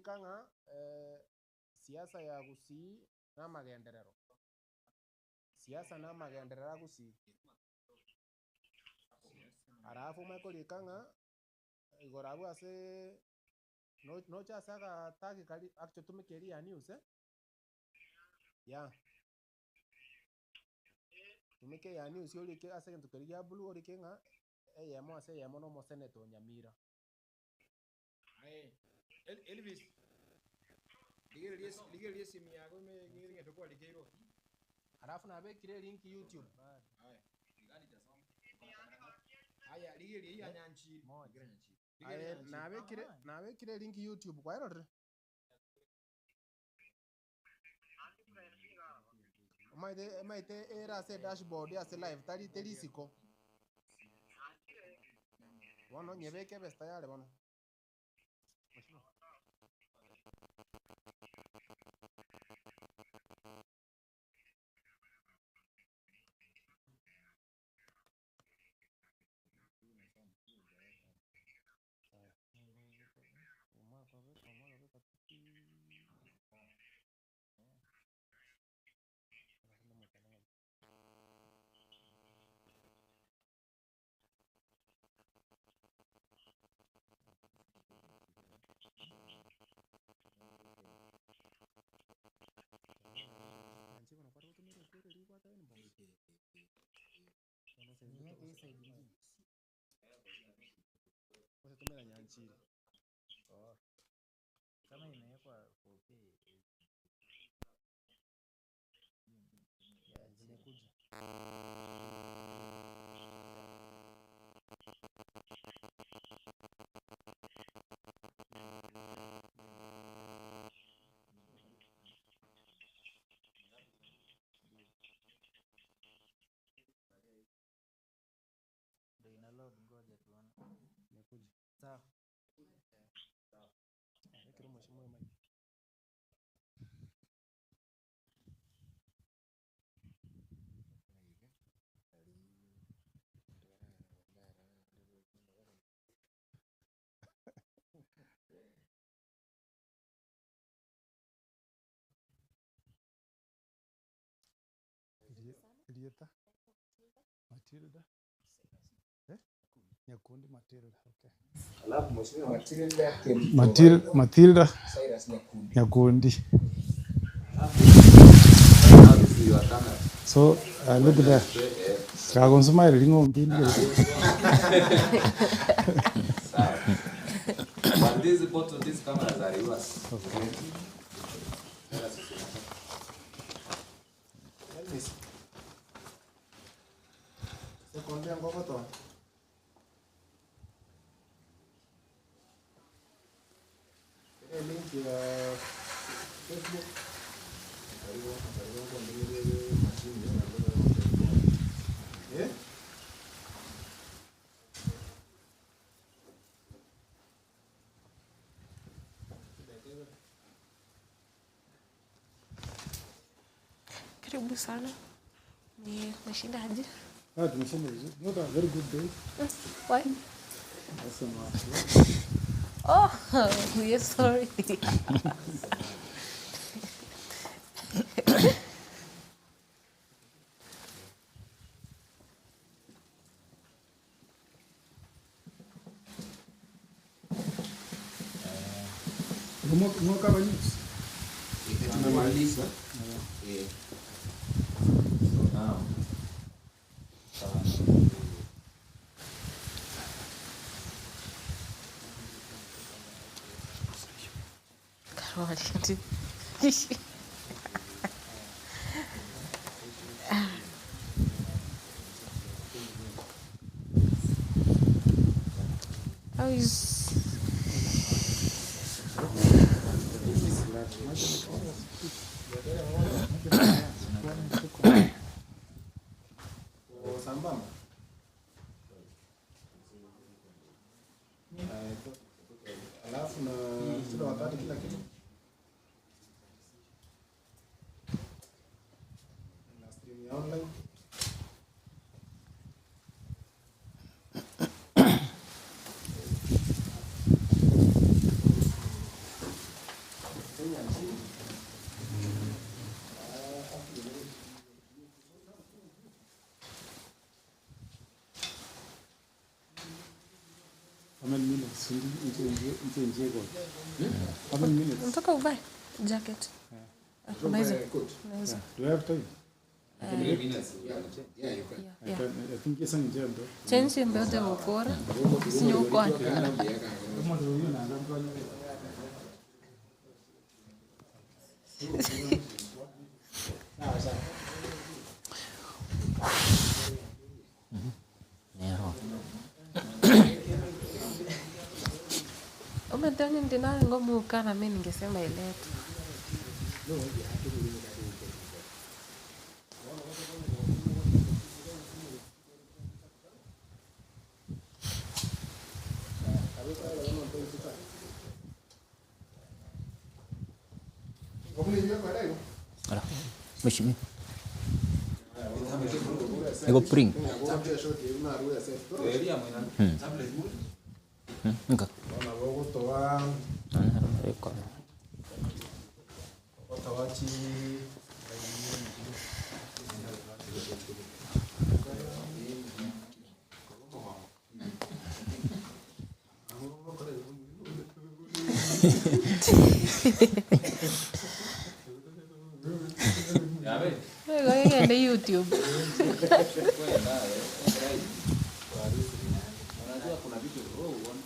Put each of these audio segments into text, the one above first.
Rika ng'a siasa ya Gusii na amagenderero. Siasa na amagenderero a Gusii. Alafu omanye korika ng'a igoro abwo aseeee no- noche ase agatag karia actually tumeka eria ya news eh, yeah. Tumeka eya news orike ase egento keria gia blue orike ng'a eyemo ase eyemo na omoseneta o Nyamira. Aye, El- Elvis, rigereria esi- rigereria esimu yago ime ng'e egento kwarikeirwe. Alafu nabekire elink YouTube. Aya. Aya, rigereria eyio ya Nyanchiri. Moja. Rigereria Aye Nyanchiri. nabekire nabekire elink YouTube kwaerorire? Omanyete omanyete ere ase edashboard ase live tari teri isiko. Bono nyebeke ebe tayari bono. Ogotumera Nyanchiri. Oh. Kama imewekwa 4K ya Zimekuja. Ndio ina load, ngoja tuone. Imekuja. Sawa. Ekero mheshimiwa mic. Rieta Matilda eh? Nyakundi Matilda okay. Alafu Mheshimiwa Matilda Kerubo Matil, Matilda Cyrus Nyakundi. Nyakundi. Now this is your camera. So look there. Kagonsumaire ring'ombe ndire. Sawa. But these both of these cameras are yours. Okay. Cyrus is yours. Elvis. Sekonde ngogotoa. Ere link ya Facebook. Eh? Karibu sana. Ni umeshindaje? Ah, tumeshinda vizuri. Not a very good day. Why? Nasema Oh, we are sorry. Mwaka wa news. Tumemaliza. Eh. So now Karoli. How is Sambamba. Alafu na tuna wakati kila kitu. Na stream ya online. How many minutes? Nje nje How many minutes? Unataka uvae jacket? Ah, Kuna hizo. Kuna hizo. Do I have time? Yeah, I yeah. can, I think yes, I'm jammed. Change mbele ukora. Sinyokwana. Nero. Umedhani ndinayo ngomu kana mimi ningesema iletwe. Ala. Mheshimiwa. Iko pring. Nka. Iko. Wewe ngende YouTube. Unajua kuna vitu wewe uone.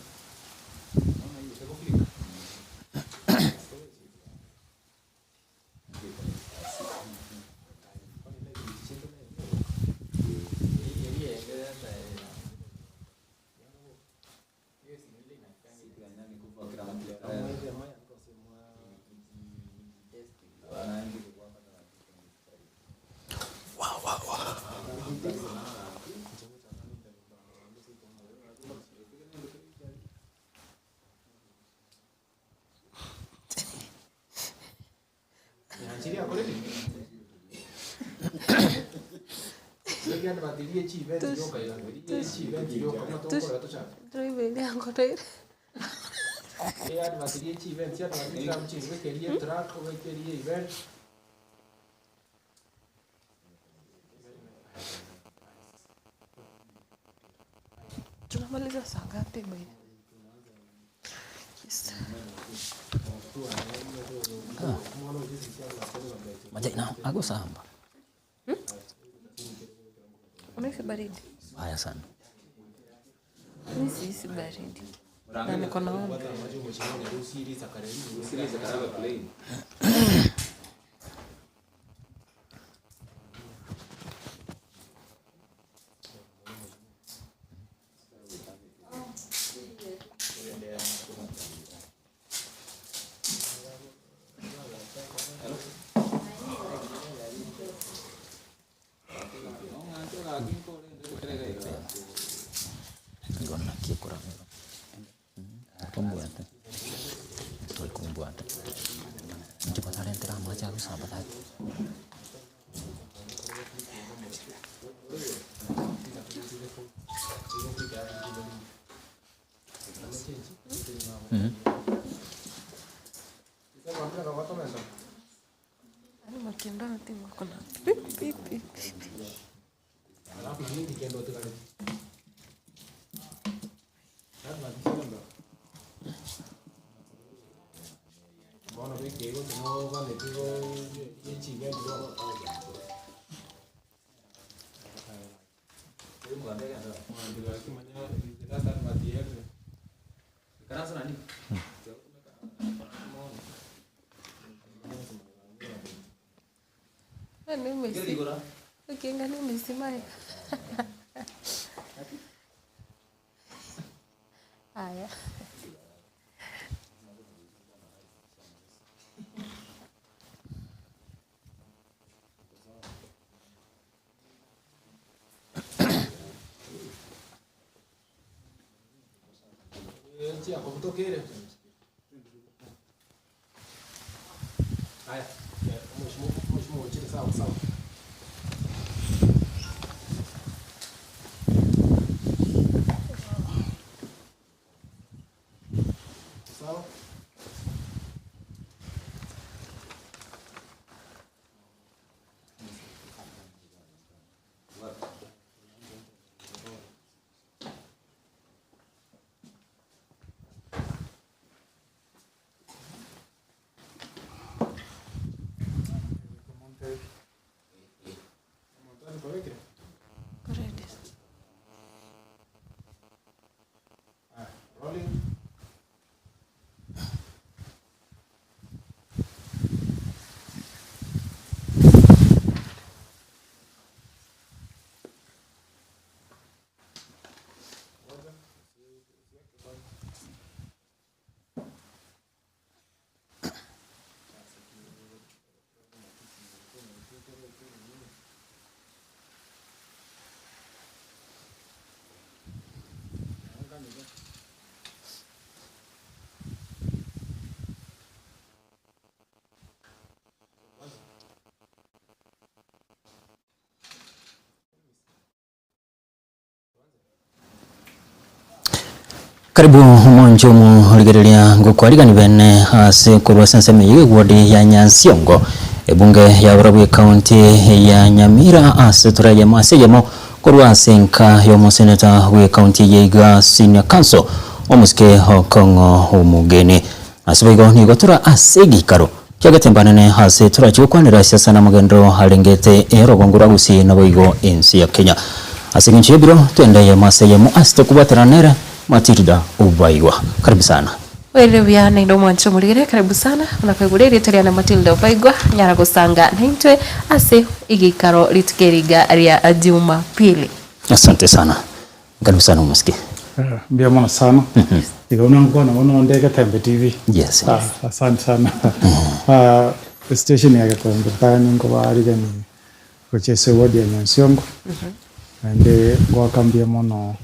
Drive yangu ndio. Tunamaliza saa ngapi bwana? Yes. Maja ina ako samba. Unahisi baridi? Haya sana. Mimi sihisi baridi. Na niko na homa. Ngona kikura. Kumbwate. Toi kumbwate. Nchi patalentera maja ako samba ta. Yaani makienda timu kuna pi pi pi pi. Yaani umesi. Ukiangalia umesimama. Haya. Karibu omonche omorigereria ngokwarigani bene ase korwa ase ensemo eye y'eward ya Nyansiongo, ebunge ya barabwo ecounty ya Nyamira ase tora eyemo ase eyemo korwa ase enka y'omoseneta bw'ecounty eye iga Senior Counsel omosike Okong'o Omogeni. Ase boigo nigo tora ase egeikaro kia getembanene ase torache gokwanera siasa na amagenderero arengete erogongo rwa Gusii naboigo ense ya Kenya. Ase engencho y'ebiro twende eyemo ase eyemo ase tokobwaterana nere Matilda Obaigwa. Karibu sana. Oirire buya naende omwanche omorigere karibu sana buna kwaigure erieta riane Matilda Obaigwa nyara gosanga naintwe ase egeikaro rituko eri iga ria Jumapili. Asante sana. Karibu sana omosike. Mbuya mono sana. Igo buna nkwana bono onde Getembe TV. Yes. Ah, asante sana. Ah, station ya Getembe tani nkobaarigani gochia ase eward ya Nyansiongo. Naende ngoaka mbuya mono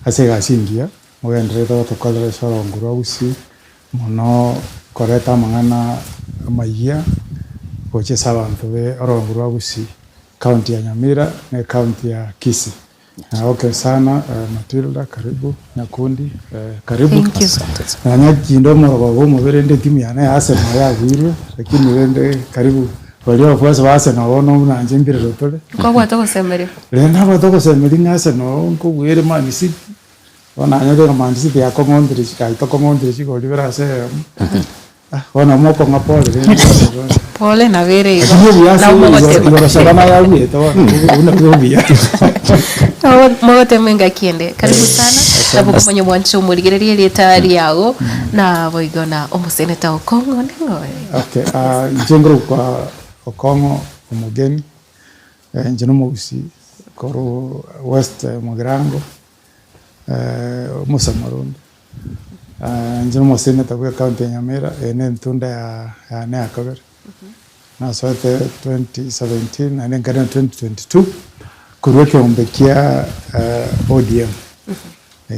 ase egasi engiya mogendererete gotokorera ase orongo rwa Gusii, mono koreta amang'ana amayia gochia ase abanto be orongo rwa Gusii, county ya Nyamira na ecounty ya Kisii. Nagoke sana Matilda karibu Nyakundi karibu. Thank you. Nonya kinde omorogoba omobere rende etimu yane ya Arsenal yabuirwe lakini rende karibu baria abafuasi ba Arsenal bono buna inche mbirero tore. Nkwabwate ogosemeria? Rende nabwate ogosemeria ng'a Arsenal nkobuere Man City, bono nanyore ng'a Man City yakong'ontire yaitokong'ontire chigori bire ase eyemo. Bono mokong'a pole rende Pole nabo ere igo. Lakini obuya ase Nabo mogotema. igoro Shabana yabuete bono obwo nabwo obuya. Nabo mogotema engaki ende. Karibu sana. Nabo komanya omwancho omorigereria erieta riago na boigo na omoseneta Okong'o ning'o oye? Okay, ah, inche nkorokwa Okong'o Omogeni, inche nomogusii korwa West Mugirango, omosamorundi. Inche nomoseneta bwe county ya Nyamira, eye ne entunda yane ya kabere. Nasoete 2017 naende nkarina 2022 korwa ekeombe kia ODM.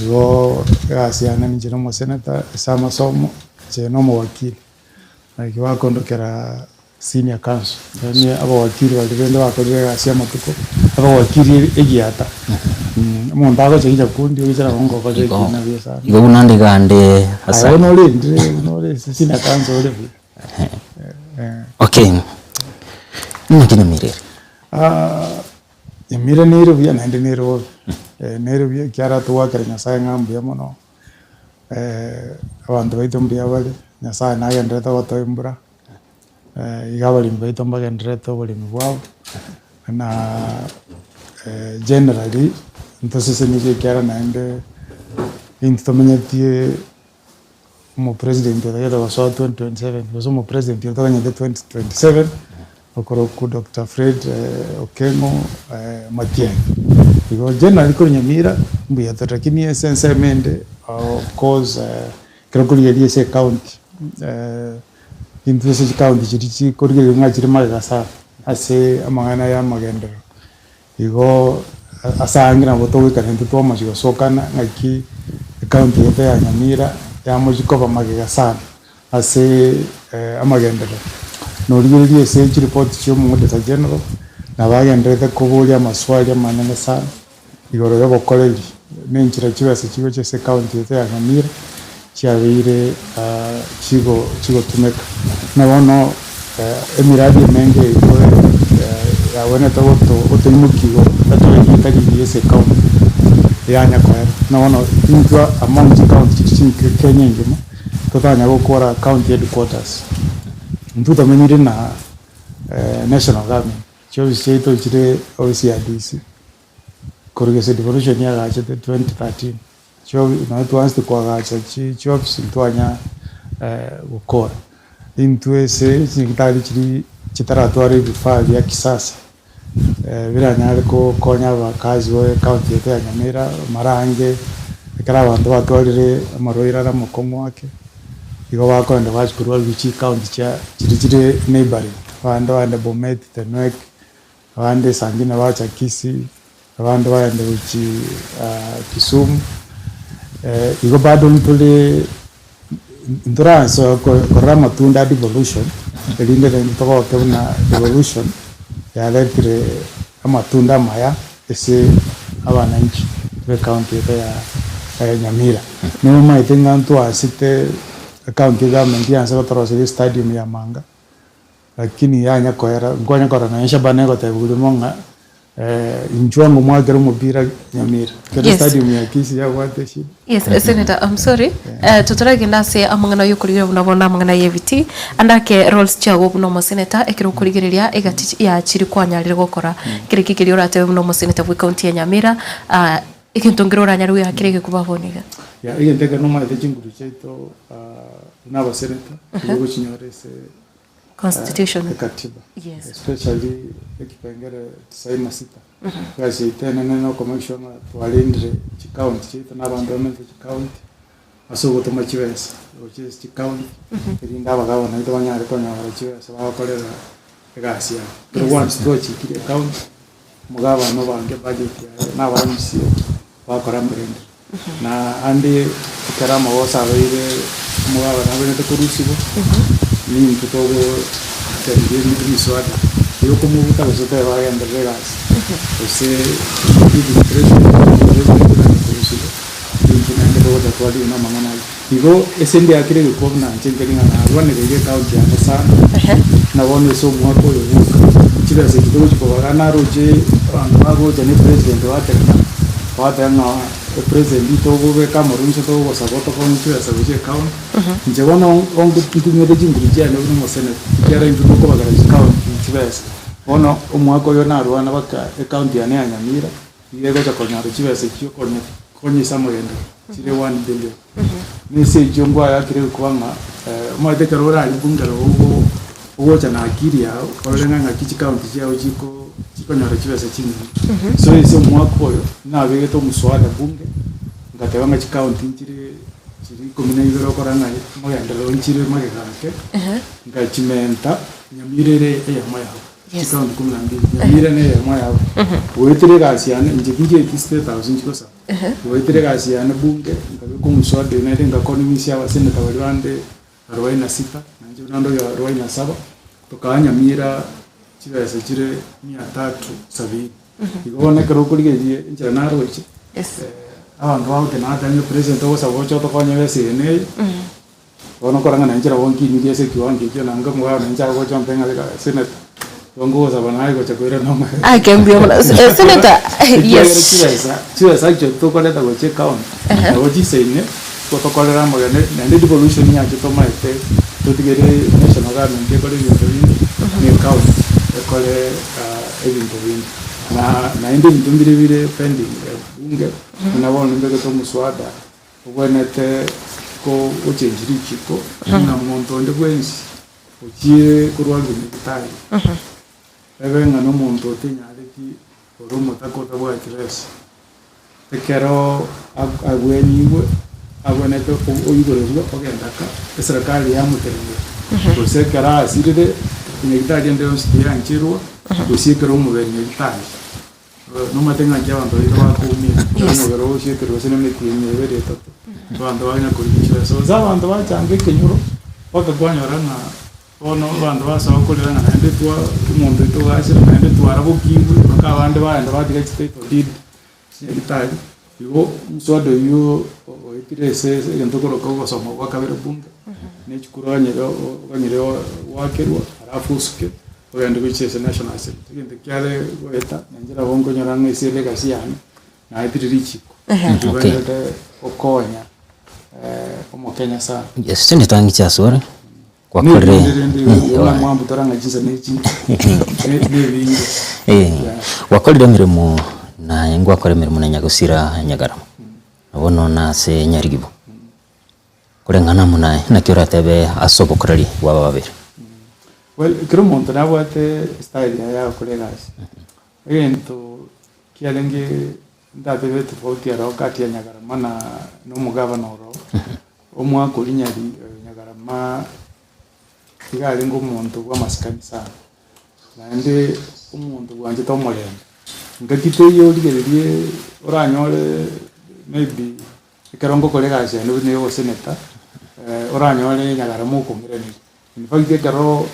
Igo egasi yane ninche nomoseneta ase amasomo, inche nomowakili. Naki bakondokera Senior counsel, yaani abawakili baria bende bakorire egasi amatuko, abawakili egiata. Omonto agocha nyakundi oichera gongokorera Igo ekina buya sana. igo buna nde iga nde Aye asa bono orendire buna ore ase senior counsel ore buya. Okay, naki Nyamira ere? Nyamira nere buya naende nere bobe. Nere buya ekiagera togwakera Nyasaye ng'a mbuya mono, abanto baito mbuya bare, Nyasaye nagendererete gotoa embura. Iga abaremi baito mbagendererete oboremi bwabo, na generally ntosesenirie ekiagera naende intwe tomenyetie omopresident otagete gosoa 2027 gose omopresident oria toganyete 2027 okorokwa Doctor Fred Okengo Matiang'i. Igo generally korwa Nyamira mbuya tore lakini ase ensemo ende of course ekero okorigereria ase ecounty. Intwe ase chikaunti chiria chikorigereria ng'a chire magega sana ase amang'ana ya amagenderero. Igo ase aange nabo togoikara intwe twamochia gosokana ng'aki ekaunti yaito ya Nyamira yamochia koba magega sana ase amagenderero. Norigereria ase chiripoti chia omoauditor general nabo agendererete koboria amaswali amanene sana igoro y'obokoreri na enchera chibesa chigocha ase ecounty yaito ya Nyamira chiabeire chigo chigotumeka. Buna bono emiradi emenge iko yabwenerete goto gotoimokia igoro etoe rieta rigiya ase ecounty yanya koera. Buna bono intwe among chicounty chiria chinke Kenya engima totanya gokora county headquarters. Intwe tomenyire na national government, chiofisi chiaito chire ofisi ya DC. Korwa gese devolution yagachete 2013 chiobi nonye twaanchete koagacha chi chiofisi ntwanya gokora. Intwe ase chinyagitari chiria chitaratwara ebifaa bia kisasa biranyare kokonya abakazi ba ecounty yaito ya Nyamira mara ange ekero abanto batwarire amarwaire are amakong'u ake, igo bakoenda bachia korwariwa chicounty chia chiria chire neighbouring, abande bagende Bomet, Tenwek. Abande esangina bacha Kisii, abande bagenda gochia Kisumu, igo bado ntore ntoransa korora amatunda a devolution, erinde naende togoke buna devolution yaretire amatunda amaya ase abananchi be county yaito ya. Nyamira. Nomaete ng'a ntwasete ecounty government yanse gotoroseria estadium ya Manga, lakini yanya koera, nkwanya korora nonya Shabana egotebiwa rimo ng'a inchuo ang'o mwakere omopira Nyamira, ekero Yes. estadium ya Kisii yabwate eshida. Yes, Senator, I'm sorry. Totoragenda ase amang'ana ayokorigereria buna bono amang'ana y'ebiti, ande ake roles chiago buna omoseneta ekero okorigereria egati ya chiri kwanyarire gokora. Kere ki keria oratebe buna omoseneta bwe county ya Nyamira, egento nkere oranyare goeakera egekuba bono iga? Yeah, egento ekero nomanyete chinguru chiaito buna abaseneta, nigo ogochinyora ase Constitution. Ekatiba. Yes. Especially ekipengere tisaini na sita. Egasi yaito enene na oko make sure ng'a twarendire chicounty chiaito na abanto bamenyete chicounty ase ogotoma chibesa gochia ase chicounty erinde abagavana baito banyare konyora chibesa bagokorera egasi yabo. Ekero once twachikire ecounty, omogavana obange ebudget yaye na aba MCA bakora amagenderero. Na ande ekero amagoso abeire omogabana abwenerete korusigwa, nintwe togotenenia emiswada yokomobuta gose tebe agenderere egasi, gose even president president naende korusigwa, nintwe naende togocha twarire na amang'ana ayio. Igo ase ndiakire egekwa buna inche nkeri ng'a narwanereire ecounty yane sana, buna bono ase omwaka oyo boka, chibesa echi togochi kobaga naroche abanto bagocha na epresident baterena, Gwateba ng'a epresident togobeka amarusa togosaba otokonye chibesa gochia ecounty, inche bono ntumete chinguru chiane buna omoseneta, ekiagera intwe tokobagera chicounty chibesa. Bono omwaka oyo narwana mpaka ecounty yane ya Nyamira, nigo egocha konyora chibesa echio konya konyesa amagenderero chire one billion. Na ase echio ngwayakire gokuba ng'a omanyete ekero oraribu ekero ogo ogocha na akili yao orore ng'a ng'aki chicounty chiao chiko chikonyora chibesa chinyinge. So ase omwaka oyo nabegete omoswada bunge ngateba ng'a chicounty nchire chiri ikomi na ibere okora ng'a amagenderero nchire magega ake, ngachimenta Nyamira ere eyemo yabo. Chicounty kumi na mbili Nyamira ne eyemo yabo. Goetera egasi yane inche tinchieti state house nchigosaba. Goetera egasi yane bunge nkabeka omoswada oyio naende ngaconvince abaseneta baria bande arobaini na sita, na inche buna ndoyo arobaini na saba, tokaa Nyamira chibesa chire mia tatu sabini. Igo bono ekero okorigereria enchera naroche, abanto bagoteba natebia president ogosaba oche otokonye ebesa eye na eye, bono okora ng'a na inche nabo nkinirie ase ekiwango ekio naende omogaka nainche agocha ontebia ng'a beka senator, igo nkogosaba naye gocha koirana omorembe. Ake mbuya mono. Senator, Ekiagera yes. chibesa, chibesa ekio tokoreta gochia ecounty, nabo chisaine. Gotokorera amagena, naende devolution yache tomaete totigere national government ekore ebinto binde, na ecounty ekore ebinto binde. Na naende ebinto mbire bire pending ebunge, buna bono nimbegete omoswada obwenerete ko gochengi richiko, buna monto onde bwensi ochire korwa nyagetari, ebe ng'a nomonto otenyareti ore omotaka otabwati besa. Ekero agwenigwe, agwenerete oigorerwe ogenda ka, eserekari yamotenenera. Gose ekero asirire, nyagetari ende yonsi tiyancherwa, gose ekero omobere nyagetari. Nomanyete ng'aki abanto baito bakoumia, ekero omobere ogosiekerwa gose na emetienyi ebere etato, abanto baganya korigia chibesa. Gose abanto bachanga ekenyoro, mpaka kwanyora ng'a Bono abanto basoa korera ng'a naende twa omonto oito ogachire, naende twarabokigwe, mpaka abande bagenda batiga chititle deed chinyagitari, igo omoswada oywo oetire ase egento okoroka ogosoma gwa kabere bunge, na echikura oganyire oganyire goakerwa alafu osuke ogende gochia ase national assembly. Egento kiare goeta na inche nabo nkonyora ng'a ase elegacy yane, naetire richiko, ribwenerete gokonya omokenya sana. Yes, Senator Ng'iche asore. Gwakorire Gwakorire emeremo naye ngwakora emeremo na Nyagosira Nyagarama, na bono nase Nyarigibo. Koreng'ana amo naye, naki oratebe ase obokoreri bw'aba babere? Well, ekero omonto nabwate estyle yaye ya gokora egasi, egento kiarenge ndatebe tofauti aro kati ya Nyagarama na na omogavana oro, Omwaka oria nyari Nyagarama iga arenge omonto bw'amasikani sana, naende omonto bwanchete omorembe. Engaki teiyo origererie oranyore maybe ekero ngokora egasi yane buna ya oboseneta, oranyore Nyagarama okong'iraneria. In fact ekero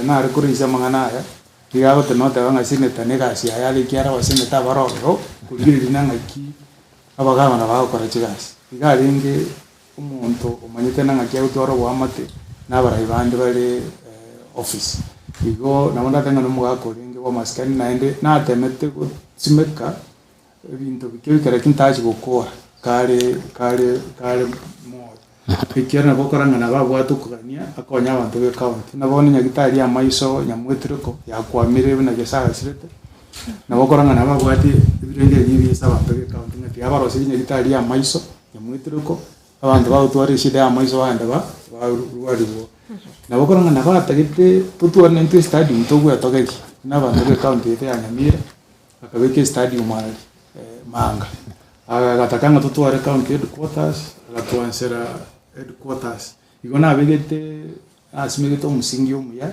nare koraisia amang'ana aya, nigo agotema goteba ng'a seneta na egasi yaye are ekiagera abaseneta abare ororo, korigereria na ng'aki. Abagavana bagokora chigasi. Iga arenge omonto omanyete na ng'aki agotwara oboamate na abarai bande bare office. Igo nabo ndatebe ng'a nomogaka orenge bwa amasikani naende natemete gosimeka ebinto bike bike lakini tachi gokora kare kare kare moyo. Ekiagera nabo okora ng'a nabo abwate okogania akonye abanto be county. Buna bono nyagetari ya amaiso nyamwetereko yakwamire buna Nyasaye asirete, nabo okora ng'a nabo abwate ebirengererio ebiya ase abanto be county ng'a tiga abarosirie nyagetari ya amaiso nyamwetereko, abanto bagotwara eshida ya amaiso bagenda ba barwarigwa. Nabo okora ng'a nabo atagete totware naintwe estadium togwetogeria buna abanto be county yaito ya Nyamira. Akabeka estadium aria Manga, agataka ng'a totware county headquarters, agatwansera headquarters. Igo nabegete nasimegete omosingi omuya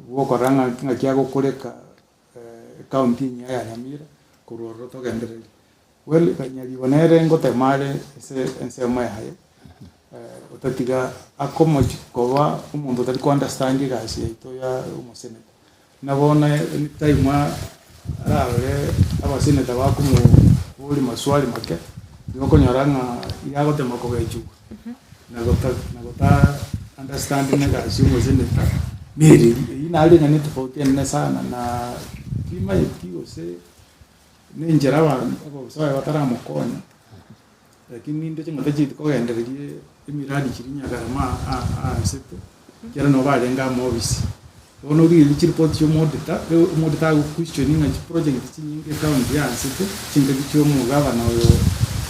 bwokorora ng'a ng'aki agokoreka ecounty enyia ya Nyamira korwa ororo togendererie. Well Nyaribo nere ngotema are ase ensemo yaye otatiga akomochi koba omonto otari ko understand egasi yaito ya omoseneta. Na bono anytime ararore abaseneta bakomoboria maswali make, nigo okonyora ng'a iga agotema kogechigwa na gota na gota understand ng'a egasi ya omoseneta nereri. Eyio naro ring'ana etofauti enene sana na timanyeti gose na enchera abanto abasae bataramokonya, lakini nindoche ng'a tacheti kogendereria emiradi chiria nyagarama aansete, ekiagera nabo barenge amaofisi. Bono origereria chiripoti chia omoauditor, omoauditor agoquestioni ng'a chiproject chinyinge ecounty yaansete, chingaki chia omogavana oyo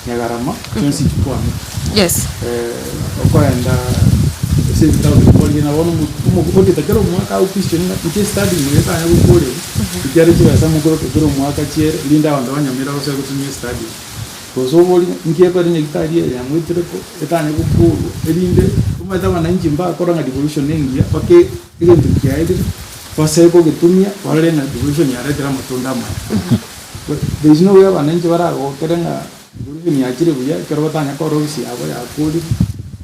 Nyagarama, chionsi chikwamete. Yes. Okoenda ase ebitabu biria korigia bono omoauditor kera omwaka agoquestioni ng'a inche estudy eye etanya gokorerwa, ekiagera chibesa mokoroka kera omwaka chiere, rinde abanto ba Nyamira basoe gotumia estudy eye. Gose oborie, Inki ekore nyagitari eye yang'wetere ko etanye gokoorwa, erinde omanyete abananchi mbakora ng'a devolution nengiya, mpaka egento kiaerire, basae kogetumia barore ng'a devolution yaretire amatunda amaya. There is no way abananchi baragokere ng'a devolution yachire buya ekero batanya korora ofisi yabo yakorire,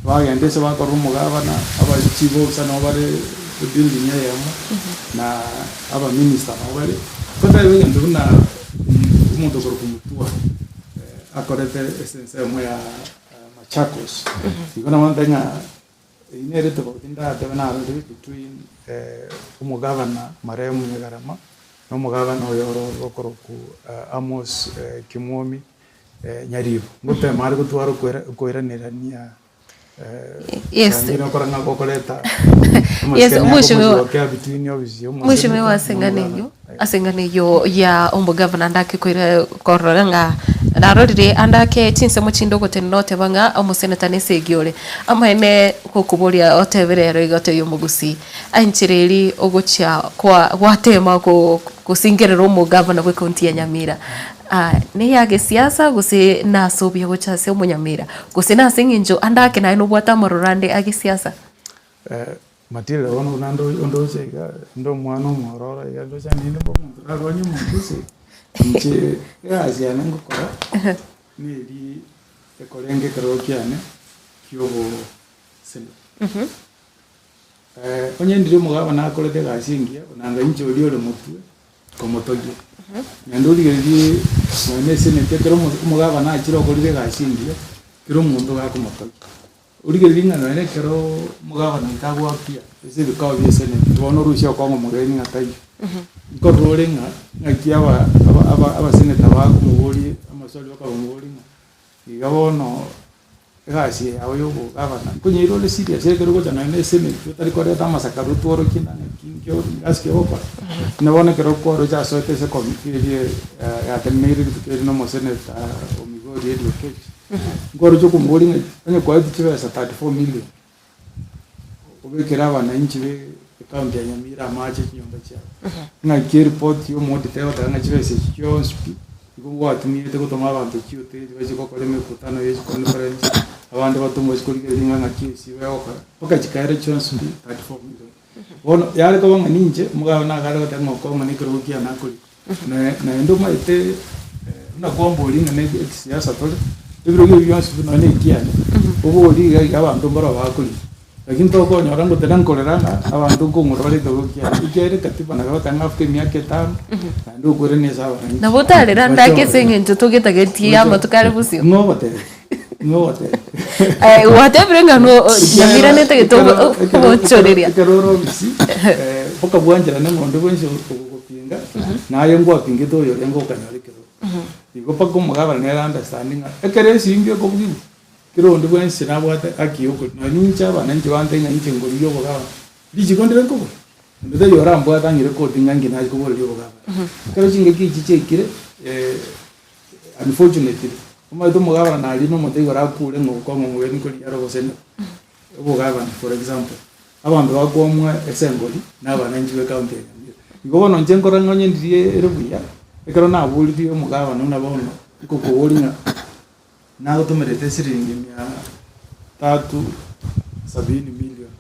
bagenda ase bakorora omogabana, aba chief officer nabo bare ebuilding eyemo, na abaminister nabo bare, goteba egento buna omonto okorokwa Mutua. Akorete ase ensemo ya Machakos. Igo nabo ntebe ng'a eyio nere etofauti ndatebe narorire between omogavana marehemu Nyagarama na omogavana oyo oro okorokwa Amos Kimwomi Nyaribo. Ngotema are gotwara okoiranerania Yes. Yes, mheshimiwa. Mheshimiwa ase eng'ana eyio, ase eng'ana eyio ya omogavana ndake koira korora ng'a narorire ande ake chinsemo chinde ogotenena oteba ng'a omoseneta na esegi ore. Amaene gokoboria otebere ero iga otebie omogusii, enchera eria ogochia kwa gwatema ko gosingerera omogavana bwe ekaunti ya Nyamira. Neya gesiasa gose nase obuya gocha ase omonyamira, gose nase eng'encho ande ake naye nobwate amaroro ande a gesiasa? Matilda bono buna ondoche iga, inde omwana omwororo iga ndoche ninde mbe omonto orarwanie omonto ase, inche egasi yane ngokora, neri ekorenge ekerogo kiane kia oboseneta. Onye ndire omogabana akorete egasi engiya, onanga inche oria ore motwe komotogia. Naende origererie nonya na eseneti ekero omogabana achire okorire egasi engiya, kera omonto iga akomotogia. Origererie ng'a nonya na ekero omogabana oito agoapia ase ebikao bia eseneti, bono orusie okong'a omogeni ng'a taiyo. Nkorora ore ng'a ng'aki aba abaseneta bakomoboria amaswali bakamoboria ng'a iga bono. Egasi yao ya obogavana, nkonyeire ore serious ekero ogocha nonya na eseneti otari koreta amasakara otworokie ng'a naki nkio egasi ki ogokora. Buna bono ekero kwaroche asoete ase ekomiti eria yateneneire rituko erio na omoseneta o Migori Eddy Oketch, nkwaroche okomoboria ng'a onye kwaetwe chibesa 34 million, obekere abananchi be ecounty ya Nyamira amache chinyomba chiabo, ng'aki eripoti ya omoauditor egoteba ng'a chibesa echi chionsi pi, Igo gwatumiete gotoma abanto chihoteli bachie gokora emekutano ye chiconference, abande batomwe bachie korigereria ng'a ng'aki ase bagokora, mpaka chikaera chionsi pi 34 million. Bono yare koba ng'a ninche, omogabana nigo are goteba ng'a okong'a na ekerogo kiane akorika. Naende omanyete buna kwamboria ng'a na ekisiasa tore, ebirogo ebi bionsi pi nonye na ekiane, oborie iga iga abanto mbaro bakorika. Lakini tokonyora ngotera nkorera ng'a abanto nkong'ura bare ekero kiane, ekiagera ekatiba nabo egoteba ng'a after emiaka etano, naende okoirania ase abananchi. Nabo otarera Bache ndake ase ororo. eng'encho togetagetie amatuko are bosio. Ng'o ogoteba? Ng'o ogoteba? Aye gwatebire ng'a no Nyamira netagete obochoreria. Ekero ore obisi, okabwancherana ng'a onde bwensi ogogopinga, naye ngwapingete oyo orenge okanyora ekerogo. Igo mpaka omogabana nere understand ng'a ekero esingi ekobugigwa, kera onde bwensi nabwate haki ya okoria. Nonye ninche abana inche bantebia ng'a inche nkorigia obogabana, richiko ndire nkobora, onde taiyo orambwate ang'ire koti ng'a inki nachi koboreria obogabana. Ekero chingaki echi chiaikire unfortunately, omanyete omogabana naria na omonto igoro akure ng'a okong'u omogeni nkorigia are obosenero. Obogabana for example, abanto bakoamua esengori na abananchi be county ya Nyamira. Igo bono inche nkorora ng'a onye ndiria ere buya, ekero naboririe omogabana buna bono, nkokoboria ng'a nagotomerete esiringi mia tatu sabini million,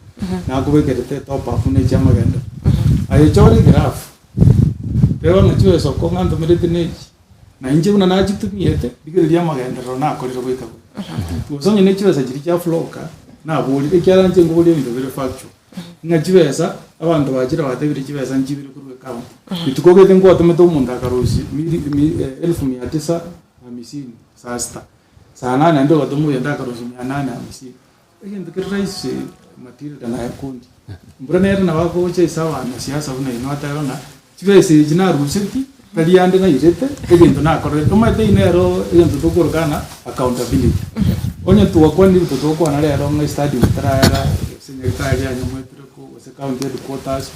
nakobekerete etop up buna echia amagenderero. Aye chora egirafu, reba ng'a chibesa okwo ng'a ntomerete na echi. Na inche buna nachitumiete, rigereria amagenderero nakorire goika goika. Gose onye ne chibesa chiria chia floka, naborire, ekiagera inche nkoboria ebinto bire factual, ng'a chibesa, abanto bachire batebire chibesa nchibire korwa ecounty. Rituko gete nkwatomete omonto akarusia mili mi elfu mia tisa hamisini saa sita, saa nane naende ogatoma oyonde akarusia mia nane hamisini. Egento kere rahisi Matilda na Ekundi, mbura nere nabo agocha ase abanasiasa buna inwe atebe ng'a chibesa echi naruseti tari ande nairete egento nakorete. Omanyete eyio nero egento tokoroka ng'a accountability. Onye twakwanire ebinto togokwana rero ng'a estadium terayera gose nyagetari yanyemoetire ko gose county headquarters,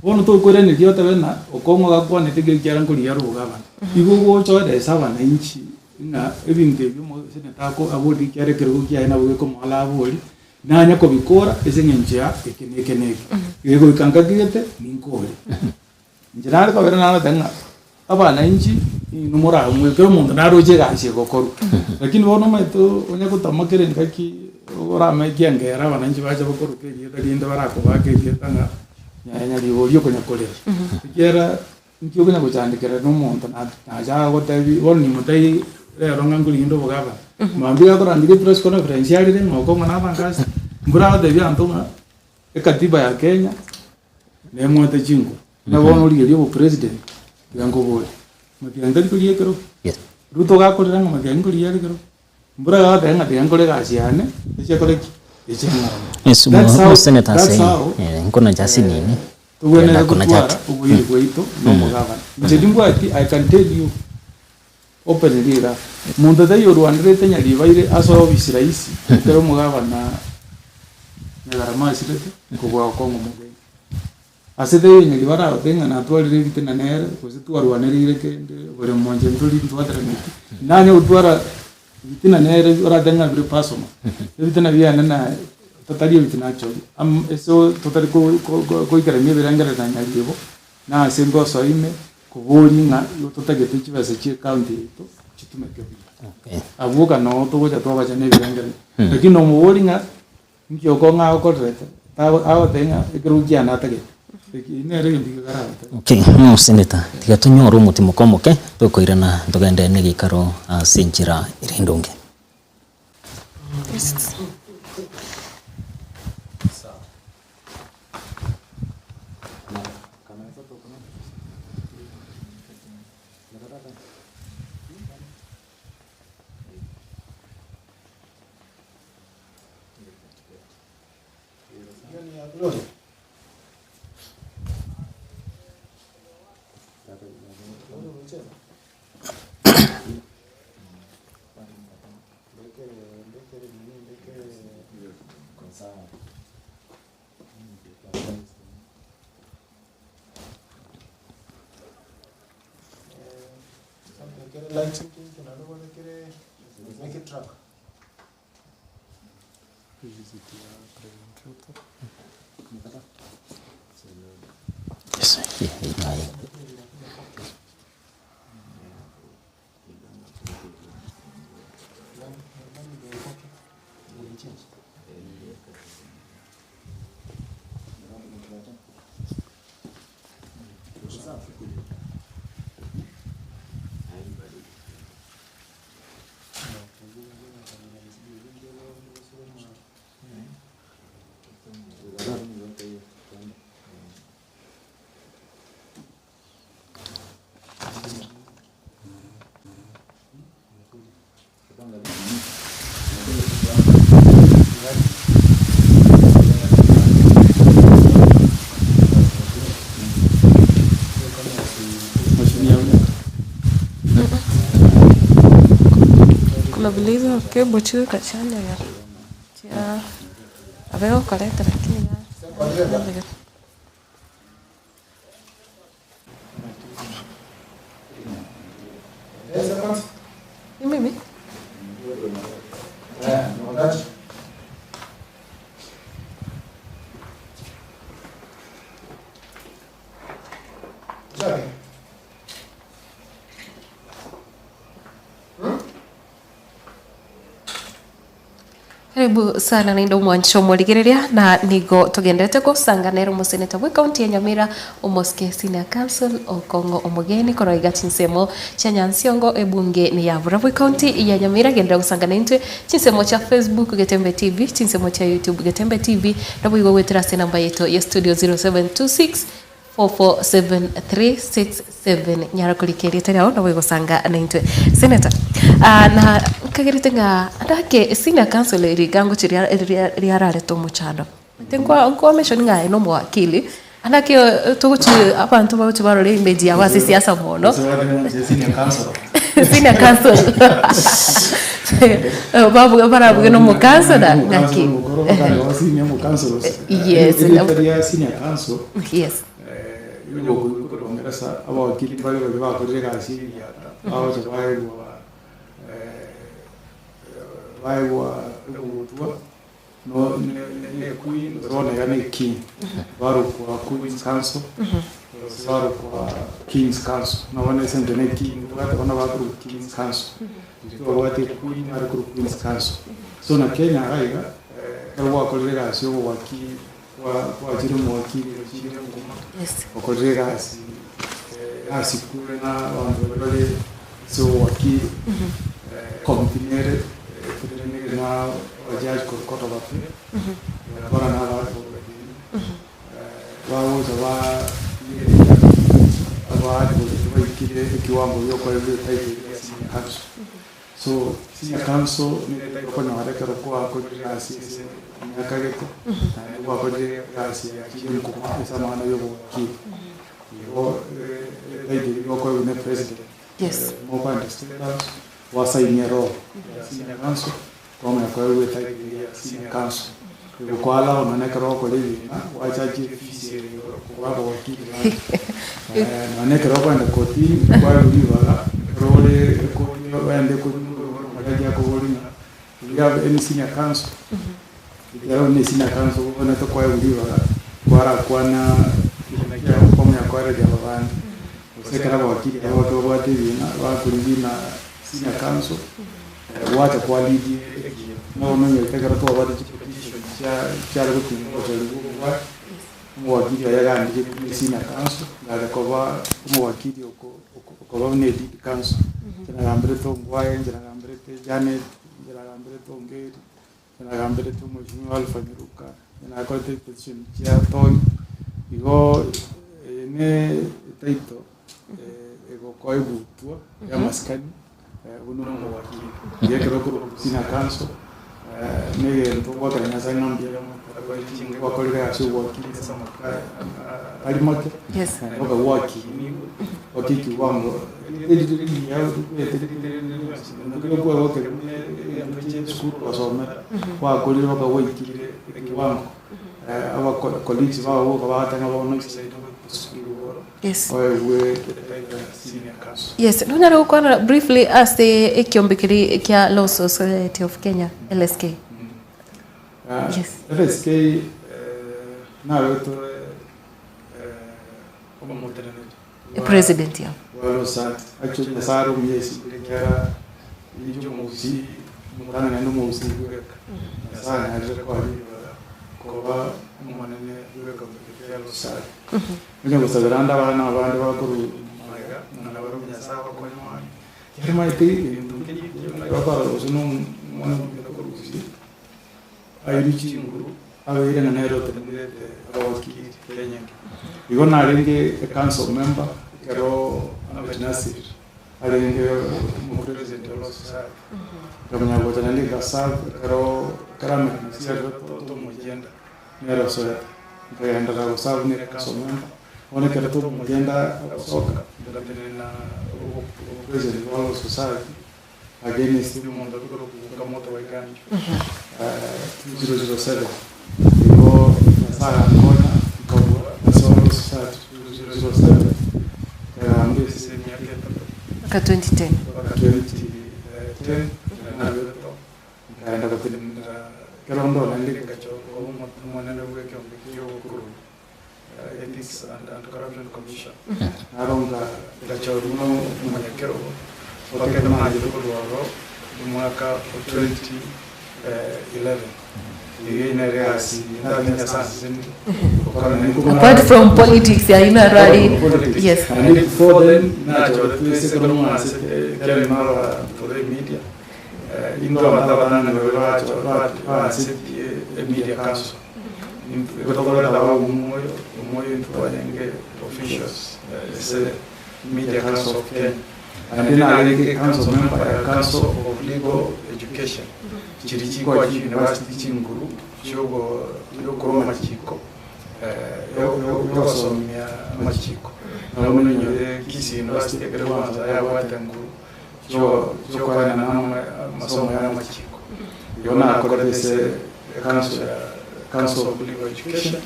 bono tokoiraneria otebe ng'a okong'u gakwanete ekiagera nkorigia are obogabana. Igo ogocha oerese abananchi Ng'a ebinto ebio omoseneta ako aborie ekiagera ekerogo kiaye nabo gekomoa aborie, nanye kobikora ase eng'encho ya eke na eke na eke. Gegoika nkakigete, ninkore. Inche nare kobera naroteba ng'a abananchi inwe moramue kera omonto naroche egasi egokorwa. Lakini bono omanyete onye gotama kera engaki orame ekiangera abananchi bache bakoroke erieta rinde barakobake erieta ng'a nyaribo oria okonya korera. Ekiagera Inki okonya gochandekera nomonto nacha agotebi bono nimotebie rero ng'a nkorigende obogabana. Mambia gakorangeria epress conference arire ng'a okong'u nabange ase, mbura agotebia abanto ng'a ekatiba ya Kenya nemwate chinguru. Buna bono origereria obopresident, tiga nkoborie, Matiang'i tari korigia ekerogo? Ruto gakorera ng'a Matiang'i nkorigia are ekerogo? Mbura gagoteba ng'a tiga nkore egasi yane, eche kore ki? Eche ng'ombe. Yes, That's how, Senator that's say, how nkuna jasi nini? tobwenerete Yenda kuna gotwara jati. oboiri bwaito na omogabana. Inche nimbwati, I can tell you openly iga, monto taiyo orwanerete Nyaribaire ase ofisi rahisi ekero omogabana Nyagarama asirete kobua okong'u omogeni. Ase taiyo nyari baragote ng'a natwarire ebitina nere, gose twarwanereire kende oboremo inche ntori ntwateraneti. Nanye gotwara ebitina nere orate ng'a bire personal, ebitina biane na totari ebitina actually, am ase totari ko- ko- koikerania ebirengererio na nyaribo, na ase ngosoa ime koboria ng'a igo totagete chibesa chia ecounty yaito chitumeke buya. Abwo boka noo togocha twabachana ebirengererio. Lakini omoboria ng'a. Inki okong'a agokorerete? Agotebia ng'a ekerogo kiane atagete. Eki nere egento gekaragotebie. Okay, no senator, tiga tonyore omotimoka omoke tokoirana togende negeikaro ase enchera ere endonge. Stabilizer cable chigoika chianyegera chia nabo egokoreta lakini ya. Ni mimi? Karibu sana naende omwancho omorigereria na nigo togenderete gosanga nere omoseneta bwe county ya Nyamira omosike senior counsel Okong'o Omogeni korwa iga chinsemo chia Nyansiongo ebunge ne ya Burabwe county ya Nyamira genderera gosanga naintwe chinsemo chia Facebook Getembe TV chinsemo chia YouTube Getembe TV naboigo goetera ase enamba yaito ya studio 0726 447367 nyara korika erieta riao nabo egosanga naintwe. Senator, ah, na nkagerete ng'a ndake senior counsel rigango chiria riria riararete omochando. Tinkwa nkwa mention ng'a aye nomowakili, naki togochi abanto bagochi barora image yabo ase siasa mono. Senior counsel. Senior counsel. Babuga barabuge nomokansona ng'aki. Yes. Erieta senior counsel Yes. Gokongeresa abawakili mbare baria bakorire egasi egiata bagocha baegwa baegwa egutwa no ne queen gose bono iga ne king barokwa queen's counsel gose barokwa king's counsel nabo na ase eng'encho ne king obwate bono bakorokwa king's counsel intwe twabwate equeen bare korokwa queen's counsel. So na Kenya iga iga ekero gwakorire egasi ya obowakili gwachire omowakili ochire nguma okorire egasi yasikure na abanto baria bare ase obowakili ekomiti nere eteneneire na abajaji korwa court of appeal bagatwara na abadvocate bagocha barigereria abaadvocate baikire ekiwango gia okoegwa etitle ya senior counsel. So senior counsel nigo etitle okonyora ekero gwakorire egasi ase emiaka gete naende gwakorire egasi yachire nkong'u ase amang'ana ya obowakili. Igo etitle nigo okoegwa na epresident mokogenda state house gwasainia eroll ya senior counsel kwamanya koegwa etitle ya senior counsel. Egokoallow nonya ekero ogokora ebina gwachachia efees ere igoro kobua abawakili bande. Nonya ekero okogenda kotini kwaegwa ribaga ekero ore ekoti ogende kotini omojaji akoborie ng'a do you have any senior counsel? Ekiagera buna esenior counsel obwenerete koegwa ribaga kwarakwana ekina kiago kwamanya koereria aba bande. Gose ekero abawakili aba bake babwate ebina bakorigia na senior counsel gwacha kwa lead ekiina. Bono onyore ekero twabwate chipetition chia chiare gotinga obochori bwa obobwati, omowakili oye agandire buna esenior counsel, ngare koba omowakili oko okoba buna elead counsel. Inche nagamberete Ongwae, inche nagamberete Janet, inche nagamberete Ongeri, inche nagamberete omweshimiwa Alpha Nyaruka, inche nakorete chipetition chia Tony. Igo eye ne etitle egokoa egutwa ya amasikani buna omowakili. Igo ekero okorwa senior counsel na egento ogwakera Nyasaye ng'a mbuya mono gwakorire ase obowakili ase amaka atari make, mpaka gwakinigwe mpaka ekiwango rigiya okwegokeria buna egento chia esukuru ogosomera gwakorire mpaka gwaikire ekiwango aba colleagues bago boka bagoteba ng'a bono igoro oegwe etitle ya senior counsel. Yes, nonyare gokwana briefly ase ekiombe keria kia Law Society of Kenya, LSK? Yes. LSK naretwe omoteneneri President yabo. bwa Law Society. Actually Nyasaye are omuya esibire ekiagera inche omogusii omotang'ani naende omogusii bweka. Nyasaye anyarire koa ribaga koba omonene bw'ekambi ya Law Society. Onye gosabera ande abana abande bakorwa magega ng'a nabarabwo Nyasaye abakonye mani. Timaeti egento nkeria ekiya bakorora gose na omwana omonene korwa gusii airwe chinguru abeire ng'a nere otenenerete abawakili Kenya engima. Igo narenge e council member ekero Ahmed Nassir arenge omopresident o Law Society. Nkamanya gocha naende nkaserve ekero ekero Ahmed Nassir arwete tomochienda nere osoete. Nkagenderera goserve nere council member, bono ekero tomochienda agosoka nkatenena obopresident bwa Law Society. Against omonto okorokwa Kamotho Waiganjo 2007 igo Nyasaye agankonya nkabua ase Law Society 2007 nkagamba ase emiaka etato Mpaka 2010. mpaka 2010 nabeto nkaenda gotenenera ekero naende nkachoka koba omonene bwa ekeombe kia obokurumi Ethics and Anti-Corruption Commission naro ngachorwa buna omonyakerogo mpaka ekero nachete korwa oro omwaka o 2011 iga eyio nere egasi ndamenya ase ansesenirie gokora naende Apart from politics aino arwari yes. And before then nachoretwe ase ekero mwansete ekero naro tore media intwe abanto abatang'ani baria baansetie emedia council igo tokoreta babu omoyo omoyo intwe twarenge officials ase Media Council of Kenya naende narenge council member ya Council of Legal Education chiria chikoa chiuniversity chinguru chiogo chiokorwa amachiko yogosomia amachiko nabo nonye Kisii University ekero kwanza yabwate nguru chiokoenana amasomo ya amachiko igo nakorete ase ecouncil ya Council of Legal Education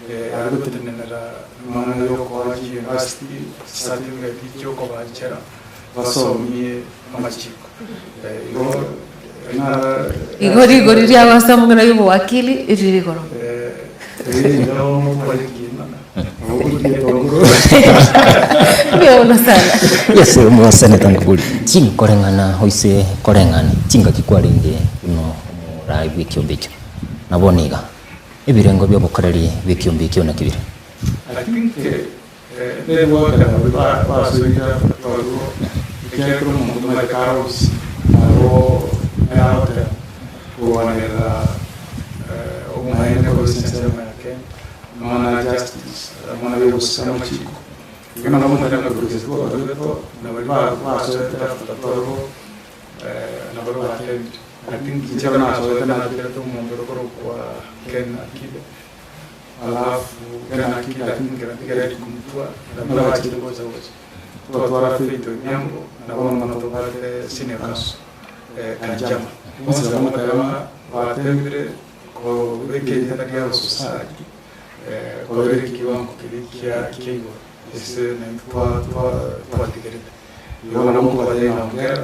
are gotenenera amang'ana ya okoa chiuniversity chicertificate chiokobanchera basomie amachiko igo Igo rigori riagosa amang'ana ya obowakili rire igoro. Mbuya mono sana. Yes, omoseneta Nkuburi, chinkoreng'ana oise koreng'ana chingaki kwarenge buna omorai bw'ekiombe ekio. Na bono iga, ebirengo bi'obokoreri bw'ekiombe ekio naki bire? I think nebwate abwo basoire abarwo ekiagera omonto omanyete kare obisi nabo nere agoteba korwanerera obomaene korwa ase ensemo ya Kenya amang'ana a justice amang'ana ya ogosika amachiko igo nabo omonto arenge korwa twarueto na baria basoete after twarwo nabo batebire I think inche ekero nasoete nacherete omonto ore korokwa Ken Akide alafu Ken Akide I think Eric Mutua nabwo bachete gocha gocha twatwara Faith Odhiambo na bono bono tobwate senior counsel Kanjama bonsi nabo ngoteba ng'a batebire kobeka erieta ria Ososaki kobera ekiwango keria kia kia igoro ase naintwe twatigerete. Igo nabo nkobatebia ng'a hongera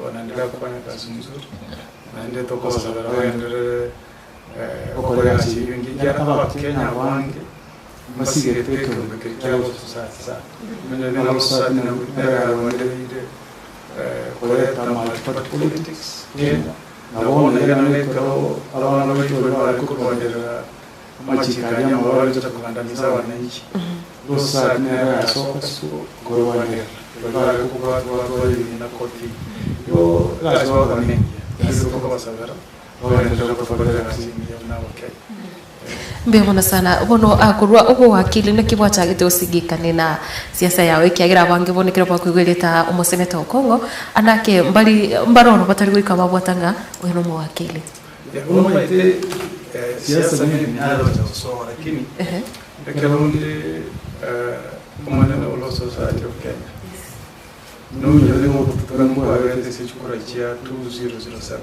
wanaendelea kufanya kazi mzuri naende tokobasabera bagenderere gokora egasi eyio engiya ekiagera abakenya abange mbasigete ekeombe keria kia Law Society sana. Onye ne Law Society nere yarwandereire koreta multiparty politics Kenya, na bono iga naende ekero abana baito baria bare korwanderera amachiko aria amabe bare gocha kogandamiza abananchi, Law Society nere yasoka isiko korwanderera baria bare kobwatwa ebina kotini. Igo egasi bagokora nengiya, naende tokobasabera bagenderere gotokorera egasi engiya buna abakenya. Mbuya mono sana. Bono korwa obowakili naki bwachagete gosigikane na siasa yao ekiagera abange bono ekero bakoigwa erieta omoseneta Okong'o anake mbari mbare oro batari goika babwata ng'a oyo nomowakili. Yeah, omanyete siasa maybe nyarocha gosoa lakini ekero onde omonene o Law Society of Kenya nonyore obotuko mbwaberete ase chikura chia 2007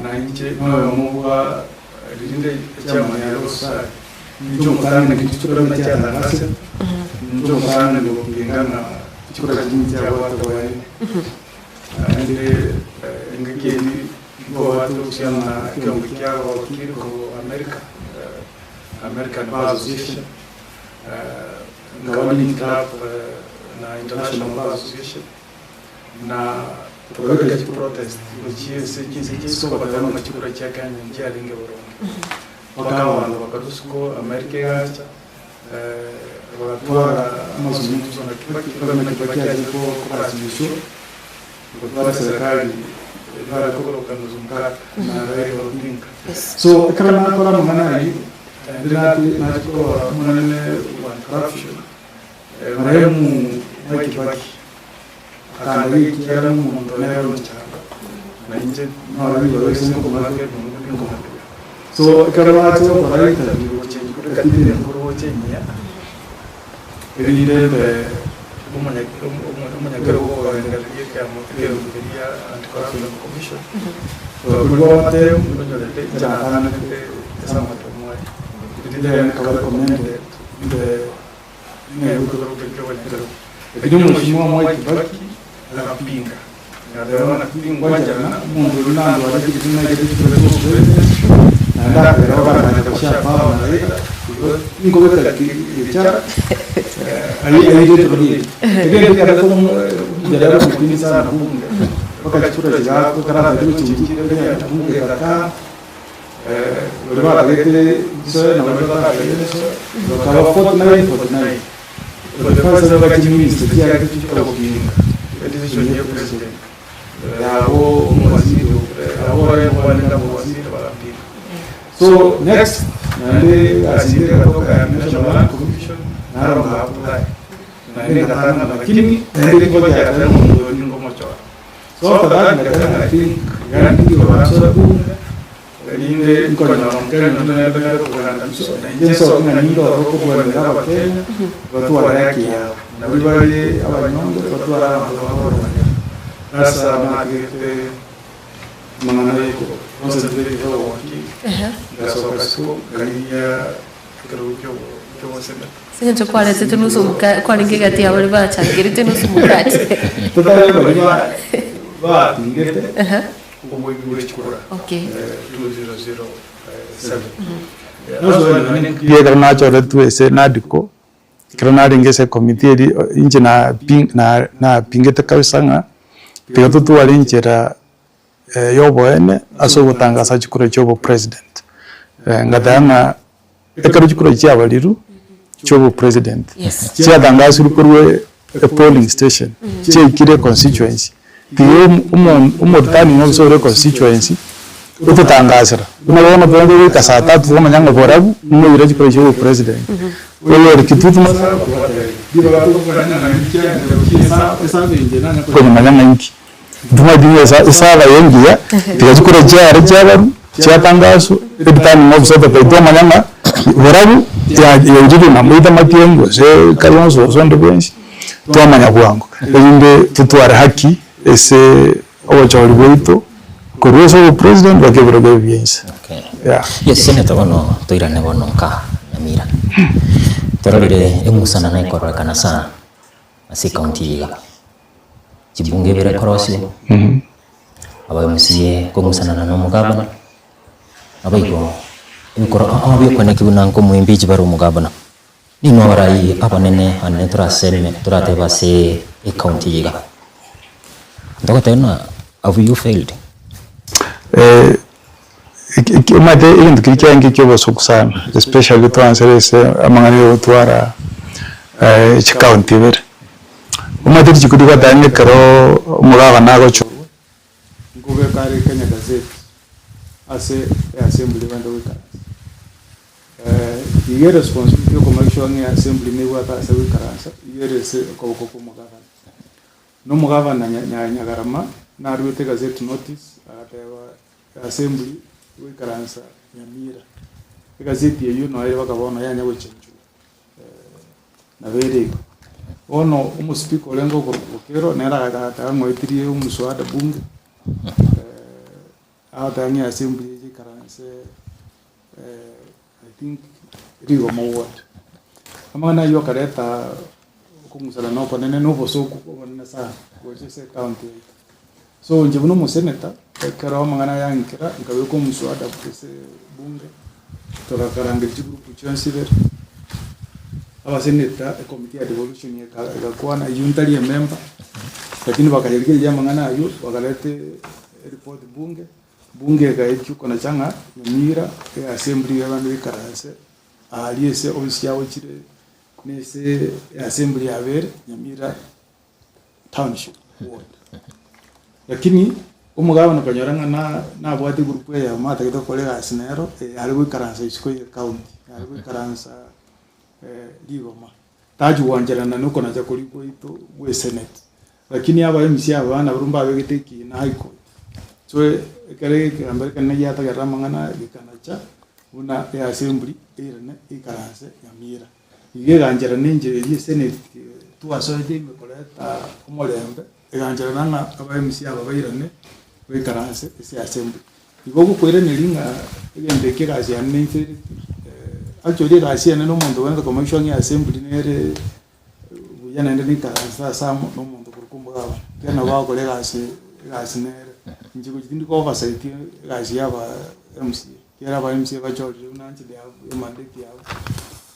na inche noyomo bwa rinde echairman ya Law Society ninche omotang'ani chikura buna chiatangasete ninche omotang'ani gopinga ng'a chikura chiria nchiabwate oboene naende engaki eyio nkobwate ogochiana na ekeombe kia abawakili korwa America American Bar Association nkaba link up na International Bar Association na tokabeka chiprotest gochia ase chinse chia isiko goteba ng'a chikura chia Kenya nchiarenge boronge. Mpaka abanto bakarwa isiko America egacha bagatwara amazungumzo na Kibaki mpaka buna Kibaki achete korasimishwa gotwara eserekari bare koroka nusu mkate na Raila Odinga. So ekero nakora amang'ana ayio naende nachia korora omonene bwa anti-corruption marehemu Mwai Kibaki akandagia ekiagera nomonto nere onchanda na inche noro igoro ase nkomaka ebinto ninkomaka. So ekero bacha gokora interview gochia ekatiba enkoro gochia enyia, erinde mbe. Omonyakerogo okogendereria ekiama ekerogo keria Anti-Corruption Commission, twakorigwa amatemu onyorete inche natananete ase amatemu aria. Erinde nkaba recommended mbe ng'egwe ekerogo keria kia abanyakerogo. Lakini omweshimiwa Mwai Kibaki agapinga, agateba buna tingwancherana omonto oyio nandware chibitina naigete chikura chia obopresident, naende akagera bagatanya gochia power na Raila, igo tinkobeka gechara airetwe geke. Egento kiarete omojadala omotindi sana bunge, mpaka chikura chigaakwa ekero atagete gochenchia chikura bunge ekakaa, baria batagete nsoe na baria batatagete nsoe, bakaba 49 49. For the first time mpaka chiministry chiarete chichia gopinga edecision ya president yabo omowaziri abo barenge kobwaneka abawaziri bagapinga. So next naende egasi ende egatoka ya National Land Commission naro nga apply naende ngatang'ana lakini naende nigo giateba ng'a omonto oyo ningomochora. So after that ngateba ng'a I think iga ndigie oransoe bunge Erinde nkonyora Omokenya onde nere tonyare koganda inse, na inche nsoke ng'a ninde ororo kobwanera Abakenya, batware haki yabo, na baria bare abanyonge batware abanto bakobarwanera. That's how natigete amang'ana ya concentrate ase obowakili, ngasoka isiko nkarigia ekerogo ki'oboseneta. Ase eng'encho kwaretete nusu omokate, kwarenge egati ya baria bachangerete nusu omokate. Totari baria batingete. Oboibi bwe chikura Okay. 2007. Ekero nachoretwe ase NADCO, ekero narenge ase ecommittee eria inche napingete kabisa ng'a tiga totware enchera ya oboene ase ogotangasa chikura chia obopresident. Ngateba ng'a ekero chikura chiabarirwe chia obopresident, chiatangasirwe korwa epolling station, chiaikire econstituency, tiga omoreturning officer ore econstituency ototangasera, buna bono togende goika saa tatu tokomanya ng'a borabu moire chikura chia obopresident, oyore Kitutu Masaku ribaga tokogania naende chiaenderera gochia esabu engiya nanya konyemanya ng'a inki. Ntomanyeti ng'a esaba eye engiya, tiga chikura chiare chiabarwa, chiatangaswa, ereturning officer ototebi twamanya ng'a borabu yairire na moita matiang'i gose Kalonzo gose onde bwensi, twamanya bwango. Erinde totware haki ase obochori bwaito korwa ase obopresident mpaka ebirogo ebi bia inse. Yeah. Yes, Senator bono toirane bono nka Nyamira. Tororire eng'usana ekororekana sana ase ecounty eye iga. Chibunge ibere korosiwa, aba MCA kong'usanana na omogabana, naboigo ebikoro ao ao biokwaneki buna nkomoimpeach bare omogabana. Ninwe abarai abanene ane toraseme toratebe ase ecounty eye iga. Ntogoteba ng'a have you failed? Omanyete egento keria kiarenge kia obosoku sana especially twansere ase amang'ana ya ogotwara chicounty ibere. Omanyete richiko rigoteba ng'a ekero omogabana agochorwa, nkobeka are Kenya Gazette ase eassembly ebande goikaransa. Iga eresponsibility ya okomake sure ng'a eassembly nebwate ase goikaransa, iga ere ase okoboko kwa omogabana. Na omogabana Nyagarama naruete egazette notice agateba Assembly goikaransa Nyamira. Egazeti eyio noyo ere mpaka bono yanya gochenchwa nabo ere igo. Bono omospeaker orenge okorokwa Okello nere agataka ng'oetirie omoswada bunge agateba ng'a eassembly eche ikaranse I think rigoma ward. Amang'ana ayio akareta okong'usana okonene na obosoku obonene sana gocha ase ecounty yaito. So inche buna omosenator, ekero amang'ana aya ankera, nkabeka omoswada ase bunge, togakarangeria chigroup chionsi ibere, abasenator, ecommittee ya devolution egakwana, eyio ntari emember, lakini bakayarigereria amang'ana ayio, bakareta eripoti bunge. Bunge egaetia okonacha ng'a Nyamira eassembly y'abanto baikaranse aaria ase ofisi chiabo chire nese eassembly yabere Nyamira township ward. Lakini omogabana okonyora ng'a nabwate egroup eyemo atagete gokora egasi nero are goikaransa isiko ye county, are goikaransa rigoma. Tachi gwancherana na okonacha koria gwaito gwe esenate. Lakini aba MC aba nabarabwo mbabegete ekiina high court. So ekero ekegambi ekenene giatagerera amang'ana aya gekanacha buna eassembly eirane eikaranse Nyamira. Iga egancherana enchera eria esenate twasoete ime koreta omorembe, egancherana ng'a aba MC aba bairane baikaranse ase assembly. Igo ogokoiraneria ng'a egento eke egasi yane neifereti, actually egasi ene na omonto obwenerete komake sure ng'a eassembly nere buya naende naikaranse ase amo na omonto korokwa omogabana, ekiagera nabo bagokora egasi egasi nere. Inche gochia tindi ko oversight egasi ya aba MCA, ekiagera aba MCA bachorire buna inche they have emandate yabo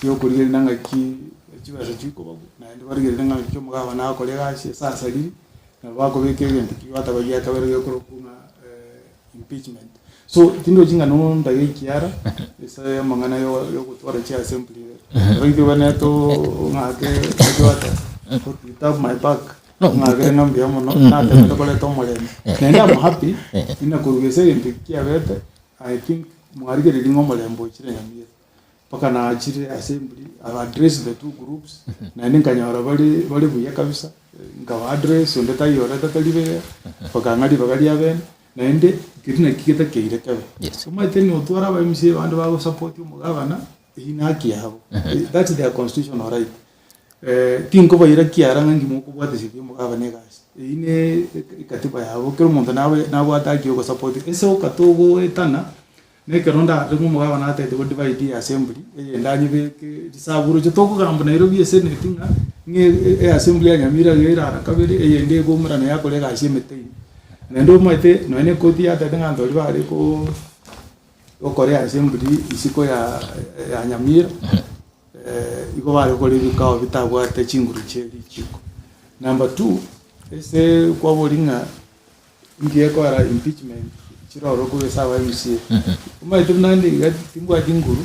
ya okorigereria ng'aki chibesa chikobagwa, naende barigereria ng'aki omogabana agokora egasi ase asariri. Nabo bakobeka egento ki gwataba gia kabere gekorokwa ng'a impeachment. So tindochi ng'a nondage ekiara ase amang'ana yo yogotwara chiassembly ere. Ero intwe obwenerete ong'ake ojwate you tap my back ong'akere ng'a mbuya mono natemete koreta omorembe. Naende am happy buna korwa ase egento eki kiabete I think mwarigereiri ng'a omorembe ochire Nyamira. Mpaka nachire assembly, I've addressed the two groups, naende nkanyora bare bare buya kabisa, nkaba address onde taiyo oretete ribeya, bakang'a ribaga ria bene, naende keria naki getakeire kebe. Yes. Omanyete notware aba MCA bande bagosupport omogabana, eyio ne haki yabo, that's their constitutional right. Tinkobaira kiara ng'a inki mokobwatisia omogabana egasi, eyio ne ekatiba yabo, kera omonto nabe nabwate haki ya ogosupport, ase okatogoetana. Na ekero ndarore ng'a omogabana atagete go divide eassembly, eyende anyebeke risabu roche tokogamba Nairobi esenate ng'a ng'a eassembly ya Nyamira iga ere ara kabere, eyende ekoumera naye akore egasi emete ime. Naende omanyete nonye na ekoti yatebete ng'a abanto baria bare koo gokora eassembly isiko ya ya Nyamira, igo bare gokora ebikao bitabwate chinguru chie richiko. Number two, ase kwaboria ng'a. Inki gekoera impeachment chiroro korwa ase aba MCA? Omanyete buna inde iga timbwati nguru,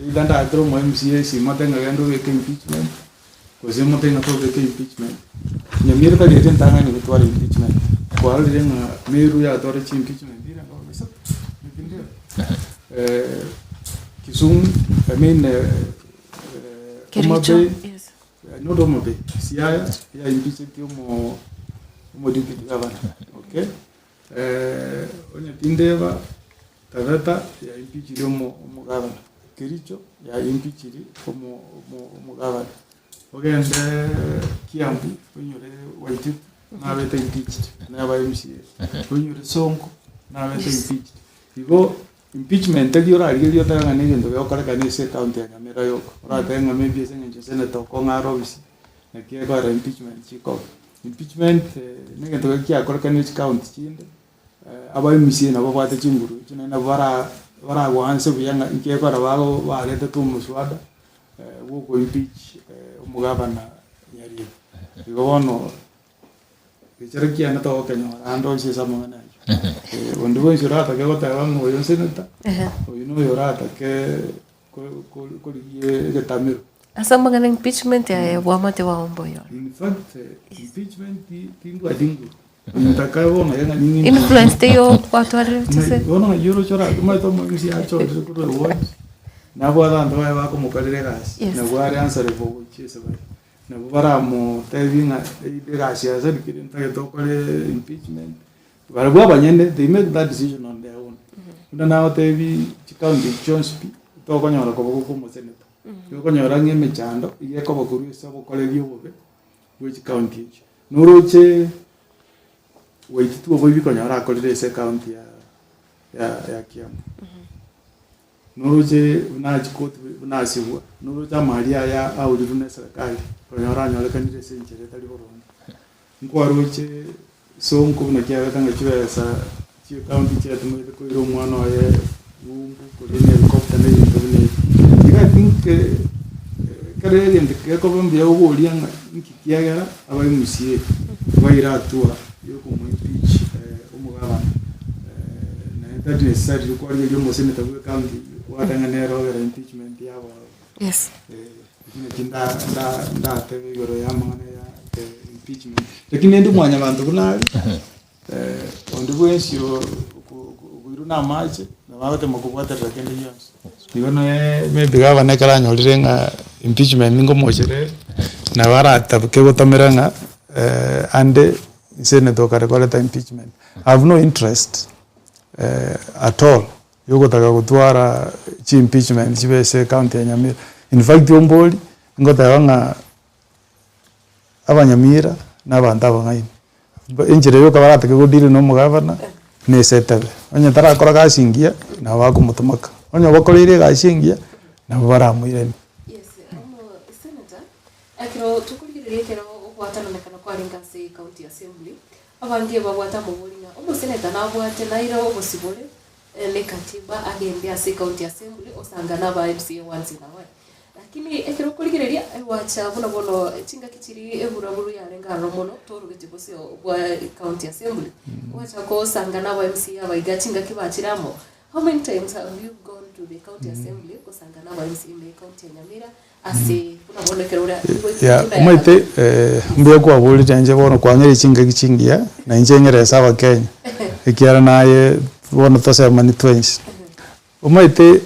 either ndakere omo MCA esimo ate ng'a genda obeke impeachment, gose mote ng'a tobeke impeachment. Nyamira tari ere entang'ani gotwara impeachment, kwarorire ng'a Meru yatwara chi impeachment ira nabo isato, naki ndire? Kisumu, I mean Homa Kericho, Bay, yes. Not Homa Bay, Siaya ya impeacheti omo omo deputy governor, okay. Onye tindeba Taveta ya impeachiri omo omogavana, Kericho ya impeachiri omo omo omogavana, ogende Kiambu onyore Waititu nabete impeached naba MCA, onyore Sonko nabete impeached. Igo Impeachment tari orarigererie otabe ng'a negento gegokorekana ase ecounty ya Nyamira yoka, oratebe ng'a maybe ase eng'encho senator okong'a are ofisi, naki ekorera impeachment chikoba. Impeachment negento keria kiakorekanire chicounty chinde, aba MCA nabo babwate chinguru echio naende nabo bara baragoanse buya ng'a inki gekogera bago baretete omoswada bwa oko impeach omogabana Nyaribo. Igo bono. Ekero kiane togokenyora ande onsi ase amang'ana ayio. Onde bwensi oratake goteba ng'a oyo nseneta, oyo noyo oratake korigia egetamero. Ase amang'ana impeachment aye bwamate bwao mboyo. In fact, impeachment timbwati nguru. Ntaka bono iga ng'a ning'e Influence teiyo kwatwarire gose? Bono ng'ai oroche orake omanyete omoisia achorire korwa eward, nabwate abanto baye bakomokorera egasi, nabwo are answerable gochia ase bare. Nabo baramotebie ng'a egasi ya Zedekeri kere ntagete okore impeachment, barabwo abanyene they make that decision on their own. Buna nagotebi chicounty echi chionsi pi, tokonyora koboko kwa omoseneta, tokonyora ng'a emechando iga ekoba korwa ase obokoreri obobe bwe chicounty echio. Noroche Waititu oboibi konyora akorire ase ecounty ya ya Kiambu. Noroche buna achikoti buna asibwa, noroche amari aya aurirwe ne serikali, konyora anyorekanire ase enchera etari boronge. Nkwaroche Sonko buna kiabete ng'a chibesa chie county chiatumegete koira omwana oye ng'umbu koria ne helicopter na ebinto buna ebi. Iga I think ekero egento gekoba mbuya oboria ng'a inki kiagera aba MCA baira hatua ya okomo impeach omogabana. Naende tari necessarily kwarigeria omosenator bwe ecounty eyio kwateba ng'a nere ogera impeachment yabo ororo. Yes. Ekio nakio nda- nda- ndatebe igoro ya amang'ana ya impeachment. Lakini rende mwanyabanto buna are, onde bwensi okoirwa na amache, nabo agotema kobwaterera kende gionsi. Igo noe maybe gavana ekero anyorire ng'a impeachment nkomochere ere, nabo aratabuke gotomera ng'a ande Senate okare koreta impeachment. I have no interest at all yogotaka gotwara chi impeachment chibe ase ecounty ya Nyamira. In fact ombori. Ngoteba ng'a abanyamira na abanto abang'aini, enchera yoka baratake go deal na omogavana na ase etebe. Onye tarakora gasi engiya, nabo bakomotomaka, onye obakoreire egasi engiya, nabo baramoiranie. Yes, omo senator, ekero tokorigereria ekero ogwatananekana kwarenge ase county assembly, abange babwate amabori ng'a omoseneta nabwate naire obosibore ne katiba agende ase county assembly osanga na aba MCA once in a while. Lakini ekero okorigereria ewacha buna bono chingaki chiria eburaburu yarenge aroro mono torogeti bosio bwa county assembly, gwacha kosanga na aba MCA aba iga chingaki bachire amo, how many times have you gone to the county assembly gosanga na aba MCA ime county ya Nyamira ase buna bono ekero ore Yeah, omanyete mbuya kwaborire inche bono kwang'eire chingaki chingiya, na inche ng'ere ase abakenya, ekiagera naye bono tosemani twensi. Omanyete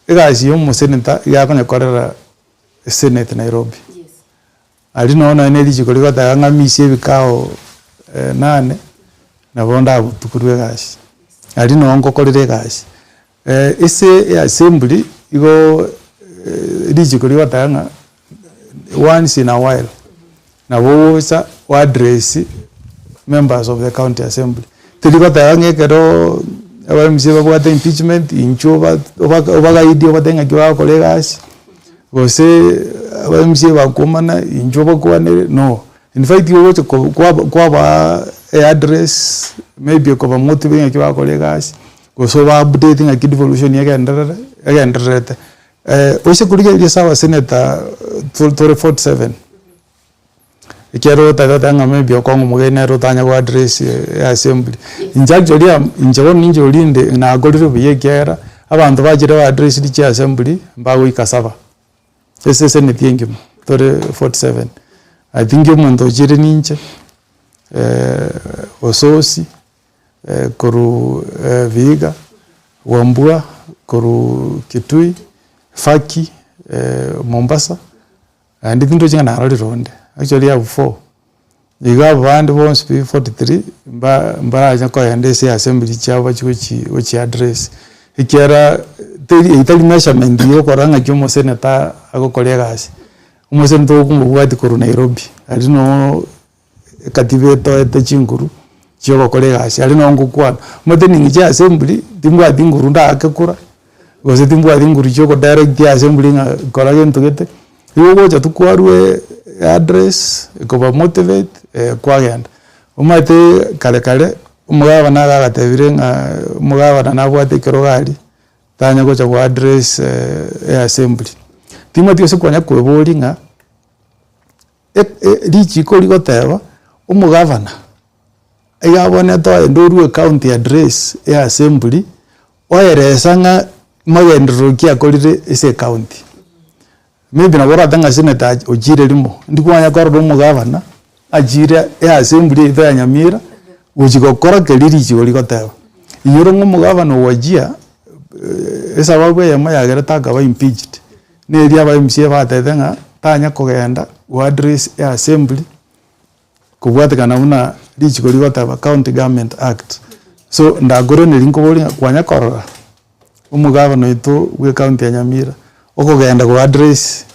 egasi ya omosenator iga akonyekorera esenate Nairobi, aria noo nonye na richiko rigoteba ng'a misie ebikao nane, nabo ndabutukorwe egasi, aria noo ngokorera egasi. Ase eassembly igo richiko rigoteba ng'a once in a while nabo ogocha o address members of the county assembly. Teri goteba ng'a ekero aba MCA babwate impeachment inchuo oba obagaidie obatebie ng'aki bagokora egasi, gose aba MCA bakomana inchuo obakwanere no. In fact igo ogocha ko kwaba kwabaa eaddress maybe okobamotivate ng'aki bagokora egasi, gose oba update ng'aki devolution egenderere egendererete. Oise korigereria ase abaseneta tore 47, ekiagera otagete goteba ng'a maybe okong'u omogeni nere otanya go address eassembly. Inche actually am inche bono ninche oria inde nakorire buya ekiagera, abanto bachire ba addressed chiassembly, mbagoika saba, ase eseneti engima tore 47. I think omonto ochire ninche, Osoosi. korwa Vihiga, Wambua korwa Kitui, Faki Mombasa, naende tindochi ng'a narorire onde, actually abwo four. Iga abande bonsi pi 43 mba mbarache kogenda ase assembly chiabo bachie gochi gochi address, ekiagera teri eywo tari measurement ya okorora ng'aki omosenator agokora egasi. Omosenator okomobwati korwa Nairobi, aria noo Ekatiba etoete chinguru chi'ogokora egasi, aria noo ngokwana, omanyete ning'iche assembly, timbwati nguru ndaake kura, gose timbwati nguru chia ogodirect assembly ng'a kora gento gete, igo ogocha tu kwarwa address, ekobamotivate kwagenda. Omanyete kare kare, omogabana iga agatebire ng'a omogabana nabwate ekerogo aria, tanya gocha go address eassembly. Timanyeti gose kwanya kweboria ng'a. Richiko rigoteba, omogavana iga abwenerete ogende orue ecounty address ya assembly, oeresa ng'a magenderero ki akorire ase ecounty. Maybe nabo orate ng'a senator ochire rimo, ndi kwanya korora omogavana achire eassembly yaito ya Nyamira, gochi gokora keria richiko rigoteba. Inyora ng'a omogavana o Wajir, esababu eyemo yagerete akaba impeached. Neria aba MCA batebete ng'a tanya kogenda go address eassembly kobwatekana buna richiko rigoteba county government act. So ndakoraneria nkoborie ng'a kwanya korora omogabana oito bwa ecounty ya Nyamira okogenda go address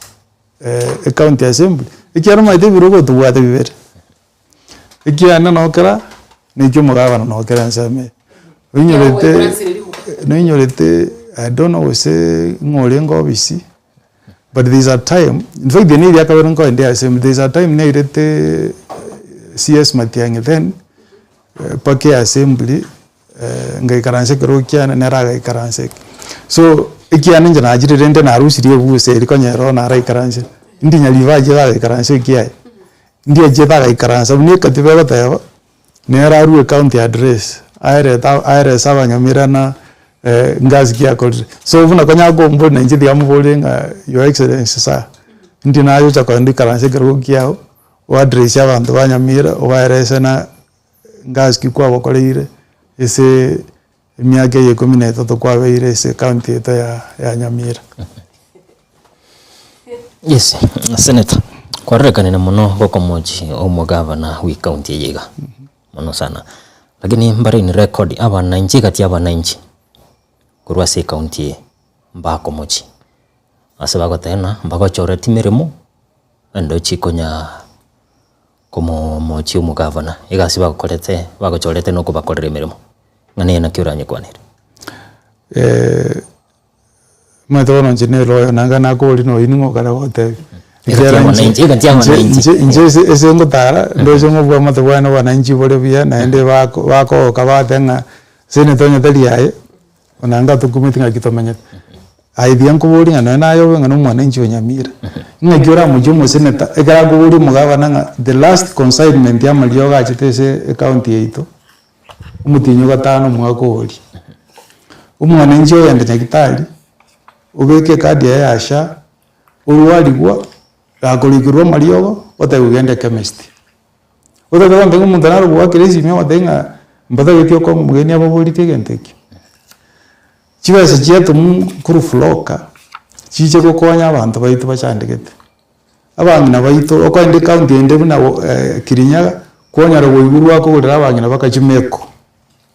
ecounty assembly, ekiagera omanyete ebirogo tobwate bibere, ekiane nokera na ekia omogabana nokera ensemo eye. Oinyorete noinyorete I don't know gose ng'o orenge obisi, but there is a time, in fact eri neria kabere nkoenda assembly, there is a time nairete CS Matiang'i then, mpaka eassembly ngaikaransa ekerogo kiane nere agaikaransa eke. So, ekiane inche nachire rende narusirie ebusa eria konya ero naraikaransire, ndi nyaribo achiete agaikaransa ekiaye, ndi achiete agaikaransa buna ekatiba egoteba. Nere arue county address, aerete aerese abanyamira na ngasi ki akorire. So buna konya akombori na inche tiga moborie ng'a your excellency sir, ndi naye ocha kogenda oikaranse ekerogo kiago, o address abanto ba Nyamira obaerese na ngasi ki kwabakoreire ase emiaka eye ikomi na etato kwabeire ase ecounty yaito ya Nyamira. Yes, Senator, kwarorekanire mono gokomochi omogavana bwe county eye iga, mono sana. Lakini mbare in record abananchi egati ya abananchi korwa ase ecounty eye mbakomochi, ase bagoteba ng'a mbagochoreti meremo. Ndochi konya komomochia omogavana, egasi bagokorete bagochorete nokobakorera emeremo, ng'a neye naki oranyekwanere. Omanyete bono inche nere oyo nanga nakoboria noyio ning'o okare gotebia. Egati Ekiagera ya inche wananchi, egati ya inche wananchi. inche inche ase ase ngotara ndoche ng'a obwamate bwane wananchi bore buya naende bako bakogoka bagoteba ng'a seneta onye tari aye, onanga atokumeti ng'aki tomenyete. Aye tiga nkoborie ng'a nonye naye obe ng'a na omwananchi o Nyamira, ng'aki oramochie omoseneta ekero akoboria omogabana ng'a the last consignment ya amariogo achete ase ecounty yaito, omotienyi o gatano omwaka oria. Omwananchi ogende nyagetari, obeke ecard yaye ya SHA, orwarigwa, gakorikerwa amariogo, otebiwa genda echemist. Otagete gontebia ng'a omonto nare ogoakera esimi ogotebia ng'a mbatageti okong'a omogeni ababoreti egento ekio. Chibesa chiatomwa korwa fuloka, chiche gokonya abanto baito bachandegete. Abang'ina baito, okoenda ecounty ende buna Kirinyaga, kwanyara koigurwa akogorera abang'ina baka chimeko.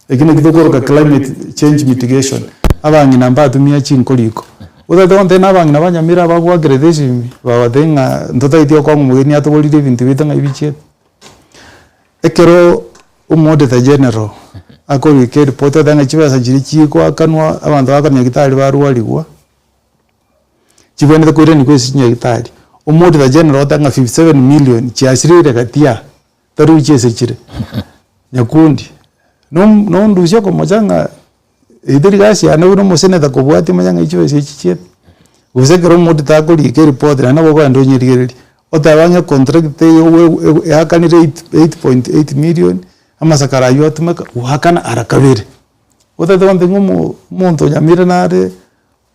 Eki nakio tokoroka climate change mitigation, abang'ina mbatumia chinko riko. Otagete gontebia na abang'ina ba Nyamira abagoakerete esimi, bagotebi ng'a ntotageti okong'a omogeni atogorire ebinto biaito ng'ai bichiete. Ekero omoauditor general akorika eripoti oteba ng'a chibesa chiria chigoakanwa abanto bakora nyagetari barwarigwa, chibwenerete koiranigwa ase chinyagitari, omoauditor general oteba ng'a 57 million chiasirire gati aa, taruchi ase chire. Nyakundi, no- nondusia okomocha ng'a eyio teri gasi yane buna omoseneta kobwatia omanye ng'a chibesa echi chiete. Gose ekero omoauditor akorika eripoti naende nabo okogenda onyerigererie, oteba ng'a econtract eye ogo eakanire 8.8 million, amasakara aywo atumeka, goakana ara kabere. Otagete gontebia ng'a omo omonto o Nyamira nare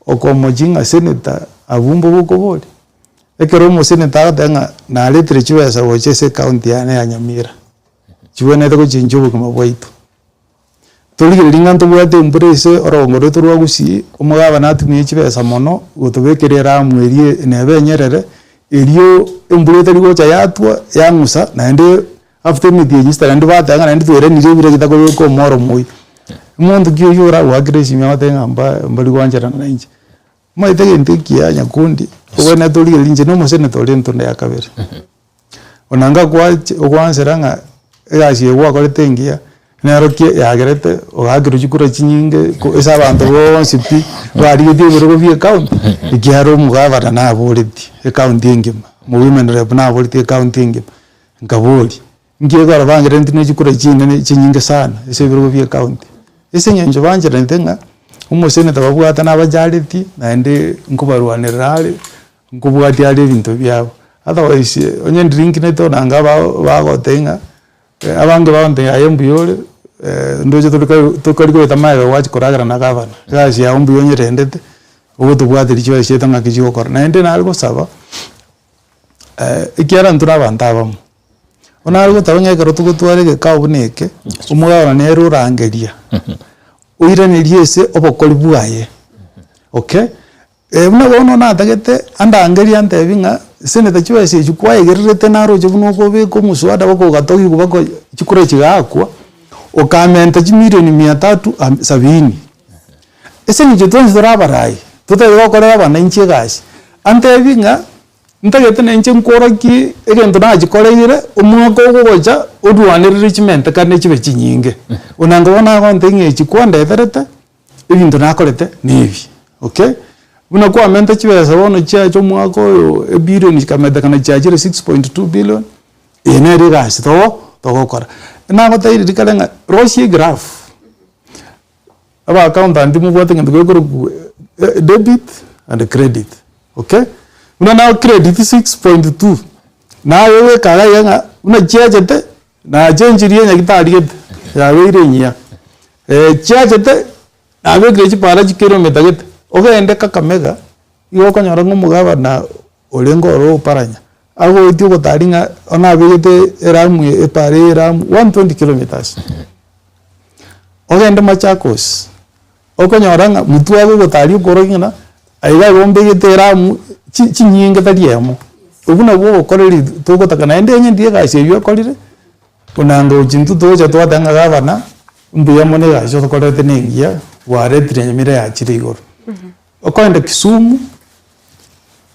okomochia ng'a senator abwo mbobe okoboria? Ekero omoseneta agoteba ng'a naretire chibesa gocha ase ecounty yane ya Nyamira, chibwenerete gochenchia obogima bwaito. Torigereria ng'a ntobwate embura ase orogongo rwaito rwa Gusii, omogabana atumie chibesa mono gotobekera eramu eria neba enyerere, erio embura etari gocha yatwa yang'usa naende after emetienyi esita naende bateba ng'a naende twairanirie ebura getakobeka omoro moyio. Omonto ki oyio oragoakere esimi agotebe ng'a mba mbari goancherana na inche. Omanyete egento ekiya nyakundi, obwenerete origererie inche na omoseneta oria entunda ya kabere. Onanga gwachi ogwansera ng'a egasi eye gwakorete engiya, nero ki yagerete ogakerwa chikura chinyinge ko ase abanto bonsi pi, barigetie ebirogo bia ecounty, ekiagera omogavana naboretie ecounty engima, omo women rep naboretie ecounty engima, nkaboria, nki ekero bangerente ne chikura chinene chinyinge sana ase ebirogo bia ecounty. Ase eng'encho bancherete ng'a, omoseneta babwate nabacharetie, naende nkobarwanerera are, nkobwatia are ebinto biabo. Otherwise, onye ndirinkinete onanga aba bagotebia ng'a, abange bagontebia aye mbuya ore, ndoche tore kare tokari goeta magega gwachia koragera na gavana, egasi yago mbuya onyerendete, ogotobwateria chibesa chiaito ng'aki chigokora. Naende nare gosaba, ekiagera intwe na abanto abamo, bono nare goteba ng'a ekero togotwara egekao buna eke, omogabana nere orangeria, oiraneria ase obokori bwaye, okay. Buna bono natagete andangerie antebi ng'a senator chibesa echi kwaegererete naroche buna okobeka omoswada baka ogatogigwa baka chikura chigaakwa, okamenta chimilioni mia tatu ham sabini. Ase eng'encho twensi tore abarai, totagete gokorera abananchi egasi, antebi ng'a ntagete nainche nkorokie egento nachikoreire, omwaka ogogocha orwanerere chimentekane chibe chinyinge. Buna nka bono agontebia ng'a echi kwandeterete. Ebinto nakorete nebi, okay. Buna kwamenta chibesa bono chiacha omwaka oyo ebillion chikametekana chiachire 6.2 billion, eye nere egasi togo togokora. Nagotebirie rikare ng'a rosia egraph, aba accountant mobwate egento gekorokwa debit and credit, okay. Buna na credit 6.2, naye ogoika iga iga ng'a buna chiachete. Nachenchirie nyagitari gete, yabeire engiya. Chiachete, nabekire chipara chikilomita gete, ogende Kakamega, igo okonyora ng'a omogabana orenge ororo Oparanya, agoetie ogotari ng'a bono abegete eramu epara eye eramu 120 kilometres. Ogende Machakos, okonyora ng'a motwe agogotari okorokia ng'a aiga igo mbegete eramu chi chinyinge tari emo. Obwo nabwo obokoreri togotaka naende onye ndiyo egasi eywo ekorire, buna ngochi intwe togocha twateba ng'a gavana, mbuya mono egasi otokorerete na engiya, gwaretire Nyamira yachire igoro. Okoenda Kisumu.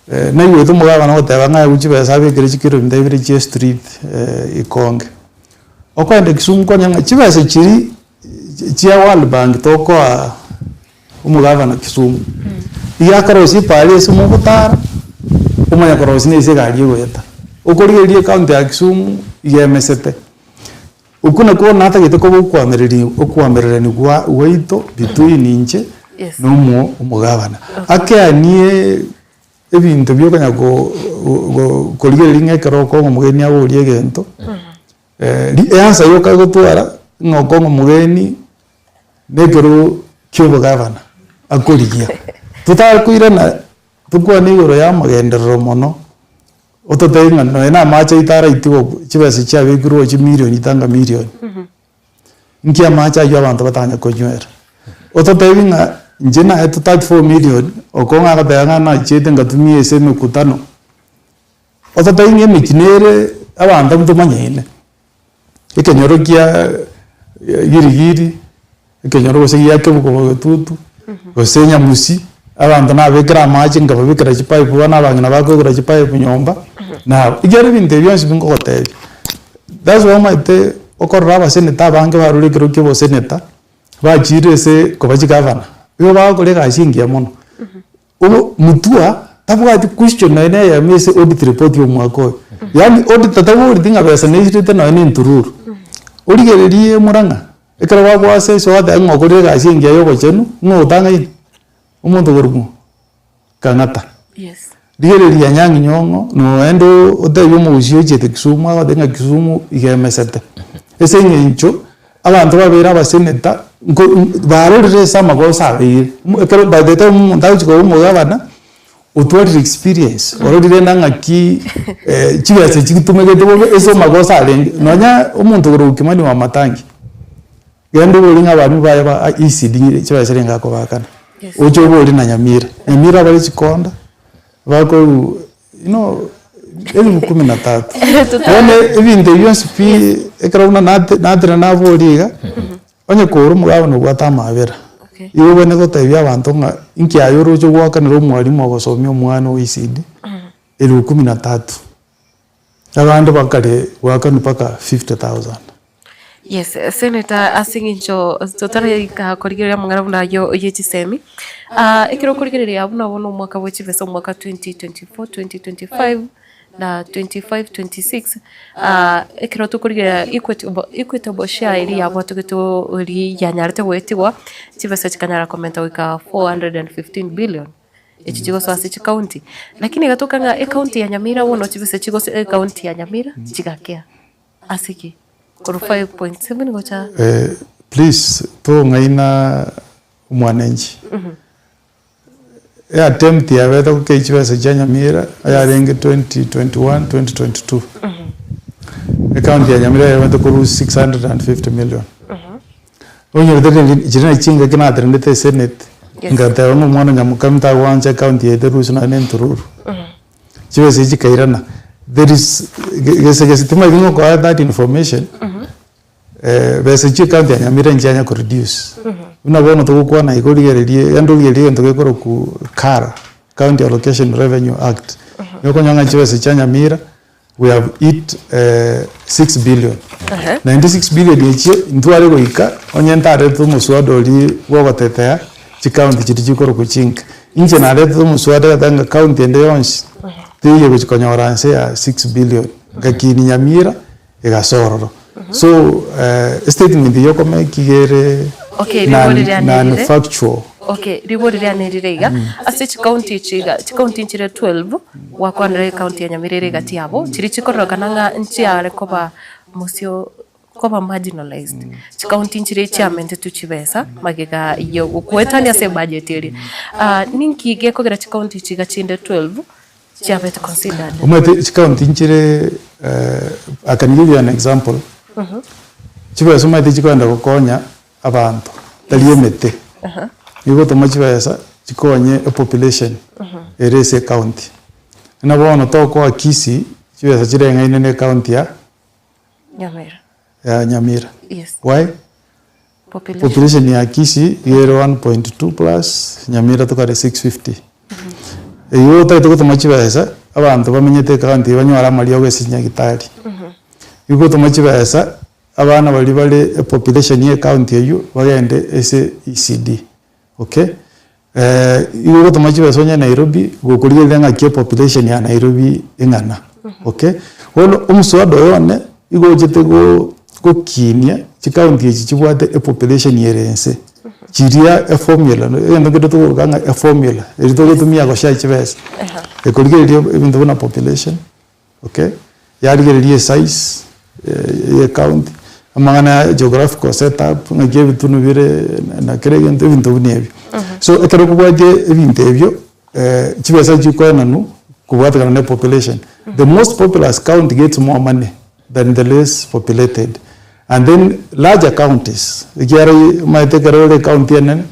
Naigwete omogabana ogoteba ng'a aegwe chibesa abekere chikilomita ibere chia estreet ikonge. Okoenda Kisumu kwanyora ng'a chibesa chiria chia World Bank tokoa omogabana Kisumu, iga akorosia epara ase mogotara, omanya korosia na ase egari egoeta. Okorigereria ecounty ya Kisumu iga emesete. Okwo nakwo natagete koba okoamereria okoamererania gwa gwaito between inche Yes. na omo omogabana. Akeanie ebinto biokonya ko go korigereria ng'a ekero okong'a omogeni agorie egento, ri eansa yoka agotwara ng'a okong'a omogeni na ekero kia obogabana akorigia. Totakoirana tokwane igoro ya amagenderero mono, Ototebie ng'a nonya na amache aito araitigwe chibesa chiabekirwe chimilioni tanga milioni, nki amache aywo abanto batanya konywera? Ototebie ng'a inche naetwe 34 million, okong'u agoteba ng'a nachiete ngatumia ase emekutano, ototebie ng'a emechie nere abanto ntomanyaine. Ekenyoro kia Girigiri, ekenyoro gose gia Kebuko Bogetutu, gose Nyamusi, abanto nabekera amache nkababekera chipipe bono abang'ina bakoigora chipipe nyomba, nabo. Ekiagera ebinto ebi bionsi bingogotebia, that's why omanyete okorora abaseneta abange barure ekero kia oboseneta, bachire ase koba chigavana, nigo bagokora egasi engiya mono. Obo Mutua tabwati question nonya na eyemo ase audit report ya omwaka oyo. Yaani auditor taboreti ng'a besa neirete nonya na entururu. Origererie Murang'a, ekero bagoa assess ogoteba ng'a okorire egasi engiya ya obochenu, ng'o otang'aini? Omonto okorwa ng'o? Kang'ata. Yes. Rigereria Anyang'i Nyong'o, noende otebie omogusii ochiete Kisumu agotebi ng'a Kisumu iga emesete. Ase eng'encho, abanto babeire abaseneta, nko barorire ase amagoso abeire. Ekero by the time omonto agochia koba omogabana, otwarire experience, ororire na ng'aki chibesa chitumegete bobe ase amagoso arenge. Nonya omonto okorokwa Kimani Wamatangi, genda oborie ng'a abalimu baye ba ECD chibesa renge akobaakana, oche oborie na Nyamira, Nyamira bare chikonda. Bakoigwa you know elifu kumi na tatu. Bono ebinto ebi bionsi pi ekero buna nate natera naboria iga, onye kore omogabana obwate amabera, Okay. igo obwenerete gotebia abanto ng'a inki aye oroche goakanera omwalimu ogosomia omwana o ECD elifu kumi na tatu. Abande bakare goakanwa mpaka 50,000. Yes, Senator ase eng'encho totaraika korigereria amang'ana buna ayio ye chisemi, ekero okorigereria buna bono omwaka bwe chibesa omwaka 2024, 2025 na 25, 26, ekero tokorigereria equitable equitable share eria yabwatogetwe eria yanyarete goetigwa, chibesa chikanyara komenta goika 415 billion. Echi chigosoa ase chikaunti, lakini egatoka ng'a ekaunti ya Nyamira bono chibesa chigosoa ekaunti ya Nyamira chigakea. Ase ki? Korwa 5.7 gocha. Please tong'aina omwananchi. Eattempt yabete gokei chibesa chia Nyamira yarenge 2021, 2022. Ecounty ya Nyamira yabete korwa 650 million. Onyorete rende chiria nachi chingaki natenenete esenate, ngateba ng'a omwana o Nyamukami tagwancha ecounty yaito erusie nonye na entururu. Chibesa echi chikairana, there is gese gese timanyeti ng'a okoa that information, besa echio ecounty ya Nyamira nchianya ko reduce. Buna bono togokwana iga origererie, genda origererie egento gekorokwa CARA, County Allocation Revenue Act, nigo okonyora ng'a chibesa chia Nyamira we have hit 6 billion. Naende 6 billion echio ntware goika onye ntaretete omoswada oria bwa ogotetea chicounty chiria chikorokwa chinke. Inche naretete omoswada egoteba ng'a county ende yonsi teiyo egochi konyora nse ya 6 billion, ngakinia Nyamira egasa ororo. So estatement eyio okomeki iga ere Okay, ribori riane non rire. factual. Okay, ribori riane rire iga, ase chikaunti echi iga, chikaunti nchire 12, gwakwanire ekaunti ya Nyamira ere egati yabo, chiria chikororokana ng'a nchiare koba mosio koba marginalized. Chikaunti nchire chiamentetwe chibesa magega ya goetania ase ebudget eria. Ninki gekogera chikaunti echi iga chinde 12 chiabete considered? Omanyete chikaunti nchire I can give you an example, chibesa omanyete chikoenda gokonya abanto, tari emete. Nigo ogotoma chibesa chikonye epopulation ere ase ecounty. Buna bono tokoa Kisii chibesa chireng'aine na ecounty ya Nyamira. ya Nyamira. Yes. Why? Population. Population ya Kisii iga ere 1.2 plus Nyamira tokare 650. Eywo otagete gotoma chibesa, abanto bamenyete ecounty eywo banyore amariogo ase chinyagitari. Igo gotoma chibesa, abana baria bare epopulation ya ecounty eywo bagende ase ECD, okay. Igo ogotoma chibesa onye Nairobi, gokorigereria ng'aki epopulation ya Nairobi eng'ana, okay. Bono omoswada oyo one, igo ochete go gokinia chicounty echi chibwate epopulation ere inse, chiria eformula, egento kende tokoroka ng'a eformula, eria togotumia goshare chibesa, ekorigereria ebinto buna population. Okay, yarigereria esize ye ecounty, amang'ana ya geographical set up, ng'aki ebitunu bire na kera egento, ebinto buna ebio. So ekero okobwatia ebinto ebio, chibesa chikoenanwa kobwatekana na epopulation. The most populous county gets more money than the less populated. And then larger counties, ekiagera omanyete ekero ore ecounty enene,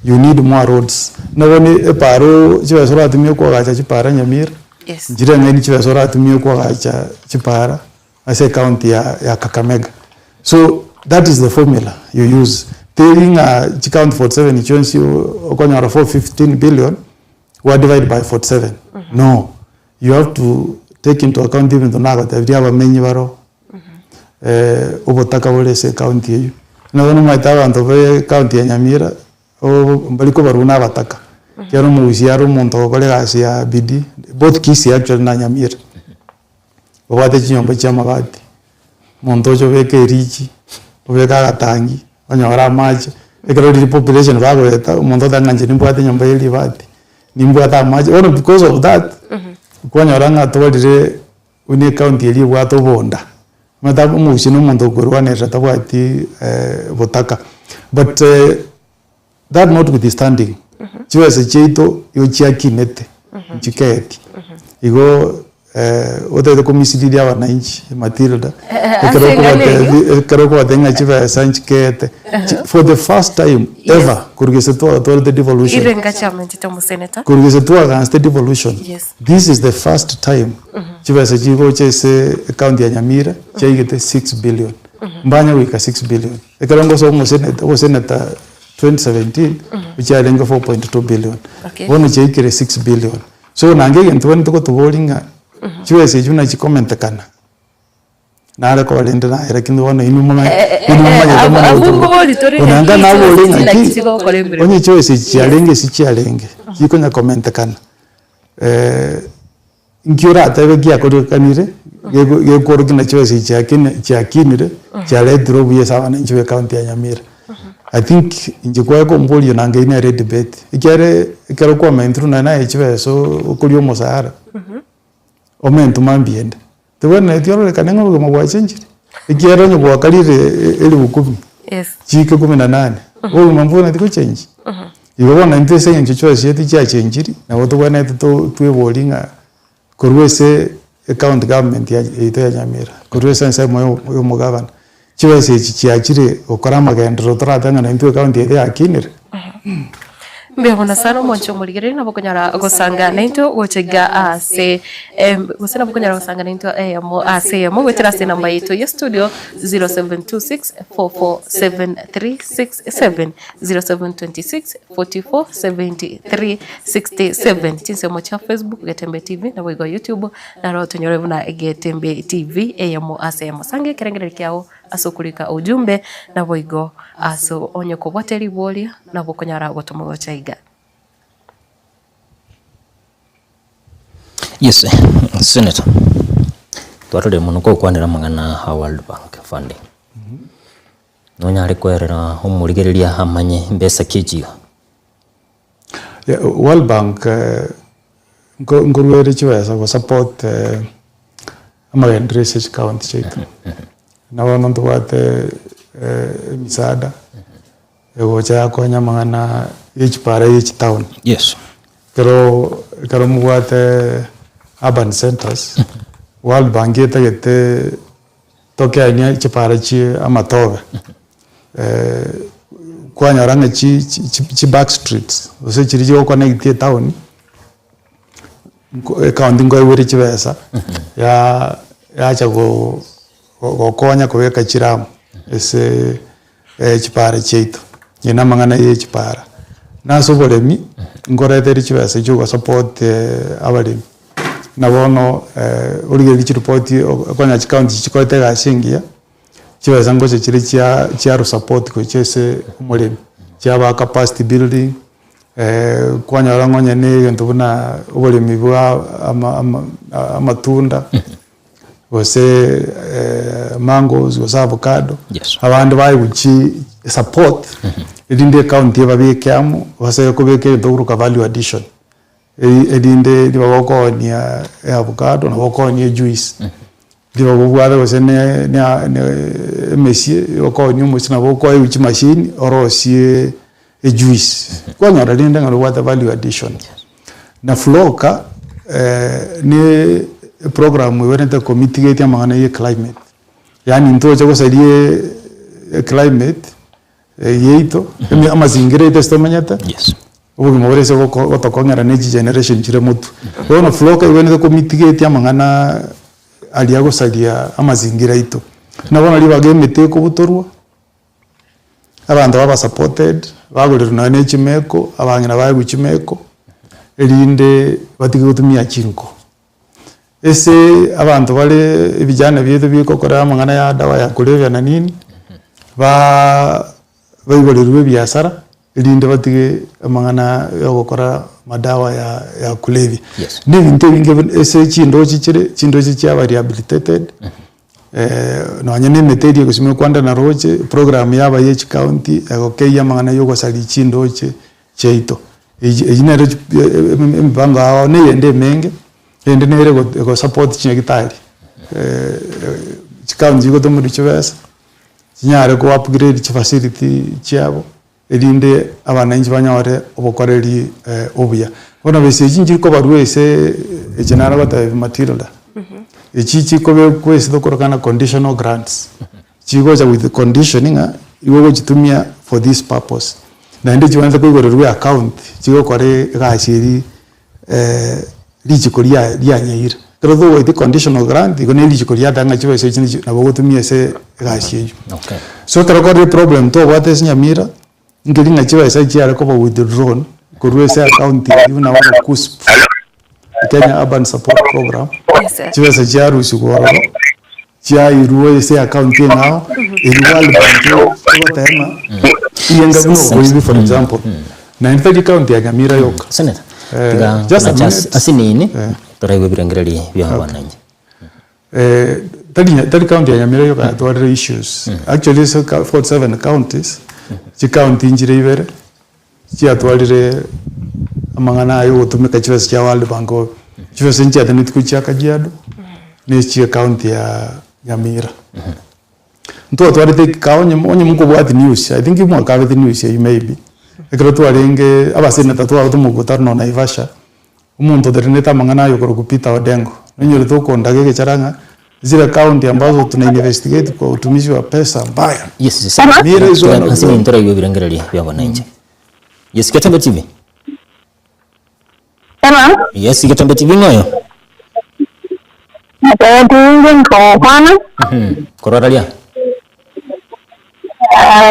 you need more roads. Nabo ne eparo chibesa oratumie koagacha chipara Nyamira, Yes. Nchire eng'eni chibesa oratumie koagacha chipara ase ecounty ya ya Kakamega. So that is the formula you use. Teri ng'a chicounty 47 chionsi okonyora 415 billion wa divide by 47. No, you have to take into account ebinto nagotebirie abamenyi baro, obotaka bore ase ecounty eywo. Buna bono omanyete abanto ba ecounty ya Nyamira, mbari kobarwa buna abataka, ekiagera omogusii are omonto ogokora egasi ya bidii, both Kisii actually na Nyamira, babwate chinyomba chia amabati, omonto ocha obeka erichi, obeka agatangi, onyore amache, ekero riria population bagoeta, omonto oteba ng'a inche nimbwate enyomba ya eribati, nimbwate amache, bono because of that, kwanyora ng'a twarire buna ecounty eria ebwate obonda. Omanyete omogusii na omonto okorwanerera tabwati botaka, but that notwithstanding, chibesa chiaito igo chiakinete, nchikeeti, igo otagete komislead abananchi Matilda, ekero Ase eng'ana eyio. okobatebia ekero okobatebia ng'a chibesa nchikeete, for the first time ever korwa gese twatwarete devolution. Ire ngachiamentete omoseneta. Korwa gese twagansete devolution, Yes. this is the first time Chibesa chigocha ase ecounty ya Nyamira chiaigete 6 billion, mbanya goika 6 billion. Ekero ngosoa omoseneta oboseneta 2017 chiarenge 4.2 billion, Okay. bono chiaikire 6 billion. So naende egento bono togotoboria ng'a chibesa echio buna chikomentekana, nare koba rende naye lakini bono inwe momanye inwe momanyete mono Abwo gotoboria. nkobori tore Bono ng'aki anga nabore chibesa echi ng'aki, naki chigokora emeremo. onye chibesa echi chiarenge ase chiarenge, chikonya komentekana. Inki oratebe giakorekanire gekworokia ng'a chibesa echi chiakinire chiaretire obuya ase abananchi ba ecounty ya Nyamira. I think inche kwaye komboria naende eywo nere edebate, ekiagera ekero kwamentirwe nonya naye chibesa okoria omosara, omentwe mambia ende, tebwenereti ororekane ng'a obogima bwachenchire, ekiagera onye gwakarire elifu kumi, chiike kumi na nane, obogima mbobwenereti gochenji. Igo bono intwe ase eng'encho chibesa chiaito chiachenchiri, nabo tobwenerete to tweborie ng'a korwa ase ecounty government ya yaito ya Nyamira, korwa ase ensemo ya ya omogavana, chibesa echi chiachire gokora amagenderero toratebe ng'a naintwe ecounty yaito yakinire. Mbuya mono sana omonche omorigereria nabo okonyara gosanga naintwe gocha iga ase gose nabo okonyara gosanga naintwe eyemo ase eyemo goetera ase enamba yaito ya studio 0726 447 367. 0726 44 73 67 chinsemo chia Facebook Getembe TV naboigo YouTube naro tonyore buna Getembe TV eyemo ase eyemo. Sanga ekerengererio kiao ase okorika ujumbe naboigo ase onye kobwate riboria nabo okonyara gotoma gocha iga. Yes, Senator, twarorire mono gokwanera amang'ana a World Bank funding. Nonyare kwerera omorigereria amanye mbesa ki echiga. Yeah, World Bank nko- nkorwa ere chibesa go support amagenderero ase chicounty chiaito. Na bono ntobwate emisaada egocha yakonya amang'ana ya chipara ya chitown. Yes. Ekero ekero mobwate urban centres, World Bank etagete Tokeania chipara chie amatobe, kwanyora ng'a chi chi chi back streets gose chiria chigoconnect etown, nko ecounty nkoegwere chibesa ya yacha go gokonya kobeka chiramu ase chipara chiaito. Eye na amang'ana ya echipara. Na ase oboremi, nkoretere chibesa echio ogosupport abaremi. Na bono origererie chiripoti okonya chicounty chikorete egasi engiya, chibesa ngocha chire chia chiarusupport gochia ase omoremi, chiaba capacity building, kwanyora ng'a onye na egento buna oboremi bwa ama ama amatunda, gose mangoes gose avocado, Yes. abande baegwa chi support, erinde ecounty ebabeke amo, gose kobeka egento korwa value addition, erinde ribaga okoonia eavocado nabo okoonia ejuice, ribaga obwate gose ne ne ne emesie, okoonia omosie nabo okoegwa chimashini orosie ejuice, kwanyora rende ng'a nobwate value addition. Na FLOCA ne eprogram ewenerete komitigate amang'ana ya eclimate, yaani ntoche gosaria eclimate yaito, amazingira aito ase tomenyete, Yes. obogima bore ase goko gotokong'era ne chigeneration chire motwe. Bono FLOCA ewenerete komitigate amang'ana aria agosaria amazingira aito. Buna bono ribaga emete ekobutorwa. Abanto baba supported, bagorerwa nonya ne chimeko, abang'ina baegwe chimeko, erinde batige gotumia chinko. Ase abanto bare ebijana biaito bigokora amang'ana ya dawa ya kulevya na nini, baa baigorerwe ebiasara, erinde batige amang'ana ya ogokora madawa ya ya kulevya. Yes. Na ebinto ebinge buna ase chindoche chire, chindoche chiaba rehabilitated. Nonye na emete eria egosimekwa ande na roche, program yaba ye chicounty egokeyia amang'ana ya ogosaria chindoche chiaito. Eyio eyio nero emipango yao na eyende emenge, eyende nere egosupport chinyagitari chicounty chigotomerwa chibesa, chinyare ko upgrade chifacility chiabo. Erinde abananchi banyore obokoreri obuya. Bono besa echi nchiri kobarwa ase echi nare gotebia Matilda, echi chikobekwa ase tokorokana conditional grants, chigocha with condition ng'a igo ogochitumia for this purpose. Naende chibwenerete koigorerwa eaccount chigokora egasi eria richiko ria rianyeire. Ekero togoetia conditional grant, igo ne richiko riateba ng'a chibesa echi nachi nabo ogotumia ase egasi eywo. Okay. So ekero okorire problem tobwate ase Nyamira, nkeri ng'a chibesa chiare koba withdrawn korwa ase account eywo buna bono KUSP, Kenya Urban Support Program, Yes, sir. chibesa chiarusigwa ororo, chiairwa ase account eng'ao, erio World Bank egoteba ng'a eyenga buna oboibi for example, naende tari ecounty ya Nyamira yoka. Senator, Eh, tiga just a konacha minute. ase nini Eh. toraigwe ebirengererio bia abananchi. Eh, tari nya- tari county ya Nyamira yoka yatwarire issues. Actually ase ka- 47 counties, chicounty nchire ibere, chiatwarire amang'ana aya ogotumeka chibesa chia World Bank obe. Chibesa nchiatenetwe gochia Kajiado, na echie county ya Nyamira. Ntwatwarete ekikao onye onye mokobwati news, I think mwakabete news eywo maybe, ekero twarenge abaseneta twabete omokutano Naivasha, omonto oterenete amang'ana aya okorokwa Peter Odengo, nonyorete okondaga egechara ng'a zile county ambazo tuna investigate kwa utumishi wa pesa mbaya. Yes, yes, Nyamira is one of ase them. ninto toraigwe ebirengererio bia abananchi. Yes, Getembe TV. Hello. Yes, Getembe TV ng'oyo. Tinge nkogokwana Korwa raria.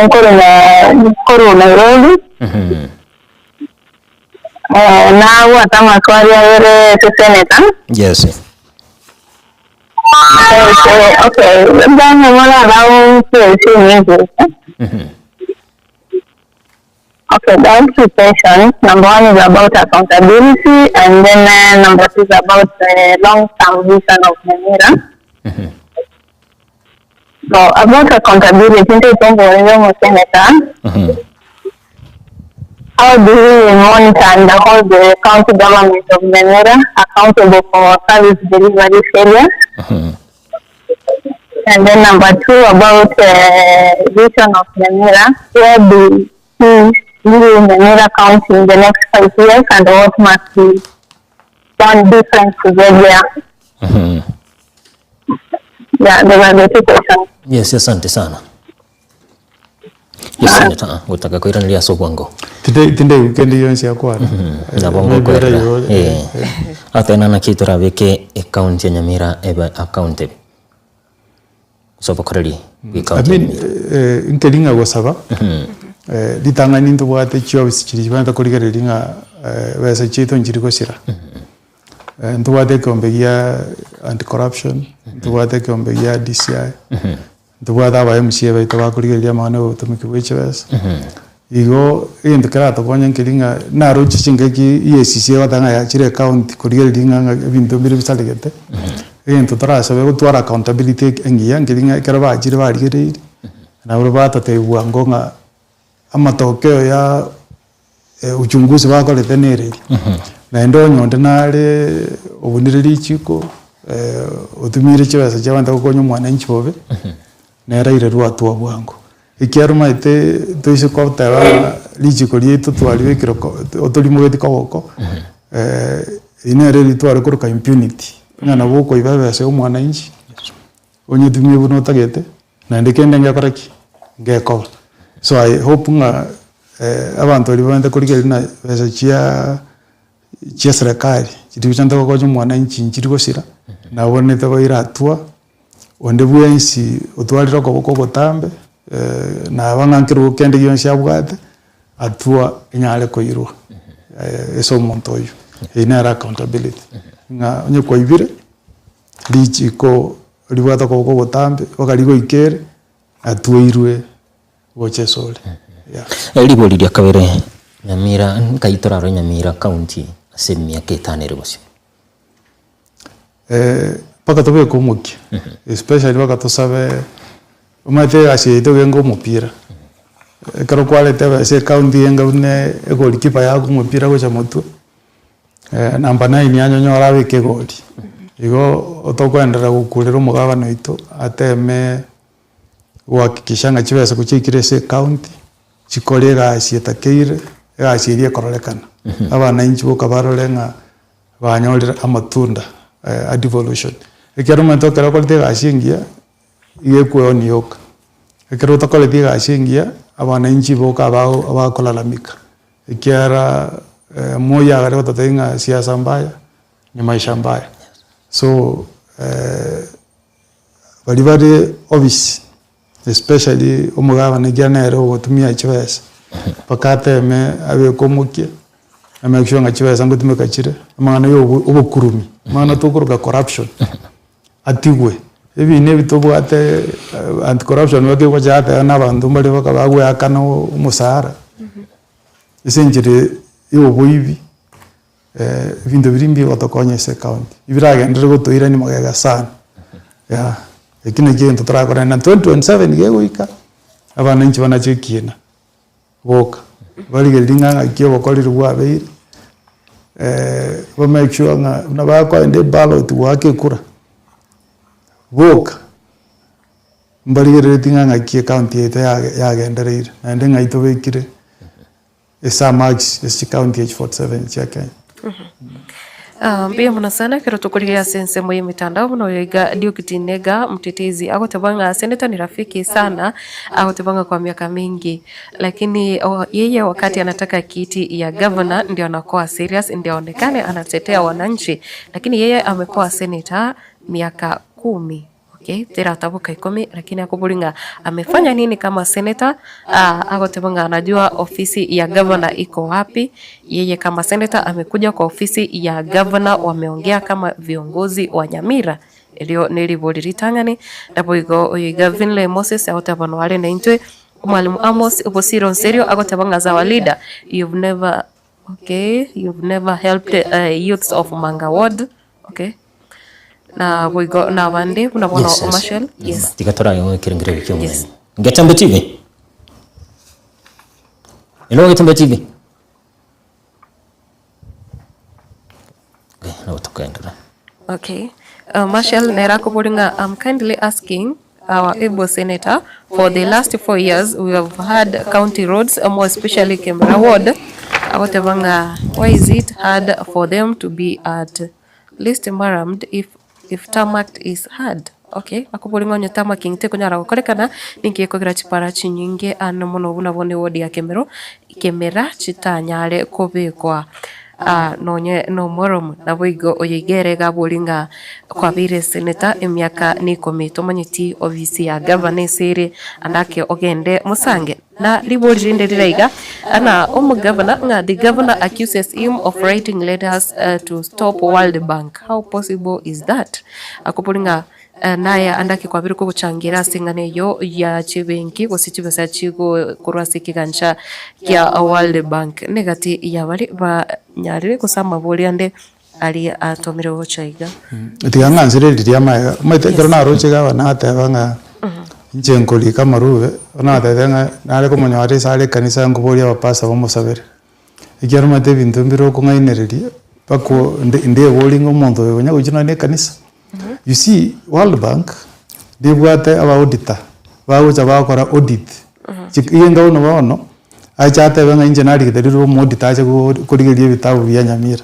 Nkorwa na nkorwa Nairobi. Nabwate amaswali abere ase senator. Yes. Okay, bono morabao Okay, the two questions. Number one is about accountability, and then number two is about the long-term vision of Nyamira. So about accountability, nte Senator, how do we monitor and hold the county government of Nyamira accountable for service delivery failure? And then number two, about vision of Nyamira, where do we see Nyamira County in the next 5 years and what must be done different to get there? Yeah, those are the two questions. Yes, asante sana. Yes, Senator, gotaka koiraneria ase obwango. Tinde tinde weekend yonsi yakwana. Nabo ngokorera. Eh. Atena naki torabeke ecounty ya Nyamira ebe accountable. Ase obokoreri bwa I ecounty ya mean, Nyamira. nkeri ng'a gosaba. Ritang'ani ntobwate chiofisi chiria chibanete korigereria ng'a ebesa chiaito nchiri gosira. Ntobwate ekeombe gia anti corruption, ntobwate ekeombe gia DCI, ntobwate aba MCA baito bakorigereria amang'ana ya obotumiki bwa chibesa. Igo egento keratokonye nkeri ng'a naroche chingaki EACC egoteba ng'a yachire ecounty korigereria ng'a ng'a ebinto mbire bisaregete, egento torasabe gotwara accountability engiya nkeri ng'a ekero bachire barigereirie, Nabo batotebi bwango ng'a amatokeo ya uchunguzi bakorete nere eria. Naende onye onde nare obunire richiko, otumire chibesa chia abanto gokonya omwananchi bobe, nere airerwe hatua bwango. Ekiagera omanyete toise koteba ng'a richiko riaito twaribekire ko otorimogeti koboko, eri nere erio tware koroka impunity, ng'a nabo okoiba ebesa ya omwananchi, onyetumie buna otagete. Naende kende ngekora ki? Ngekoba. So I hope ng'a abanto baria babwenerete korigereria buna besa chia chia serikali chiria chigocha gokonya omwananchi nchiri gosira, nabo nete baire hatua, onde bwensi otwarire okoboko ogotambe naba ng'a nkerogo kende gionsi abwate, hatua enyare koirwa ase omonto oywo. Eywo nere accountability, ng'a onye kwaibire. Richiko ribwate okoboko ogotambe, mpaka rigoika ere, atweirwe gocha esore. Yeah. Rigori ria kabere, Nyamira, nkai torarore Nyamira county ase emiaka etano ere bosio? Mpaka tobeke omokia, especially mpaka tosabe, omanyete egasi yaito iga enga omopira, ekero kwareta ebesa ecounty enga buna egolikipa yago omopira gocha motwe. Number nine anyonyore abeke egoli, igo tokoenderera gokurera omogabana oito ateme gohakikisha ng'a chibesa gochia chiaikire ase ecounty, chikore egasi etakeire, egasi eria ekororekana. Abananchi boka barore ng'a banyorire amatunda a devolution. Ekero omanyete ekero okorete egasi engiya, iga ekweoni yoka, ekero otakoreti egasi engiya, abananchi boka abakolalamika. Ekiagera moi agare gototebia ng'a siasa mbaya, ni maisha mbaya. So baria bare office especially omogabana ekiagera nere ogotumia chibesa, mpaka ateme abeke omokia, a make sure ng'a chibesa ngotumeka chire, amang'ana ya obokurumi, amang'ana tokoroka corruption, atigwe. Ebina ebi tobwate anti corruption bakegocha bateba na abanto mbare baka bagoeakana omosara, ase enchera ya oboibi, ebinto biria mbigotokonya ase ecounty, ebiragenderere gotoirania magega sana, yeah. Eki nakio egento torakore na 2027 gegoika, abananchi banache ekiina, boka, barigererie ng'a ng'aki obokoreri bwabeire, ba make sure ng'a buna bakoenda eballot goaka ekura, boka, mbarigerereti ng'a ng'aki ecounty yaito yage yagendereire, naende ng'ai tobekire ase amarks ase chicounty echi 47 chia Kenya. Ah, mbuya mono sana ekero tokorigereria ase ensemo y'emitandao buna oyo iga Duke Tinega mtetezi agoteba ng'a senator ni rafiki sana agoteba ng'a kwa miaka mingi lakini oh, yeye wakati anataka kiti ya governor ndio anakuwa serious ndio aonekane anatetea wananchi lakini yeye amekuwa senator miaka kumi Okay, terataboka ikomi lakini akobori ng'a amefanya nini kama senator ah, agoteba ng'a anajua ofisi ya governor iko wapi. Yeye kama senator amekuja kwa ofisi ya governor, wameongea kama viongozi wa Nyamira. Erio neribori ritang'ani naboigo oyo iga Finlay Moses agoteba noare naintwe Mwalimu Amos Obosiro Nserio agoteba ng'a as our leader you've never okay, you've never helped uh, youths of Manga ward okay. Na boigo nabande buna bono Yes, yes. Marshall yes. Tiga torange ekerengererio kia Yes. omonene. Getembe TV. Hello Getembe TV. Okay, nabo tokoenderera. Okay. Marshall nere akobori ng'a I'm kindly asking our able senator for the last 4 years we have had county roads more especially Kemera ward agoteba ng'a why is it hard for them to be at least murramed if if tarmacked is hard okay akobori ng'a onye tarmacking tekonyara gokorekana ninki gekogera chipara chinyinge ano mono buna bono eward ya Kemero Kemera chitanyare kobekwa. Nonye nomoromo, naboigo oyo iga ere iga abori ng'a kwabeire senator emiaka neikomi tomanyeti ofisi ya gavana ase ere ande ake ogende mosange. Na ribori rinde rire iga, ng'a omogavana ng'a the governor accuses him of writing letters to stop World Bank, how possible is that? Akobori ng'a Naye ande ake kwabeire kogochangera ase eng'ana eyio ya chibenki gose chibesa chigokorwa ase ekegancha kia World Bank. Negati ya baria banyarire gose amabori ande aria atomire gocha iga. Tiga ng'ansere riria amaega, omanyete ekero naroche iga abana nateba ng'a inche nkorika amarube, bono natebete ng'a nare komonyora ase are ekanisa nkoboria abapastor bamosabere. Ekiagera omanyete ebinto mbire okong'ainereria mpaka nde ndebori ng'a omonto oyo onya gochia nonye na ekanisa. You see, World Bank, nebwate aba auditor, bagocha bakora audit, chik egento bono bono, ache atebe ng'a inche narigete riroba omo auditor ache go korigereria ebitabu bia Nyamira.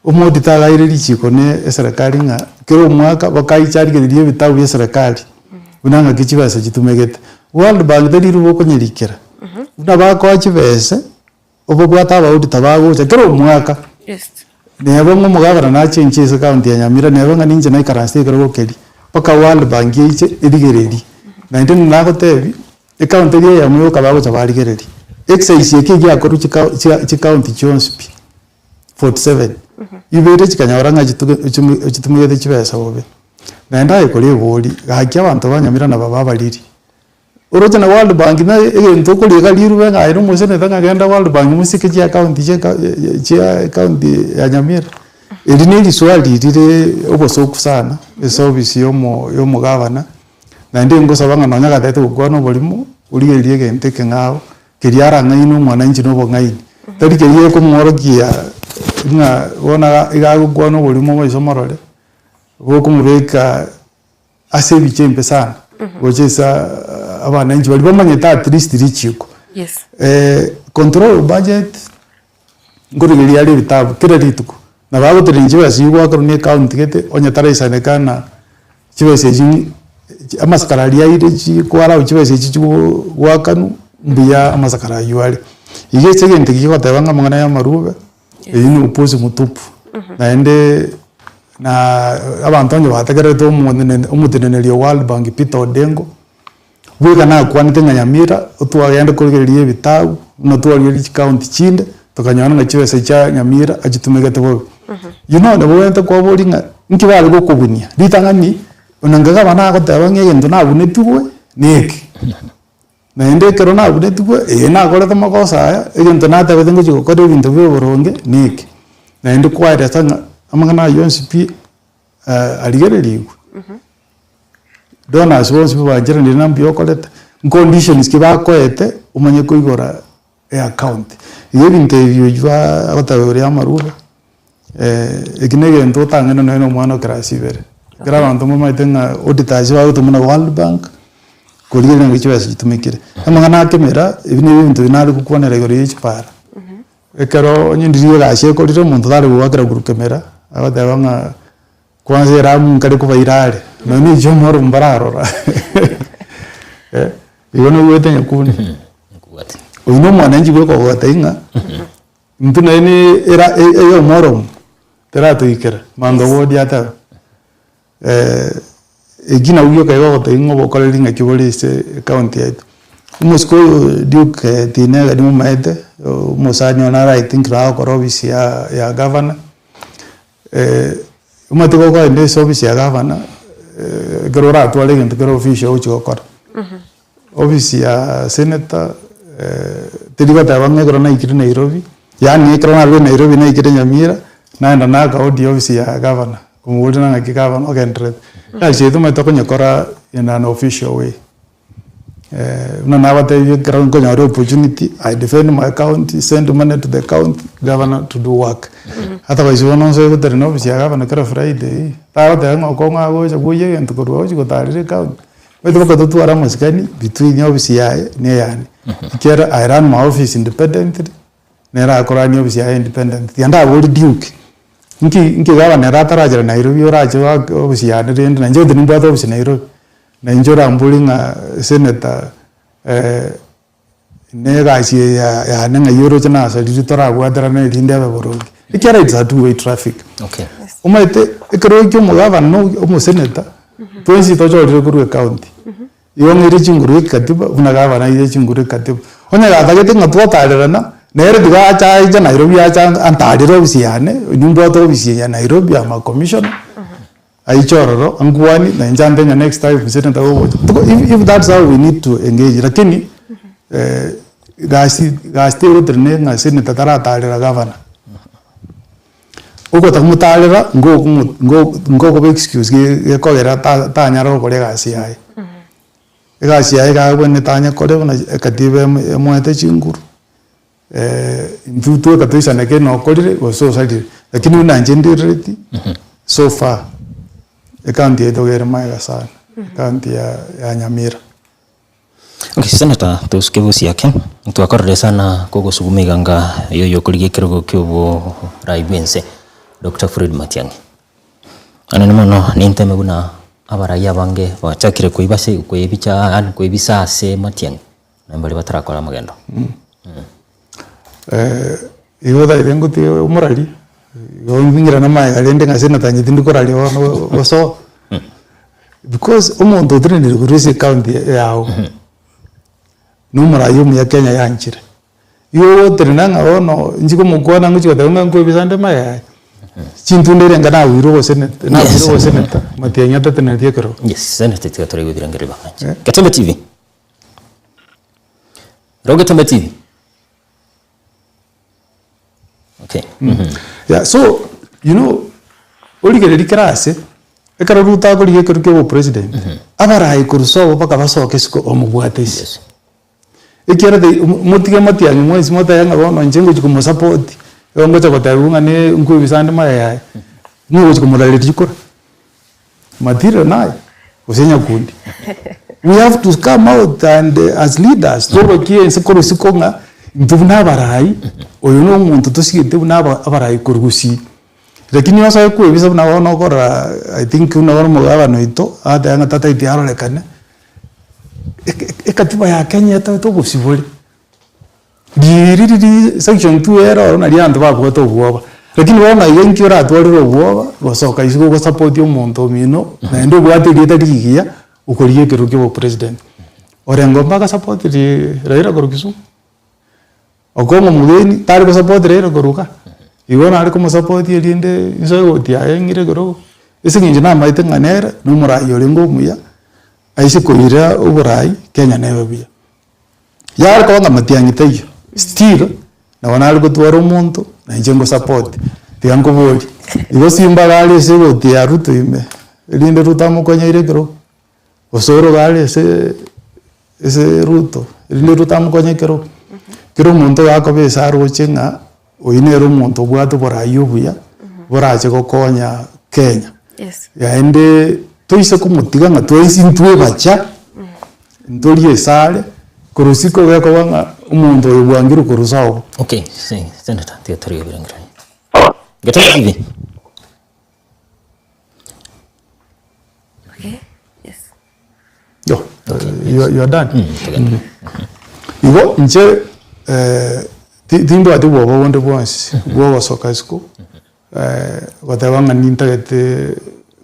Omo auditor agaire richiko ne eserekari ng'a kera omwaka bakaiche arigererie ebitabu bia eserekari, buna ng'aki chibesa chitumegete. World Bank teri riroba okonyerikera, buna bakoa chibese. Obobwate aba auditor bagocha kera omwaka, neba ng'a omogavana nache inche ase ekaunti ya Nyamira neba ng'a ninche naikaranse ekerogo keria, mpaka World Bank eiche erigererie. Naende nagotebia, ekaunti eria eyemo yoka bagocha barigereria. Exercise eke egiakorwa chika chia chikaunti chionsi pi, 47, ibere chikanyora ng'a chituge chumi chitumegete chibesa bobe. Naende aye kore ebori, gaki abanto ba Nyamira nabo babariri. Oroche na World Bank na egento okoriga rirube ng'a aye nomoseneta ng'a genda World Bank mosike chiakaunti chia eka chia ekaunti ya Nyamira. Eri ne riswali rire obosoku sana ase ofisi ya omo ya omogavana, naende ngosaba ng'a nonya gatete gokwana oborimo, origererie egento ekeng'ao, keria arang'aine omwananchi na obong'aini. Tari keria gekomworokia ng'a bono iga agokwana oborimo maiso morore, gokomobeka. Ase ebicha embe sana gocha ase abananchi baria bamanyete at least richiko. Yes. Control of budget nkorigereria are ebitabu kera rituko, nabo agotenenia chibesa echio goakerwa na ecounty gete onye taraisaneka na chibesa echio amasakara aria aire chikwara chibesa echio chigoakanwa mbuya amasakara aywo are. Igo ase egento eke kegoteba ng'a amang'ana ya amarube. Eyio ni upuzi mutupu. Naende na abanto onye bategererete omonene omoteneneri o World Bank Peter Odengo, bweka nakwanete ng'a Nyamira otwagenda korigereria ebitabu, buna twarigereria chikaunti chinde, tokanyora ng'a chibesa chia Nyamira achitumegete bobe. You know nabo ogente kwaboria ng'a nki bare gokobunia, ritang'ani onanga gavana agoteba ng'a egento nabunetigwe neke. Naende ekero nabunetigwe, ee nakorete amagoso aya, egento natebete ngochia gokora ebinto bia oboronge neke. Naende kwaeresa ng'a amang'ana ayio onsi pi arigererigwe, donors bonsi pi bancheranire na mbuya okorete, nconditions ki bakoete omanye koigora eaccount. Igo ebinto ebi oywo agoteba igoro ya amarube, eki na egento otang'ane nonya na omwana o class ibere. Ekero abanto mbamaete ng'a auditors bagotomwa na World Bank, korigereria ng'a chibesa chitumekire. Amang'ana akemera, ebi nabio ebinto bia nare gokwanera igoro ya chipara. Ekero onye ndiri egasi ekorire omonto tare goakera korwa kemera, agoteba ng'a kwanza eramu nkare kobaira are, nonya na echio omoro mbararora igo noigwete nyakundi. Oyio na omwananchi bweka ogotebia ng'a. Intwe naye ne era ey'omoromo teratoikera, mambia wodi ateba eki nabwo gioka iga ogotebia ng'a obokoreri ng'aki bore ase ecounty yaito. Omosike oyo Duke Tinega nimomaete, omosani one naro I think nagokora ofisi ya ya gavana, omanyete gokoenda ase ofisi ya gavana, ekero oratware egento kere official ogochi gokora. Ofisi ya senator teri goteba ng'a ekero naikire Nairobi, yaani ekero narure Nairobi naikire Nyamira, naenda naaka hodi ofisi ya gavana, komoboria ng'aki gavana ogendererete. Egasi eye tomanyete konyekora in an official way. Buna nabatebie ekero nkonyora opportunity, I defend my county, send money to the county governor to do work. Otherwise bono nsoe gotenena ofisi ya gavana kera Friday, tagoteba ng'a okong'u agocha kwoyia egento korwa ochi gotarera ecounty. Omanyete mpaka totware amasikani between office yaye na eyane, ekiagera I run my office independently, nere akorania office yaye independently. Tiga ndabori Duke, nki nki gavana ere atarachera Nairobi orache oake office yane rende na inche gose nimbwate office Nairobi, na inche orambori ng'a senator. Na egasi eye ya yane ng'ai oroche nasarire torabwaterane erinde abe boronge. Ekiagera it's a two way traffic. Okay. Omanyete ekero oike omogavana na omoseneta, twensi tochorire korwa ecounty. Igo ng'aire chinguru ekatiba buna gavana aire chinguru ekatiba. Onye gatagete ng'a twatarerana, nere tiga ache aiche Nairobi ache antarere ofisi yane, nimbwate ofisi ya Nairobi am a commissioner, aiche ororo ankwani na inche ante ng'a next time senator gogocha. Tuko if if that's how we need to engage lakini gasi gasi tegotenena ng'a senator taratarera gavana. Ogotamotarera ngokomo ngo ngokoba excuse ge gekogera ta tanyara gokora egasi yaye. Egasi yaye iga abwenerete anyekore buna ekatiba emo emoete chinguru, intwe tweka toisaneke nokorire gose osarire, lakini buna inche ndireti so far, ecounty yaito iga ere magega sana, ecounty ya ya Nyamira. Okay, Senator tosuke bosiake, twakorire sana kogosuguma iganga yoyo okorigia ekerogo kia oborai bwense Doctor Fred Matiang'i. Anene mono ninteme buna abarai abange bachakire koiba ase koebicha yaani koebisa ase Matiang'i na mbaria batarakora amagendo. Igo otagete ngotige omorari, igo ng'irane amaega rende ng'a senator inche tindi koraria bono gosoa. Because omonto otenenire korwa ase ecounty yago, na omorai omuya Kenya yanchire, igo ogotenena ng'a bono inche komokwana ngochia goteba ng'a nkoebisa nde magega aye, chintunda ere enga nabuire oboseneta nabuire oboseneta matiang'i atatenenetie ekerogo. Yes, senator tiga toraigwe ebirengererio bang'anche. Getembe TV. Ro Getembe TV. Okay. Yeah, so you know origereria kera ase ekero Ruto akorigia ekero kia obopresident abarayi korwa sobo mpaka basoke isiko bamobwate ase. Yes. Ekiagera they motige matiang'i mwensi motebe ng'a bono inche ngochi komosapoti, igo ngocha gotebiwa ng'a ne nkoebisa ande magega aye, nigo ogochi komorareria chikura. Material naye gose nyakundi. We have to come out and as leaders tobokie ense korwa isiko ng'a intwe buna abarai, oyo na omonto tosigete buna aba abarai korwa gusii. Lakini osoe kwebisa buna bono okorora I think buna bono omogabana oito agateba ng'a tataeti arorekane, ekatiba ya Kenya etoete obosibore. Riiri riria section 2 ere ororo nario abanto babwate obwoba, lakini bono iga inki oratwarire obwoba gosoka isiko gosupport omonto omino naende obwate erieta rigiya okorigia ekerogo kia obopresident. Orengo mpaka asupportiri Raila korwa Kisumu, Okong'o omogeni tari gosupport Raila korwa igaa, igo nare komosupport erinde inse egoti yaye eng'ire ekerogo, ase eng'encho namaete ng'a nere na omorai orenge omuya, aise koira oborai Kenya nebe buya. Yare koba ng'a matiang'i taiyo, still nabo nare gotwara omonto na inche ngosupport, tiga nkoborie, igo simba iga are ase egoti ya Ruto ime, erinde Ruto amokonyeire ekerogo, gose oro iga are ase ase Ruto, erinde Ruto amokonye ekerogo. Kera omonto iga akoba ase aroche ng'a oywo nere omonto obwate oborai obuya, borache gokonya Kenya. Yes. Naende toise komotiga ng'a twensi intwe bacha, ntorie esare, korwa isiko gekoba ng'a omonto oyo bwangire korwa sobo. Okay, senator, tiga torie ebirengererio. Getembe TV. Okay. Yes. Yo, you, you are done. Togende. Igo inche ti- timbwati bwoba bonde bwonsi bwa ogosoka isiko goteba ng'a nintagete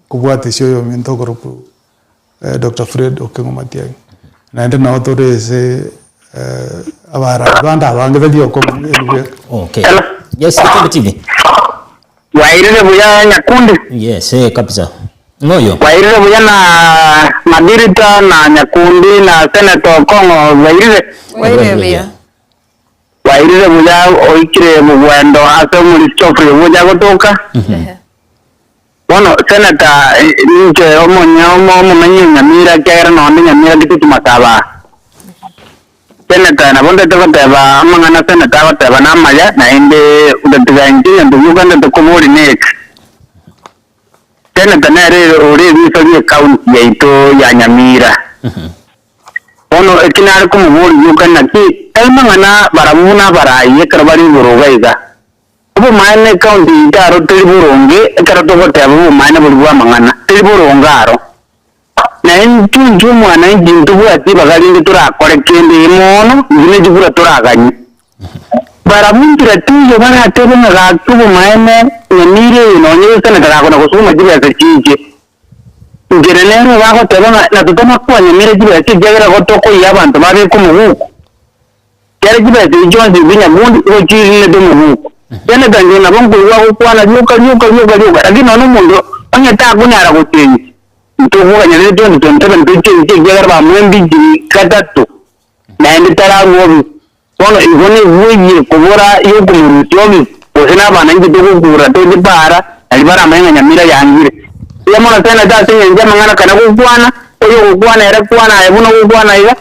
kobwata ase oyominto okorokwa Doctor Fred Okengo Matiang'i. Naende nabo tore ase abarai bande abange tari okong'u bweka. Okay. Hello. Yes, Getembe TV. Bwairire buya Nyakundi? Yes, eh, kabisa. Ng'oyo. Bwairire buya na Madirita na Nyakundi na Senator Okong'o bwairire? Bwairire buya. Bwairire buya oikire mogwendo ase omorisia Geoffrey ogocha gotoka. Bono Senator ninche omonye omomenyi o Nyamira ekiagera nonde Nyamira Kitutu Masaba. Senator nabo ndete goteba amang'ana Senator agoteba namaya naende gotatiga inche egento gioka ndete koboria neke. Senator nere ore eriso rie county yaito ya Nyamira. Bono eki nare komoboria gioka naki tari mang'ana barabwo buna abarai ekero bare igoro iga iga. Obomaene ecounty yaito aro teri boronge ekero togoteba obomaene boria bwa amang'ana teri boronge aro. Naye intwe intwe omwananchi ntobwati ibaga rinde torakore kende eye mono, intwe ne chikura toraganye. Barabwo nchera teiyo baratebe ng'a gaki obomaene Nyamira eye nonye eseneta gakona gosukuma chibesa chinche. Nchera nero bagoteba ng'a na totana Nyamira chibesa ekiagera gotokoyia abanto babeke omoguko. Kere chibesa echi chionsi ase nyakundi igo chirinete omoguko. Seneta inche nabo nkoigwa agokwana rioka rioka rioka rioka lakini nonye omonto onye takonyara gochenji ntokoganya rende 2027 tochenchie ekiagera bamoimpeachiri gatato naende tararwa ofisi. Bono igo nebweyie kobora yokomorusia ofisi gose nabananchi togokura toche para nario baramanye ng'a Nyamira yangire. Mbuya mono Senator ase eng'encho y'amang'ana kana gokwana, oyogokwana ere kwana aye buna ogokwana iga,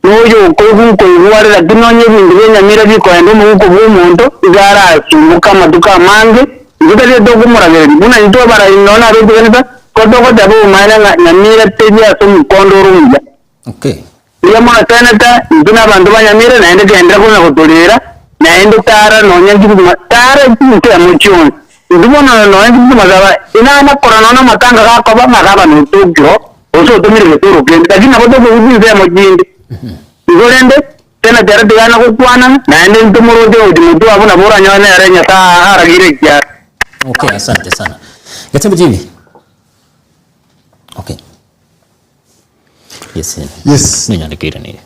Noyo okoigwa nkoigwa are, lakini onye ebinto bia nyamira bikoenda omoguko bw'omonto, iga arasumboke amatuko amange, intwe tari tokomoragereria, buna intwe abarai nonya na abechikanisa, ko togoteba obomaene ng'a nyamira teri ase omokondo ore omuya. Okay. Mbuya mono Senator, intwe na abanto ba nyamira naende genderera konya gotorera, naende tara nonya chibuguma, tara chinsemo chionsi. Intwe bono nonya chibuguma saba, inana korora nonya amatanga gakoba ng'a gabana otokire oo, gose otomire getoro kende, lakini nabo tokoigwa chinsemo chinde. Igo rende, seneta ere tigana gokwana, naende ntomoroche gochia motwe abwo nabo oranyore nere Nyasae aragire ekiara. Okay, asante sana. Getembe TV. Okay. Yes. Yes. Ninyandikire nire.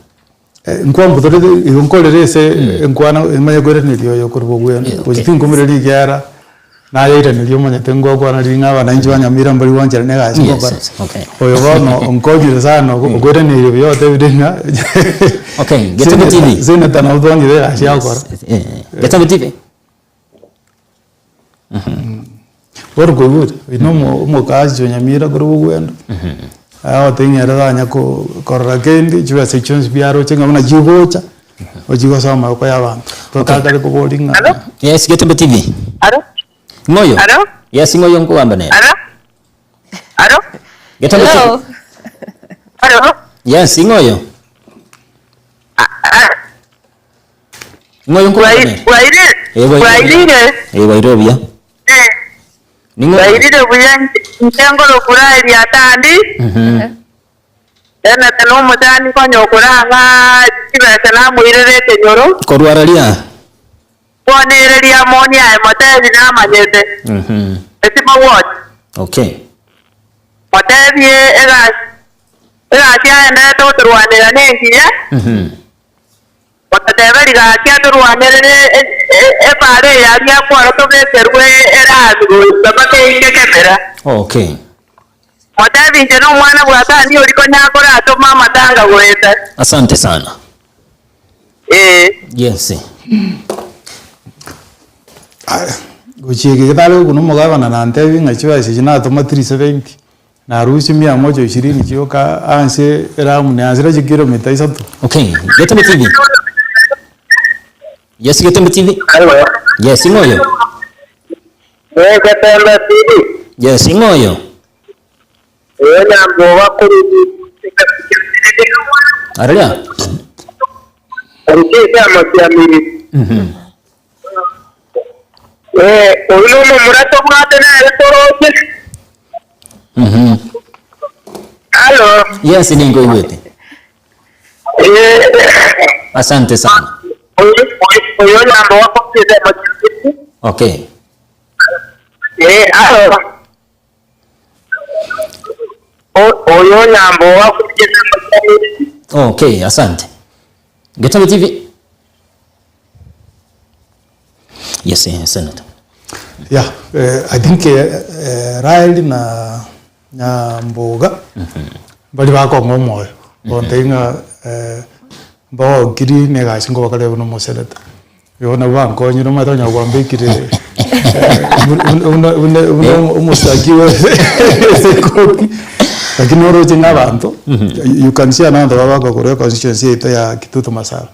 Nkwambutorete igo nkorere ase enkwana emanye koiraneria oyo korwa obwene, Yeah, okay. gochi tinkomireria ekiagera nayairaneria omanyete ngokwana riria ng'a abananchi ba Nyamira mbari gwancherana egasi Yes, ngokora. yes, okay. Oyo bono onkonyire sana okoiraneria buya otebire ng'a Okay, Getembe TV. Senator nabo twangire egasi ya gokora. Yes, Getembe TV. Bono koigwete, oyo na omo omokazi o Nyamira korwa bogwendo, agotebia ng'a ere tanya ko korora kende, chibesa echio chionsi biaroche ng'a buna chigocha, ochi gosoa amaboko ya abanto. Totakare koboria ng'a Alo? Yes, Getembe TV. Alo? Ng'oyo. Alo? Yes, ng'oyo nkogamba nere. Alo? Alo? Getembe TV. Hello. Alo? Yes, ng'oyo. Ng'oyo nkogamba nere. Bwairire? Eh, bwairire. Bwairire? Eh, bwairire buya. Eh, Ning'o? bwairire buya inche ngorokura Eliatandi, Seneta na omosani konya okorang'a chibesa namoirere ekenyoro, Korwara ria. bono ere riamoni aye motebi namanyete, esimogwocha. Okay. Motebie egasi egasi aenderete gotorwanera nengiya, Otatebe rigaki atorwanerere ebaara eye aria akwara tobekerwe erami goika mpaka eike kemera. Okay. Motebi inche nomwana bwa Sani oria konya akoratoma amatanga goeta. Asante sana. Ee. Yes. Aya, gochia eke getare gokuna omogabana nantebie ng'a chibesa echi natoma 370, Narusia mia moja ishirini chioka anse eramu ne anse rache kilomita isato. Okay, Getembe TV. Yes, Getembe TV. Hello. Yes, ing'oyo. Eh, Getembe TV. Yes, ing'oyo. Eh, nyamboga kuri Araria. Orukite amasiamiri. Eh, oyu nomomura tobwate nere toroche. Halo. Yes, ninkoigwete. Eh, Asante sana. oyu oyu nyambo wakopite amasiamiri. Okay. Eh, halo. Oyo nyambo wakopite amasiamiri. Okay, asante. Getembe TV. Yes, Senator. Yeah, I think Raeli na Nyamboga mbari bakong'a omoyo gontebia ng'a mbagokiri na egasi nkobakora buna omoseneta. Igo nabwo bankonyire omanyete onye kwambekire buna buna buna omosaki bwe ekoti lakini oroche ng'a abanto you can see abanto babakogora econstituency yaito ya Kitutu Masaba.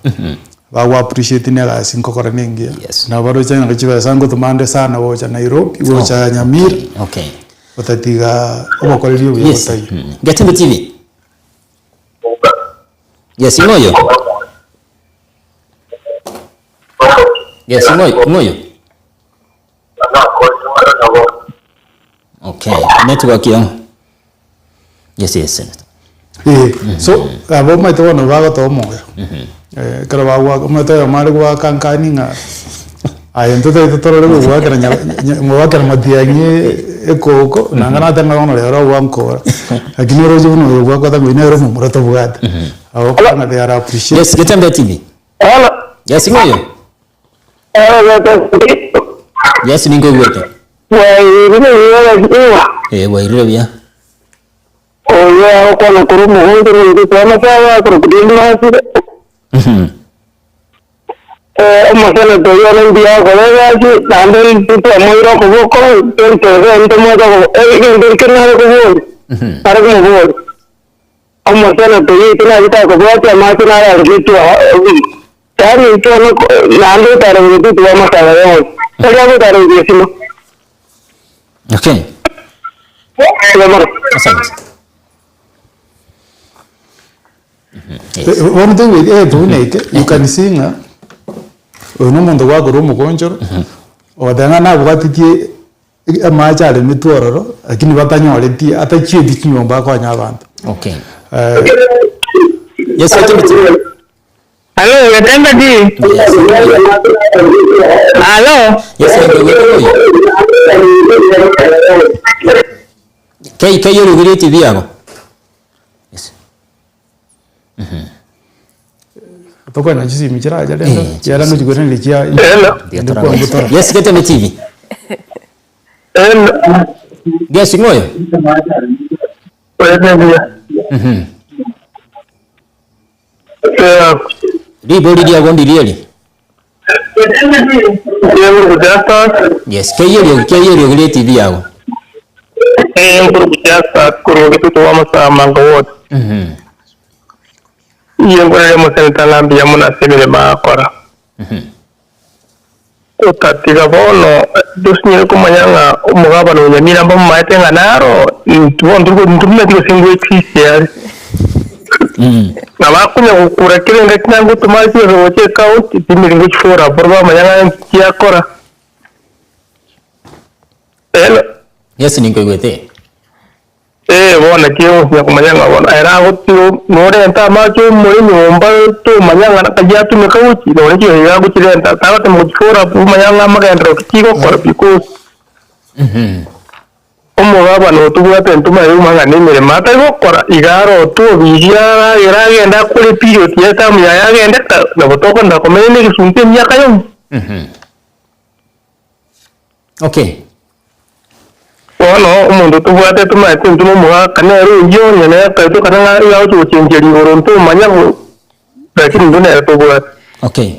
Bago appreciate na egasi nkokora na engiya. Yes. Nabo baroche ng'a chibesa ngotoma nde sana gocha Nairobi, gocha Nyamira, Okay. gotatiga obokoreri obuya Yes. botaiyo. Getembe TV. Yes, ing'oyo. Yes, ing'oyo, ing'oyo. Okay, network yo. Yes, yes, Senator. Eh, so abo omanyete bono bagotoa omoyo. Ekero bagwaka omanyete oyomo are goaka nkani ng'a aye intwe totagete torore gogoakera nya nya goakera matiang'i ekoko nanga nateba ng'a bono rero ogwankora. Lakini oroche buna oyo ogwakota ng'a oyio nere omomura tobwate. Abo okora ng'a they are appreciated. Yes, Getembe TV. Hello. Yes, ng'o oyo? Yes, ninkoigwete. Eh, bwairire buya. Oyo agokwana korwa omogondo noyo twamasaba akorokwa Didimasi. Omoseneta oyio one mbuya agokora egasi, naende intwe twamoire okoboko, 2027 tomoete okoboko, egento ekio nare koboria, nare komoboria, omoseneta oyio oito nachete akobwatia amache nare aregetwe aa yaani intwe one naende otaregetwe twamasaba yonsi, tari agotaregetie gesima. Okay. Mbuya mono. Asante. Eh, Bono toigweti egento buna eke, you can see ng'a oyo na omonto gwakora omogonchoro, ogoteba ng'a nabwatitie amache aremetwe ororo, lakini batanyoreti atachieti chinyomba akonye abanto. Okay. Yes, Getembe TV. Halo, Getembe TV. Yes. Halo. Yes, nkoigwete oyo. Kei kei orugirie TV yago. Yes. Tokonya chisimi chiracha rende, Eh, chiara ngochikwenereri chia Hello. ende kwambutora. Yes, Getembe TV. Hello. Yes, ng'oyo. Oyo mbuya. Ribori riago ndirieri. Yes, kei eriogi, kei eriogi rie TV yago. Iye nkorere omoseneta ng'a mbuya mono ase emeremo agokora. Otatiga bono tosinyire komanya ng'a omogabana o Nyamira mbamomaete ng'a naro intwe bono tori ntomineti gose ngoexist are. Na bakonya gokura kera engaki ng'a ngotoma ase chibesa gocha ecounty timeri ngochifora abwo bamanya ng'a nki chiakora. Hello. Yes ninkoigwete. Ee, bono naki egosinya komanya ng'a bono ere agotiga norente amache omore nyomba tomanya ng'a naki atumeka gochi nonye chibesa iga agochirenta tagotema gochifora omanya ng'a amagenderero ki chigokora because omogabana otobwate ntomanyete komanya ng'a nemeremo atari gokora iga arotwe obiria aragere agende akore period ya etamu yaye agende nabo tokoenda komenya na egesunte emiaka yonsi. Okay. Bono omonto tobwate tomaete intwe nomogaka nere oyio onye nere tari tokana ng'a iga agochi gochencheria igoro ntomanya bo lakini intwe nere tobwate. Okay.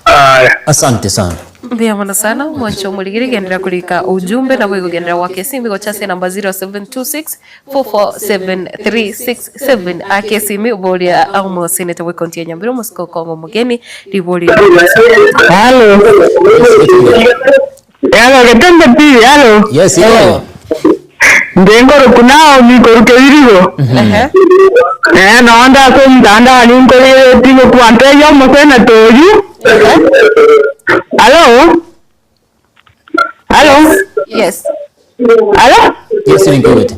Aya. Asante sana. Mbuya mono sana omwancho omorigiri genderera korika ujumbe nabo igogenderera goaka esimi gocha ase enamba 0726 447367 ake esimi boria omoseneta bwe county ya Nyamira omosike okong'a omogeni ribori Halo. Halo, Getembe TV, halo. Yes, hello. Nde nkoroku Naomi koruka ebirigo. Ehe. Eh, noo ndase omotandao ninkore tigokwa ntebie omoseneta oyio. Halo. Halo. Yes. Halo. Yes, ninkoigwete.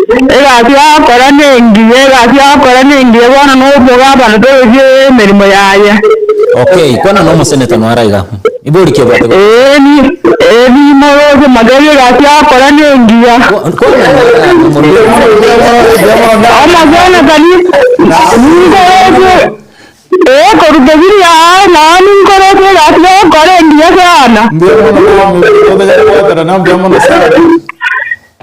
Egasi yagokora nengiya, egasi yagokora nengiya bono nobogabana tobesie emeremo yaye. Okay, kwana na omoseneta noara iga. Ibori ki obwate go- Ee ni ee nimoroche mageri egasi yagokora nengiya. Kwana noara omorwire. Omoseneta ni ninkoroche ee koruta biri aa noo ninkoroche egasi yagokora engiya sana. Mbuya mono Naomi, totagete kobwatana mbuya mono sana.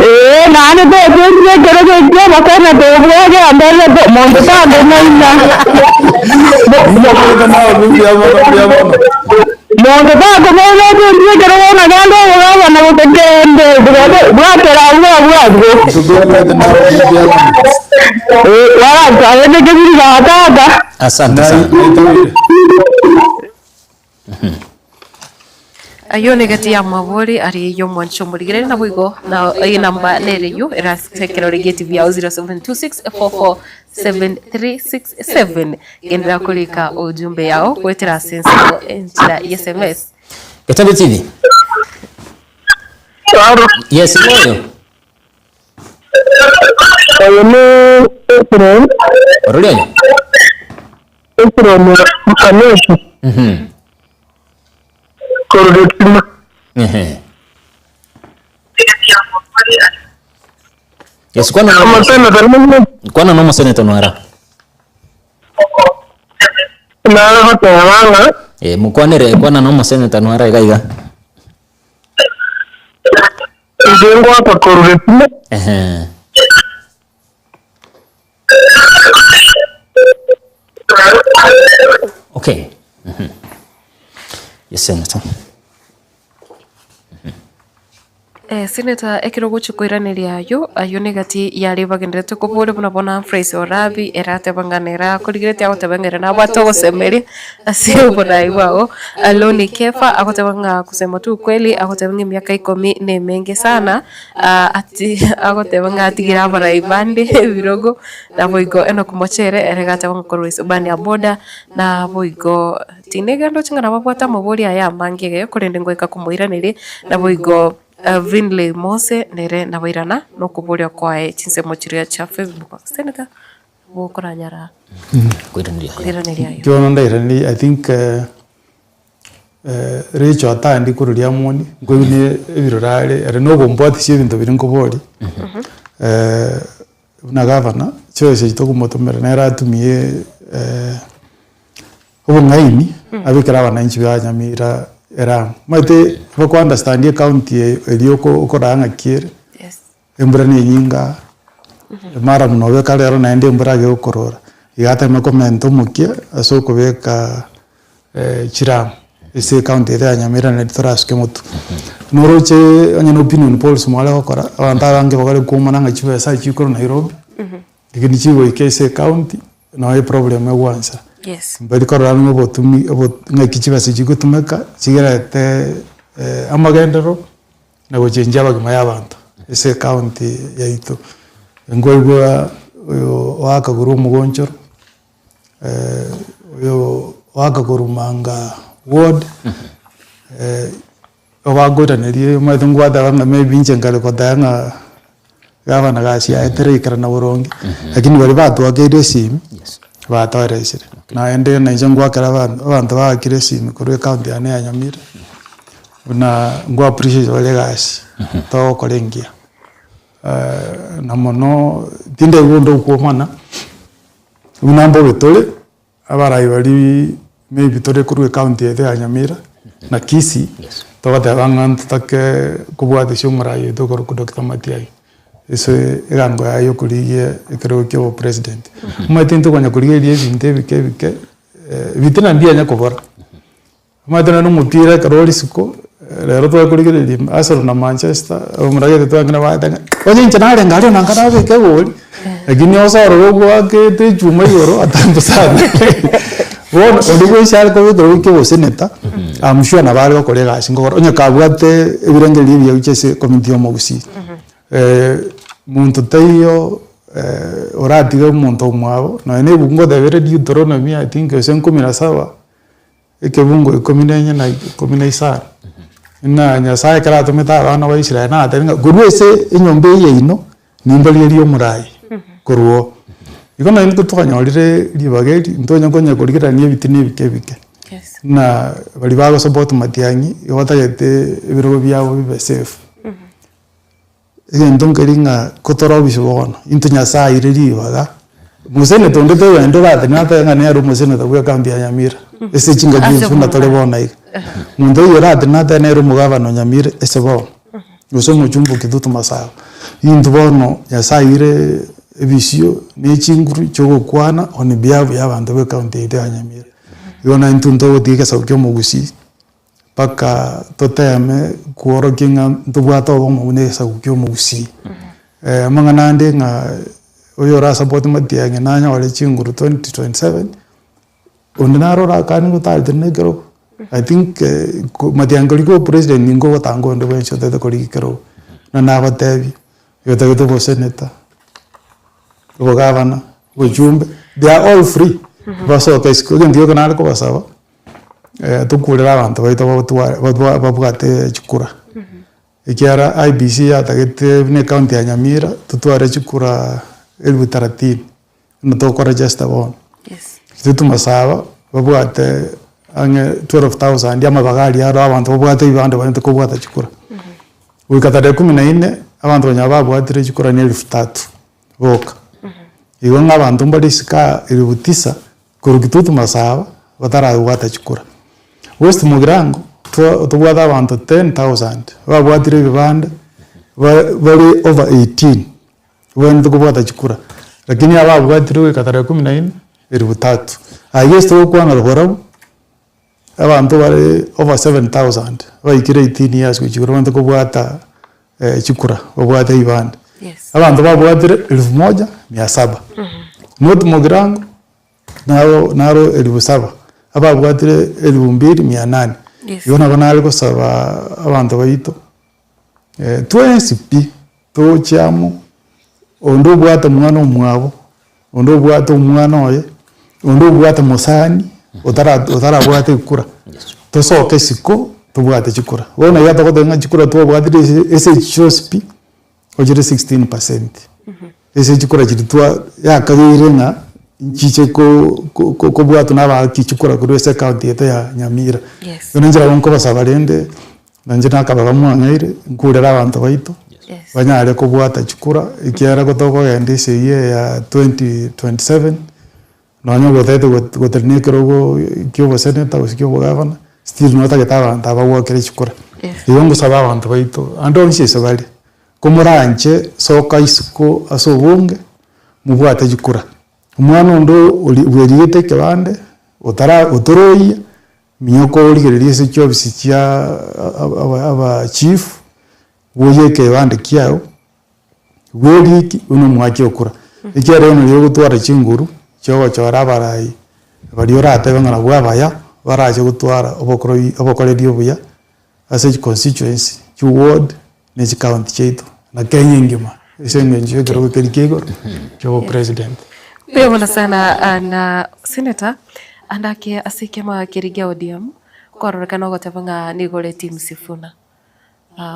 Ee naende tochire ekero gekio omoseneta obwage amberete monto tangong'aina. Mbuya Naomi, mbuya mono, mbuya mono. Monto takong'aina ochire ekero bono genda obogabana gose kende bwatera abwo abwo abwo. Tobwate Naomi, mbuya mono. Ee warasabete kebiri ga tata. Asante sana. Naitawire. Ayio negati ya mabori ari y'omwancho omorigereri naboigo na enamba nere eyio erasekerore geti biao 0726447367 genderera korika ujumbe yao goetera ase ensemo enchera ya sms. Getembe TV. Halo. Yes, ng'oyo. Oyo ne Efuroni. Orori oyo? Efuroni Okanesi. Korwa Getima. Ehe. Yes, kwana no Omoseneta nere kwana no omoseneta nwara. Nare goteba ng'a Eh, mokwanere kwana no omoseneta nwara iga iga. Inche ngoaka korwa Getima. Ehe. Okay. Yes, Senator. Eh, Senator, ekero ogochia koiraneria ayio, ayio negati yaria bagenderete koboria buna bono Humphrey Orabi ere ateba ng'a nere akorigeretie agoteba ng'a ere nabwate ogosemeria ase oborai bwao. Loni Kefa agoteba ng'a kusema tu ukweli agoteba ng'a emiaka ikomi na emenge sana ati agoteba ng'a atigire abarai bande ebirogo, naboigo Enock Mochere ere iga ateba ng'a korwa Isibania boda, naboigo tinegenda oche ng'a nababwate amabori aya amange iga korende ngoika komoiraneria, naboigo Finlay Mose nere nabairana nokoboria kwaye chinsemo chiria chia Facebook. Senator, bokoranyara Koiraneria. koiraneria ayio. Ekero ndairanerie I think Rachel atandi korwa riamoni, nkoigwa ne ebirore are, ere na ogombwatisia ebinto biria nkoboria, buna gavana, chibesa echi tokomotomera nere atumie obong'aini abekere abananchi ba Nyamira eramu. Omanyete bako understand ecounty eye eria oko okoraa ng'aki ere, Embura nenyinga aa, mara buna obeka rero naende embura age gokorora, iga ateme komenta omokia ase okobeka chiramu ase ecounty ere ya Nyamira naende torasuke motwe. Noroche onye na opinion polls mware gokora, abanto abange bagare koumana ng'a chibesa chikorwa Nairobi, lakini chigoika ase ecounty, noo eproblem egwansa. Yes. Mbari korora ng'a obotumi obo ng'aki chibesa chigotumeka, chigerete amagenderero. na gochenchia abagima y'abanto ase ecounty yaito. Nkoigwa oyo oakagorwa omogonchoro, oyo oakagorwa Manga ward, obakoiraneria omanyete ngwateba ng'a maybe inche nkare goteba ng'a gavana gasi yaye tereikerana boronge, lakini baria batwakeire esimi, batoeresire. Naende nainche ngwakera abanto abanto baakire esimi korwa ecounty yane ya Nyamira. Buna ngo appreciate bare egasi togokora engiya, na mono tindaigwa onde okwomana, buna mbobe tore, abarai baria maybe tore korwa ecounty yaito ya Nyamira na Kisii, togoteba ng'a ntotake kobwatesia omorai oito okorokwa Doctor Matiang'i, ase egango yaye ya okorigia ekerogo kia obopresident. Omanyete intwe konya korigereria ebinto ebike ebike, ebitina mbianya kobora. Omanyete nonye na omopira ekero ore isiko, rero twakorigereria Arsenal na Manchester, omoragete twang'ina baete ng'a onye inche narenge aria nanga nabeke egori, lakini ase ororo ogoakete echuma igoro atambe sana. Bono onde bwensi are kobekera goika oboseneta, am sure nabo are gokora egasi nkogora onye kabwate ebirengererio ebiya gochia ase ecommunity ya omogusii. Monto taiyo oratige omonto omwabo, nonye na ebuku ngoteba ere Deuteronomy I think gose ikomi na saba. Ekebungo ikomi na enye na ikomi na isano, ng'a Nyasaye ekero atomete abana ba Israel nagatebia ng'a korwa ase enyomba eye yaino, nimbarigerie omorai korwa oo. Igo naende intwe twanyorire ribaga eri, ntonya konya korigerania ebitina ebike ebike, ng'a baria bagosupport matiang'i, igo batagete ebirogo biabo bibe safe. Egento nkeri ng'a kotore obisio bono, intwe Nyasaye aire ribaga, moseneta onde togende oratenene atebe ng'a nere omoseneta bwa ecounty ya Nyamira, ase chingaki Ase echi buna tore bono iga. Monto oyio oratenene atebe nere omogavana o Nyamira ase bono, gose omochumbe o Kitutu Masaba. Intwe bono Nyasaye aire ebisio na echinguru chia ogokwana on behalf ya abanto ba ecounty yaito ya Nyamira. Igo na intwe ntogotiga egesaku kia omogusii. Mpaka toteme kworokia ng'a ntobwate obomo buna egesaku kia omogusii. Amang'ana ande ng'a oyo ora support Matiang'i nanyore chinguru 2027, onde naro orakane ng'a otarete na ekerogo. I think ko Matiang'i korigia obopresident nigo ogotanga onde bwensi otagete korigia ekerogo. Na nabatebia, oyo otagete obosenator, obogavana, obochumbe, they are all free, basoke isiko, egento gioka nare kobasaba. Tokurere abanto baito babotware babwate chikura, ekiagera IEBC yatagete buna ecounty ya Nyamira totware chikura. Elifu thelathini buna tokoregesta bono. Kitutu Masaba babwate ang'e 12,000 amabaga aria aro abanto babwate ebibande baente kobwata chikura. Goika tarehe kumi na inne abanto onye babwatire chikura ne elifu tatu boka. Igo ng'a abanto mbare isiko aa elifu tisa korwa Kitutu Masaba batarabwata chikura. West Mugirango tobwate abanto 10,000 babwatire ebibande bare over 18. Obwenerete kobwata chikura, lakini aba abwatire goika tarehe kumi na inne, elifu tatu. Ayio ase togokwana barabwo, abanto bare over 7000 baikire 18 years gochia igoro babwenerete kobwata chikura, babwate ebibande. Abanto babwatire elfu moja mia saba. North Mugirango, naro naro elifu saba, ababwatire elifu mbili mia nane. Igo nabo nare gosaba abanto baito. Twensi pi toche amo, onde obwate omwana omwabo, onde obwate omwana oye, onde obwate mosani, otara otarabwate ekura, tosoke isiko tobwate chikura. Bono iga togoteba ng'a chikura twabwatire ase ase echi chionsi pi, ochire 16 percent. Ase chikura chiria twa yakageire ng'a nchiche ko ko kobwatwa na abaaki chikura korwa ase ecounty yaito ya Nyamira. Bono inche nabo nkobasaba rende. Nainche nakabaga mwang'aire, nkurere abanto baito, banyare kobwata chikura, ekiagera gotokogenda esegi eye ya 2027, nonya ogotete gotenena ekerogo kia oboseneta gose kia obogavana, still notagete abanto aba bagwakere chikura. Igo ngosaba abanto baito, ande onsi ase bare, komoranche soka isiko ase obonge, mobwate chikura. Omwana onde ori bwerigete ekebande, otara otoroiya. Minyoko origererie ase chiofisi chia abachief, boyie ekebande kiao, bweriki buna omwaki okura. Ekiagera bono riria ogotwara chinguru chiogochora abarai baria oratebe ng'a nabwo abaya, barache gotwara obokoroi obokoreri obuya ase chiconstituency, chiward, ne chicounty chiaito, na Kenya engima ase eng'encho ya ekerogo keria kia igoro kia obopresident. Mbuya mono sana na Senator, ande ake ase ekiama keria gia ODM, kwarorekana ogoteba ng'a nigo ore team Sifuna.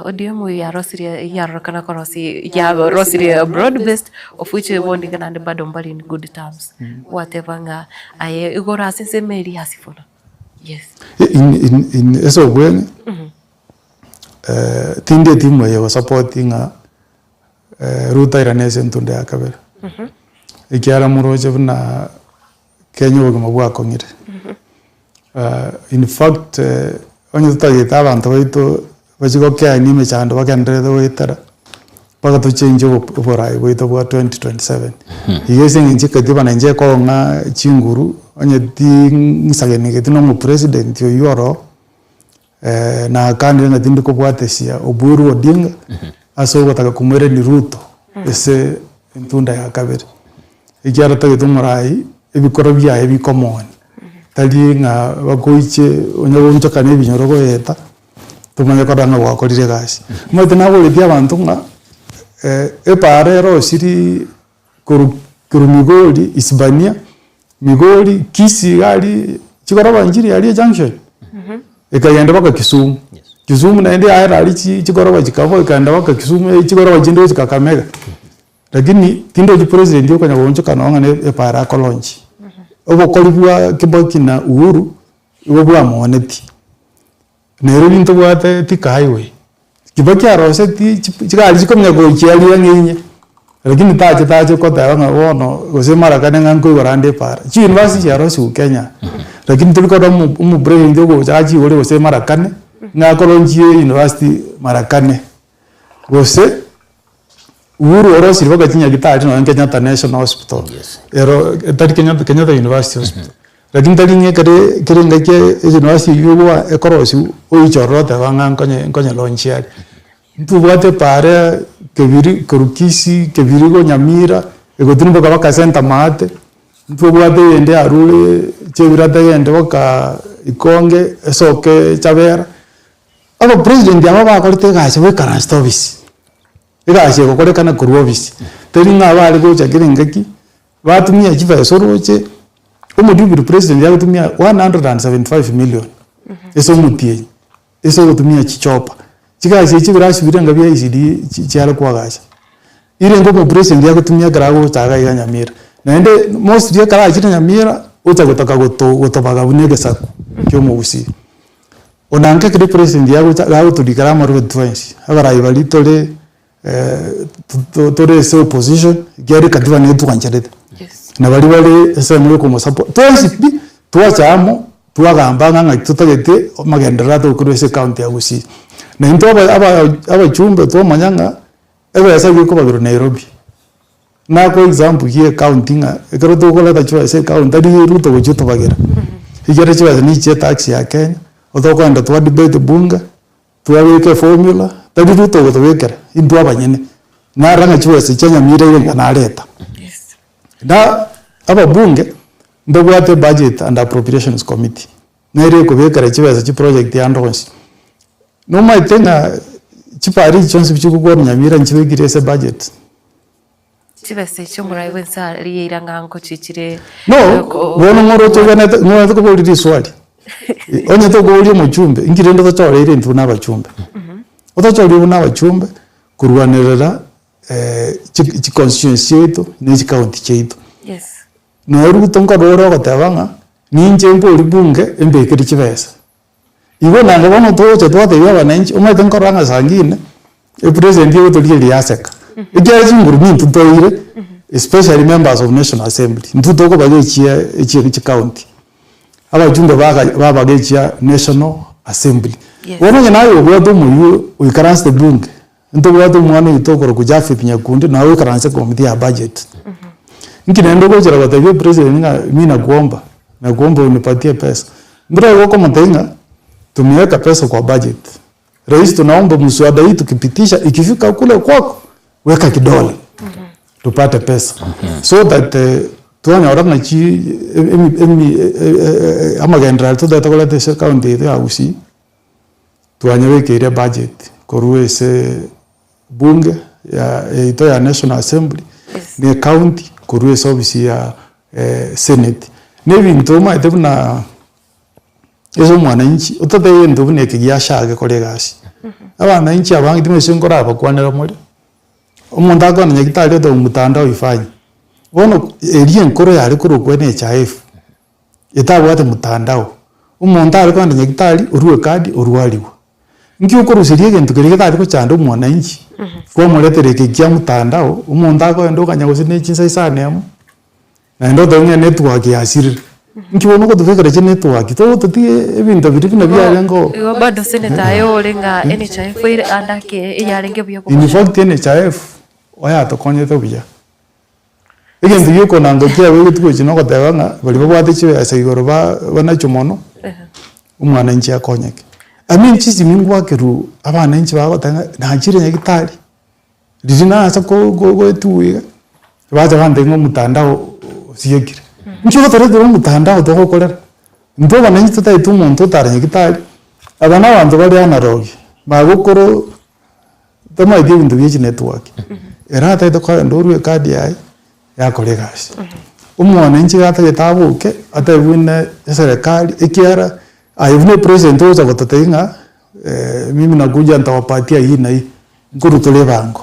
ODM yarosirie yarorekana korosia yarosirie broad based of which bono iga naende bado mbari in good terms. Gwateba ng'a aye igoro ase ensemo eria ya Sifuna. Yes. In in in ase obweng'e, tindi etimu eye egosapoti ng'a Ruto airane ase entunda ya kabere, ekiagera moroche buna Kenya obogima bwakong'ire. In fact, onye totagete abanto baito bachie gokeania emechando bagendererete goetera, mpaka tochengie oborai bwaito bwa 2027. Iga ase eng'encho ekatiba nainche ekong'a chinguru, onye ti ng'isagenegeti na omopresident oywo oro. Nakanire ng'a tindi kobwatesia Oburu Odinga ase ogotaka komoirania Ruto ase entunda ya kabere, ekiagera tagete omorai ebikoro biaye bikomonia, tari ng'a bagoiche onye goonchokana ebinyoro goeta tomanye korora ng'a gwakorire egasi. Omanyete naboretie abanto ng'a epaara erosirie korwa korwa Migori, Isibania, Migori, Kisii iga aria chigoroba nchiri aria ejunction, ekagenda mpaka Kisumu. Kisumu naende yaera aria chi chigoroba chikabwa ekaenda mpaka Kisumu chigoroba chinde gochia Kakamega. Lakini tindochi president okonya goonchoka nonye ng'a na epara akolaunch. Obokori bwa Kibaki na Uhuru, igo bwamooneti. Nairobi ntobwate Thika highway, Kibaki arosetie chigari chikomenya gochia aria ang'e inye, lakini tache tache koteba ng'a bono gose mara kane ng'a nkoigora ande epara. Chiuniversity chiarosiwu Kenya, lakini tori korora omo omopresident ogocha achiigore gose mara kane, ng'a akolaunchie university mara kane, gose Uhuru orosirie mpaka chinyagitari nonye Kenyatta National Hospital, ero etari Kenyatta Kenyatta University Hospital. Lakini tari ng'a ekere kere engaki euniversity eywo egwa ekorosiwa oiche ororo oteba ng'a nkonye nkonye launch are. Ntobwate epaara kebiri korwa Kisii, Kebirigo, Nyamira, egotirimboka mpaka Center maate, ntobwate eyende yarure Chebilat egende mpaka Ikonge, esoke Chabera. Abapresident aba bakorete egasi baikaransete ofisi. Egasi egokorekana korwa ofisi, teri ng'a abare gocha kera engaki, batumia chibesa oroche, omodeputy president agotumia 175 million ase omotienyi, ase ogotumia chichopa. Chigasi echi ebirasi biria enga bia ECD chiare koagacha. Irenge omopresident agotumia ekero agocha iga iga Nyamira. Naende mostly ekero achire Nyamira, ocha gotaka goto gotobaga buna egesaku kia omogusii. Onange ekero epresident agocha gagotorikera amarube twensi, abarai baria tore tore ase opposition, ekiagera ekatiba netwancherete, na baria bare ensemo ya okomosupport, twensi pi, twacha amo, twagamba ng'a ng'aki totagete amagenderero atokorwa ase ecounty ya Gusii. Na intwe aba aba abachumbe twamanya ng'a, ebesa nigo ekobagerwa Nairobi. Nakoa example gie ecounty ng'a ekero tokoreta chibesa ecounty tari Ruto gochia otobagera, ekiagera chibesa nichi chia etax ya Kenya, otokoenda twa debate bunge, twabeka eformula, tari Ruto ogotobekera, intwe abanyene. Narora ng'a chibesa chia Nyamira iga nareta. Na ababunge, mbabwate budget and appropriations committee, nere ekobekera chibesa chiproject ande onsi. Nomaete ng'a chipara echi chionsi chigokwana Nyamira nchibekire ase ebudget? Chibesa echio omorai bwensi aria ng'a nkochichire No, bono ng'oroche oganete ng'orete koboria riswali. Onye tokoboria omochumbe, inki rende otochoreire intwe buna abachumbe? Otochoreire buna abachumbe, korwanerera chi chiconstituency chiaito na chicounty chiaito. Yes. Nonya Ruto nkorora ore ogoteba ng'a, ninche mbori bunge embekere chibesa. Igo naende bono togocha twatebia abananchi, omanyete nkorora ng'a saa ngine, epresident egotorigereria yaseka, ekiagera chinguru nintwe toire, especially members of national assembly, intwe tokobaga echia echie chicounty, abachumbe baga babaga echia national assembly. Yes. Bono onye naye obwate omoyio oikaransete bunge, ntobwate omwana oito okorokwa Japhet Nyakundi naye oikaranse committee ya budget. Nki naende ogochera gotebia epresident ng'a mi nakuomba, nakuomba unipatie pesa. Mbere igo okomotebia ng'a tumeweka pesa kwa budget, rais tunaomba mswada hii tukipitisha ikifika kule kwako weka kidole tupate pesa so that twanyora ng'a chi emi emi amagenderero aria totagete koreta ase ecounty yaito ya Gusii, twanyebekeire ebudget korwa ase bunge ya yaito ya national assembly na ecounty korwa ase ofisi ya senate. Na ebinto omanyete buna ase omwananchi otataiyo egento buna eke giasha gekore egasi. Abananchi abange timanyeti gose nkorabakwanera more, omonto akogenda nyagetari oteba mtandao haifanyi. Bono eria enkoro yare korokwa NHIF, etabwate mtandao, omonto are kogenda nyagetari orue ekadi orwariwa. Nki okoruseria egento keria getari gochanda omwananchi, kwamoretera eke kia mtandao, omonto akogenda okanya gose ne chinsa isano emo, naende otebe ng'a enetwork yasirire. Nki bono ogotobekera chinetwork, togototiga ebinto biria buna biarenge oo. Igo bado senator aye ore ng'a NHIF ere ande ake eyarenge buya In kobua. fact NHIF, oyatokonyete buya. Egento giokonanga kiago egetuko eki nogoteba ng'a baria babwate chibesa igoro ba banachwe mono, omwananchi akonyeke. I mean chisimi ngwakerwa abananchi bagoteba ng'a nachire nyagetari, riria nasa ko ko goetuwa iga, bacha bantebia ng'a omotandao osiekire. Inki ogotoretera omotandao togokorera? Intwe abananchi totagete omonto otare nyagetari, aba na abanto bare analogue, bagokoro Tomaeti ebinto bie chinetwork, ere atagete kogenda orue ecard yaye, yakora egasi. Omwananchi iga atagete aboke, atebe buna eserekari ekiagera aye buna epresident ogocha gototebia ng'a mimi nakuja nitawapatia hii na hii, nkorwa tore ebango.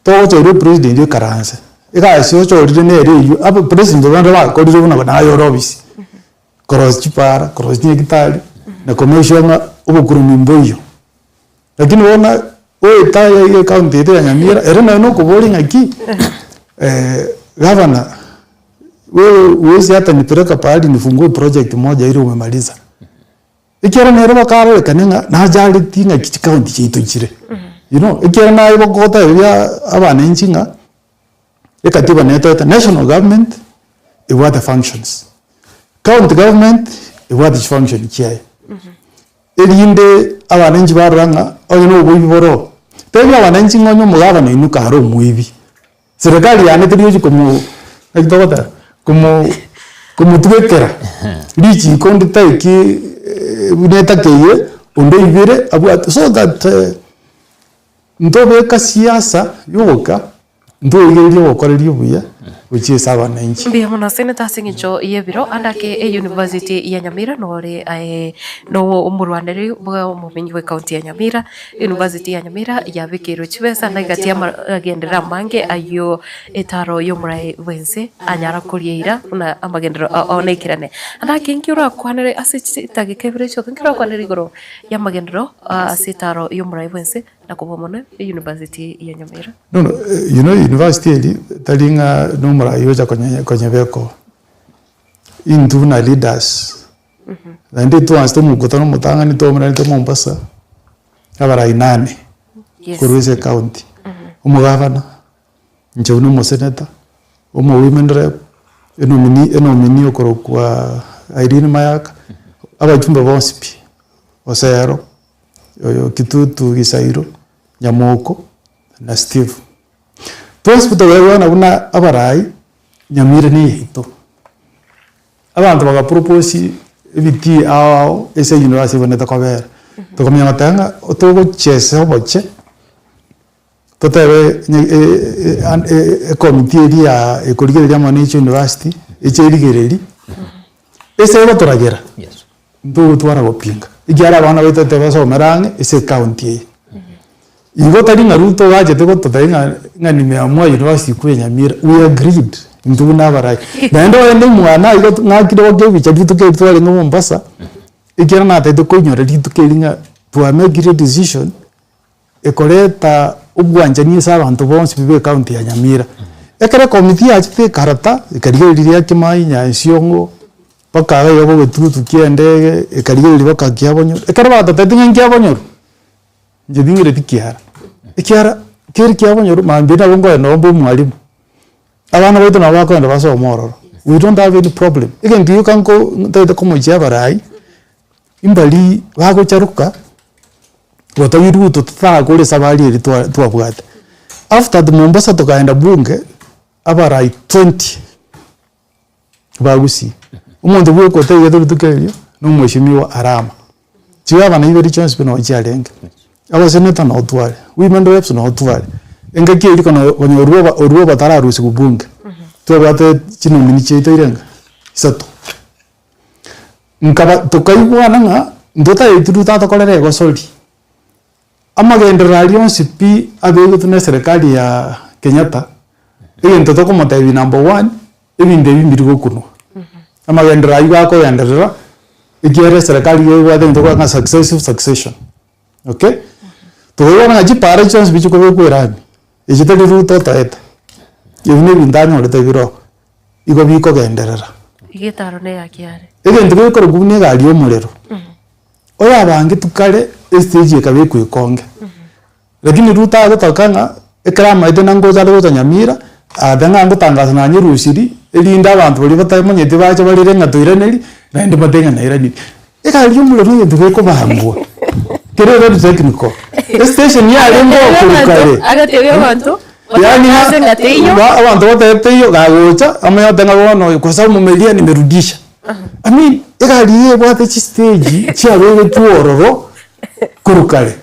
Togocha oria epresident oikaranse, egasi ochorire nere eywo, aba president bande bakorire buna naye ore ofisi. Korosia chipara, korosia chinyagitari, na ko make sure ng'a obokurumi mboiyo. Lakini bono oeta iga iga ecounty yaito ya Nyamira, ere naye nokoboria ng'aki gavana wewe huwezi hata nipeleka pahali nifungue project moja ili umemaliza. Ekiagera nere bakarorekane ng'a najareti ng'aki chicounty chiaito chire. You know, ekiagera naye bogotebiria abananchi ng'a Ekatiba netoete national government ebwate functions, county government ebwate chifunction chiaye. Erinde abananchi barora ng'a onye na oboibi boro, tebia abananchi ng'a onye omogabana oino kare omoibi, serikali yane teri gochi komo naki togoteba komo komotwekera richiko onde taiki buna etakeire onde oibire abwate so that ntobeka siasa yoka, ntorigereria ogokoreria obuya. gochia ase abananchi. Mbuya mono Senator ase eng'encho y'ebiro ande ake eyunivasiti ya Nyamira nore aye no omorwanereri bwa omomenyi bwe county ya Nyamira. University ya Nyamira yabekeirwe chibesa na egati y'amagenderero amange ayio etaro y'omoraai bw'ense anyara koria eira buna amagenderero ao naikerane. Naki inki orakwanere ase chidageka ibere chioka, inki orakwanere igoro y'amagenderero ase etaro y'omoraai bw'ense na kobua mono University ya Nyamira? No no, you know university eri tari ng'a na omoraai ocha konye konyebeka oo, intwe buna leaders Naende twanchete omokutano omotang'ani twaomeranete Mombasa, abarai nane Yes. korwa ase ecounty, omogavana, inche buna omoseneta, omo women rep, enomini enomini okorokwa Irene Mayaka, abachumbe bonsi pi, Osero, oyo Kitutu Gisairo, Nyamoko na Steve. Twensi pi tokaigwana buna abarai, Nyamira na eyaito. Abanto bagapropose ebitii ao ao ase university ebwenerete kobera. Tokamanya goteba ng'a togochesa oboche, totebe onye ecommittee eria ya ekorigereria amang'ana ya chiuniversity, eche erigereria, ase egotoragera, ntogotwara gopinga, ekiagera abana baito totebe basomere ang'e ase ecounty eye. Igo tari ng'a Ruto ogachete gototebia ng'a ng'a nimeamua university ikuwe Nyamira, we agreed intwe buna abarai. Naende onye omwana igo ng'akire goaka ebicha rituko eri twarenge Mombasa, ekiagera natagete koinyora rituko eri ng'a twamekire edecision ekoreta obwanchani ase abanto bonsi pi ba ecounty ya Nyamira. Ekero ecommittee yachete ekarata, ekarigereria riria Kimai, Nyansiongo, mpaka iga iga bogetutu kia endege, ekarigereria mpaka Kiabonyoru, ekero batotebeti ng'a nkiabonyoru. Inche ting'ireti kiara, ekiara keri kiabonyoru mambia nabo nkoenda ombe omwalimu, abana baito nabo bakoenda basome ororo, we don't have any problem. Egento gioka nko ntagete komochia abarai, mbari bagocharoka, gotogia Ruto totarakora esabari eria twa twabwate. After Mombasa tokaenda bunge, abarai twenty. Bagusii. Omonto bweka otaigete rituko erio, na omweshimiwa Arama. Chigavana ibere chionsi pi noo chiarenge, abaseneta noo tware, women reps noo tware, engaki eria kono konya orwoba orwoba tararusiwa bunge, twabwate chinomini chiaito irenga isato. Nkaba tokaigwana ng'a ntotageti Ruto atokorere egosori, Amagenderero aria onsi pi abegetwe na eserekari ya Kenyatta, egento tokomotebia number one, ebinto ebi mbiri gokunwa. Amagenderero aywo gakogenderera, ekiagera eserekari iga ebwate egento tokobua ng'a successive succession, okay. Tokoigwana ng'a chipara chionsi pi chikobekwa erami, echi tari Ruto otoete, ebi na ebinto anyorete bire oo, igo bikogenderera. Iga etaro na eyaki are. Egento gekorokwa buna egari ya omorero. Oyabangetwe kare estage ekabekwa ekonge, lakini Ruto agotoka ng'a ekero amaete na ngocha are gocha Nyamira, agateba ng'a ngotangasa nanyerusirie, erinde abanto baria batamanyeti bache barere ng'a toiraneri, naende mbatebe ng'a nairaniri. Egari ya omorero egento gekobangwa, kere very technical, estation yarenge okorwa kare. Agatebia abanto, Yaani ng'a batangaze ng'a teiyo. ba abanto batebe teiyo, gagocha, amanye goteba ng'a bono oyo kwa sababu mumelia nimerudisha. I mean, egari eye ebwate chistage chiabegetwe ororo korwa kare.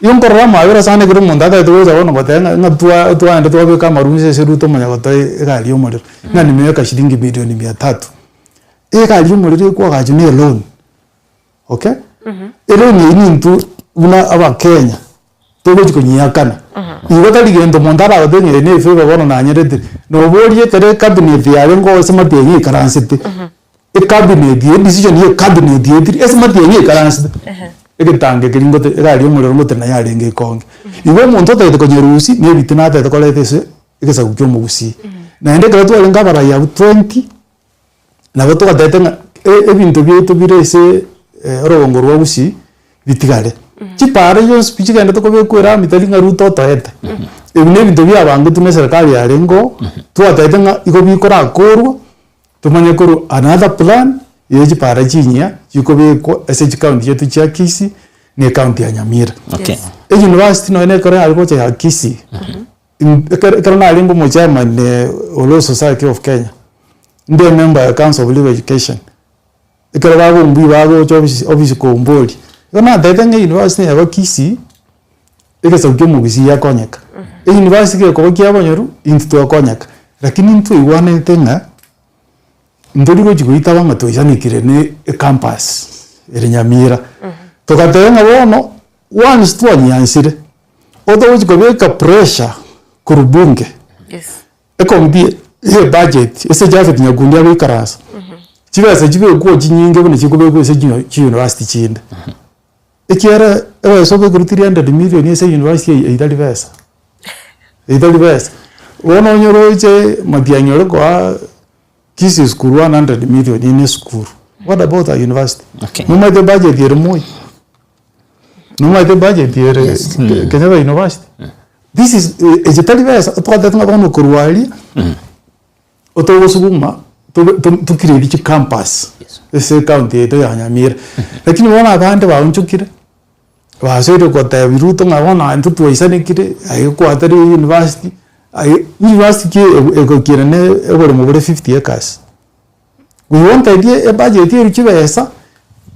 Igo nkorora amabera sana ekero omonto atagete gocha bono goteba ng'a ng'a twa twaenda twabeka amarunsa ase Ruto omanya gotoa egari ya omorero, ng'a nimeweka shilingi milioni mia tatu. Egari ya omorero ekoagachwa na eloan, okay, eloan eywo nintwe buna abakenya togochi konyiakana. Igo tari gento monto aragotebie ng'a eye ne efavour bono nanyerete, noborie ekero ecabinet yarenge oo ase matiang'i yaikaransete, ecabinet edecision ya ecabinet etiri ase matiang'i yaikaransete, egetango keria ngote egari ya omorero ngote naye yarenge ekonge. Igo omonto otagete konyerusia na ebitina atagete koreta ase egesaku kia omogusii. Naende ekero twarenge abarai abwo twenty, Nabo togatebete ng'a ebinto biaito bire ase orogongo rwa Gusii bitigare. Chipaara chionsi pi chigenderete kobekwa erami tari ng'a Ruto otoete. Ebi na ebinto biabangetwe na eserekari yarenge oo, twatebete ng'a igo bikorakorwa, tomanye korwa another plan ya chipaara chinyia chikobekwa ase chikaunti chiaito chia Kisii na ecounty ya Nyamira. Okay. Euniversity nonya na ekero yare gocha ya Kisii, ekero ekero narenge omochairman o Law Society of Kenya, Inde emember ya council of legal education, ekero bagombui bagocha ofisi ofisi komboria, igo natebete ng'a university neba Kisii, egesaku kia omogusii gekonyeka, euniversity gekoba kia abanyoru, intwe twakonyeka. Lakini ntwaigwanete ng'a ntori gochi goitaba ng'a twaisanekire ne ecampus ere Nyamira. Togateba ng'a bono once twanyiansire, otogochi kobeka pressure korwa bunge, Yes. Ekomiti ye budget ase Japhet Nyakundi agoikaransa, chibesa chibekwo chinyinge buna chikobekwa ase chiuniversity chinde. Ekiagera ebesa obekerwe 300 million ase university eye eitari besa, eitari besa. Bono onye oroche Matiang'i ore koa Kisii school 100 million ime esukuru, what about a university? Okay. Nomanyete budget ere moi? Nomanyete budget ere Yes. Kenyatta University? This is echi tari besa twatete ng'a bono korwa aria, otogosuguma tobe to tokireri chicampus Yes. ase ecounty yaito ya Nyamira. Lakini bono abande baonchokire, basoire kotebia Ruto ng'a bono intwe twaisanekire, aye kwatari university, aye university ki egokina na oboremo bore 50 acres. We wanted ebudget erwe chibesa,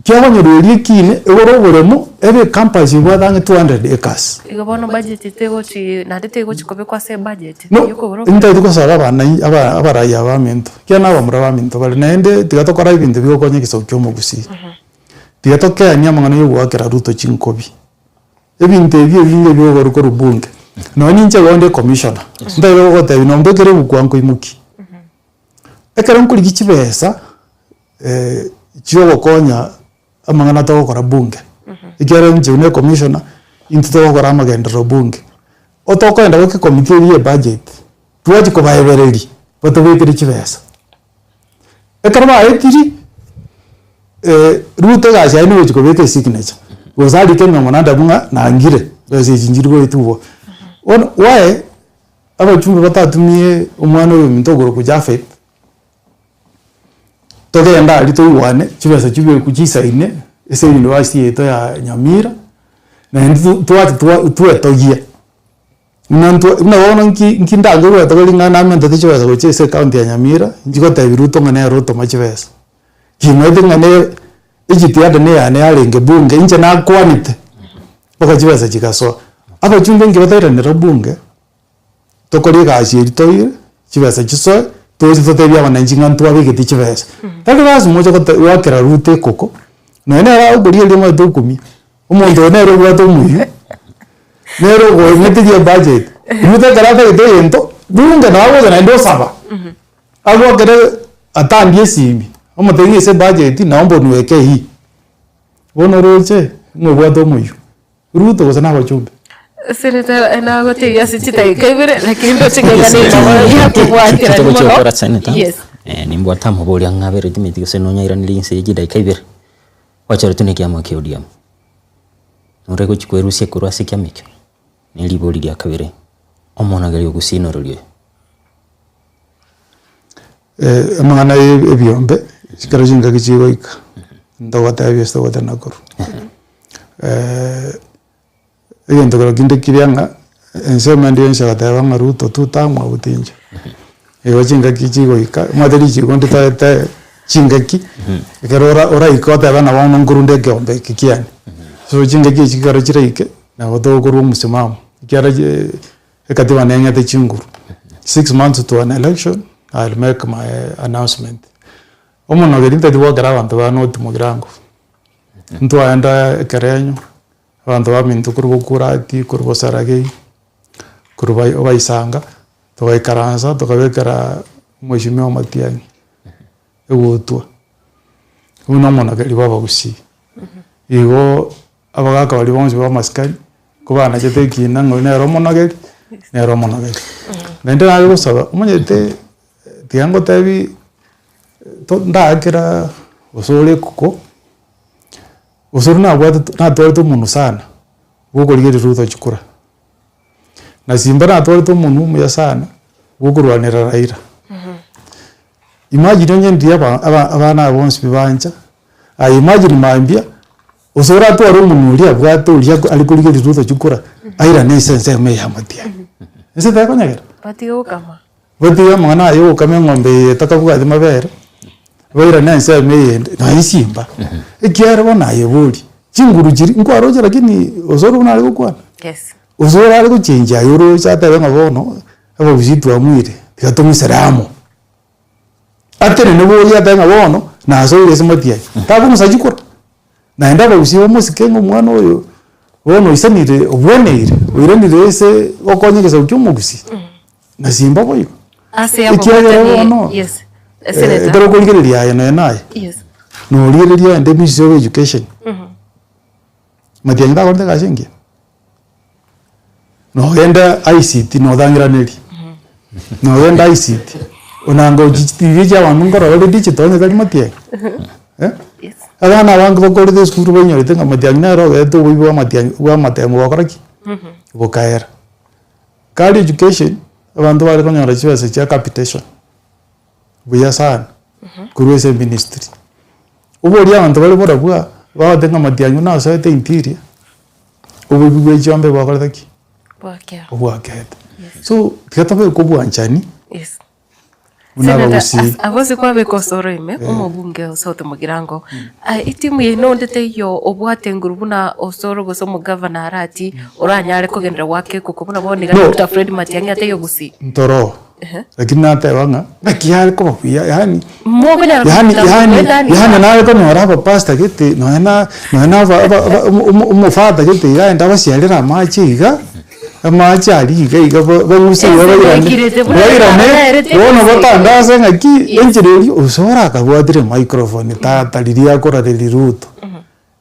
kiagonyorwa ekine, egore oboremo, ebe ecampus ebwate ang'e 200 acres. Igo bono budget tegochi naende tegochi kobekwa ase ebudget No, yokogora oboremo. intagete gosaba abana aba abarai aba baminto, ekiagera na abamura baminto bare, naende tiga tokore ebinto bigokonya egesaku kia omogusii. Tiga tokeanie amang'ana ya ogoakera Ruto chinkobi. Ebinto ebi ebinge bigokorwa korwa bunge, nonye ninche igo nde commissioner, ntagete gogotebia nombekere ebuku ankoimokia. Ekero nkorigia chibesa chiogokonya amang'ana togokora bunge, ekiagera inche buna ecommissioner, intwe togokora amagenderero bunge. Otokoenda goika ecommittee eria ya ebudget, twachia kobaebereria batobekere chibesa. Ekero baetiri, Ruto egasi yaye nigochia kobeka esignature, gose arike ememorandum ng'a nangire besa echi nchiri goetwa. Bono why Abachumbe batatumie omwana oyo ominto okorokwa Jafet, togende aria toigwane chibesa chibekwe chisaine ase university yaito ya Nyamira, naende to twacha twa twetogie. Buna ntwe buna bono nki nki ndange goetogia ring'ana namentete chibesa gochia ase ecounty ya Nyamira, inchi gotebia Ruto ng'a nere otoma chibesa. Kimanyete ng'a ne ejitihada neyane yarenge bunge, inche nakwanete, mpaka chibesa chigasoa. Abachumbe inki batairanera bunge, tokore egasi eria toire, chibesa chisoe, toche totebie abananchi ng'a ntwabegete chibesa. Tari lasima oche gote goakera Ruto ekoko, nonya nere agokoria erio omanyete okumia, omonto oyo nere obwate omoyio, nere ogoemeteria ebudget, Ruto ekero atagete egento, bunge nabo agocha naende osaba. Agwakere atandie esimi, omotebi ng'a ase ebudget naomba oniweke hii. Bono oroche ng'a obwate omoyio, Ruto gose na abachumbe? Senator nagotebia ase chidakika ibere lakini ndoche ng'a nigo yakobwatera Chitogochia mono. gokora Senator, Yes. nimbwate amaboria ang'e abere timanyeti gose nonyairanere inse ye chidakika ibere, gwachoretwe na ekiama kia ODM, nore gochia kwerusia korwa ase ekiama ekio? Ne ribori ria kabere, Omonogeri ogusii norori oyo? Amang'ana ya ebiombe, chikero chingaki chigoika, ntogotebia ase togoteba korwa. Egento kero kinde kiria ng'a, ensemo ende yonsi egoteba ng'a Ruto two term agote inche. Igo chingaki chigoika, omanyete richiko nditoete chingaki, ekero ora oraike otebe ng'a bono nkorunda ekeombe eke kiane. So chingaki echi ekero chiraike, nabo tokorwa omosimamo, ekiagera ekatiba neng'ete chinguru. Six months to an election, I will make my announcement. Omonogeri ntari gwakera abanto ba North Mugirango, ntwaenda ekerenyo, abanto baminto korwa Bokurati, korwa Bosaragei, korwa Obaisanga, togaikaransa tokabekera omweshimiwa Matiang'i egutwa, buna omonogeri bwa abagusii. Igo abagaka baria bonsi ba amasikani, kobanachete ekina ng'a oyo nere omonogeri, nere omonogeri. Naende nare gosaba, omanyete tiga ngotebi to ndakera gose ore ekoko, gose oria nabwatete natwarete omonwe sana, bwokorigereria Ruto chikura. Na Simba natwarete omonwe omuya sana, bwokorwanera Raila. Imagine onye ndiria aba aba abana aba bonsi pi bancha, aye imagine mambia, gose oratware omonwe oria abwate oria are korigereria Ruto chikura, airane ase ensemo eye ya Matiang'i. Ense tekonyegera? Batige gokama. Batige amang'ana aya ogokama eng'ombe eye etakabwati mabere, bairane ensemo eyende, naye esimba. Ekiagera bono aye bori, chinguru chiria nkwaroche lakini osoro buna are gokwana. Yes. Osoro are gochengi aye oroche atebe ng'a bono, abagusii twamwire. Tiga tong'usere amo. Atenene boria atebe ng'a bono, nasoire ase matiang'i, takong'usa chikura. Naende abagusii bamosike ng'a omwana oyo bono oisanire obweneire, oiranire ase gokonya egesaku kia omogusii, na simba boigo. Ase Ekiagera ababwatani bono, yes eh, senator ekero okorigereria aye nonya naye, yes norigereria ende ministry of education, matiang'i takorete egasi engiya. Nogenda ICT notang'iranerie, nogenda ICT, onanga ochichitirie chia abanto nkorora ore digital onye tari matiang'i eh. Yes. Abana abange bakorete esukuru bainyorete ng'a matiang'i nere ogerete oboibi bwa amatiang'i bwa amatemo gokora ki? Bokaera. Kare education, abanto bare konyora chibesa chia capitation, buya sana, korwa ase eministry. Oboria abanto bare barabwo, bagote ng'a matiang'i buna asoete interior, Oboibi bwe chiombe bwakorete ki? Bwakea. Obwakete. So, tiga tobeke obwanchani Yes. buna Senator, abagusii. as- abo ase kwabeka osoro ime, omobunge o South Mugirango, ah, etimu yaino onde teiyo obwate nguru buna osoro gose omogavana arati oranyare kogenderera goaka ekoko buna bono iga No. Doctor Fred Matiang'i ataiyo gusii. Ntoroo. Lakini nateba ng'a naki yare koba buya yaani Mokonyara yaani kogenda yaani goetania. yaani nare konyora abapastor gete nonya na nonya na aba aba aba omo omo omofather gete iga aende abasiarere amache iga, amache aria iga iga ba bang'use iga Ense bairane yaikirete buna bairane yaerete bono ense. batandase ng'aki Yes. enchera eria osore akabwatire emicrophone tata riria akorareria Ruto.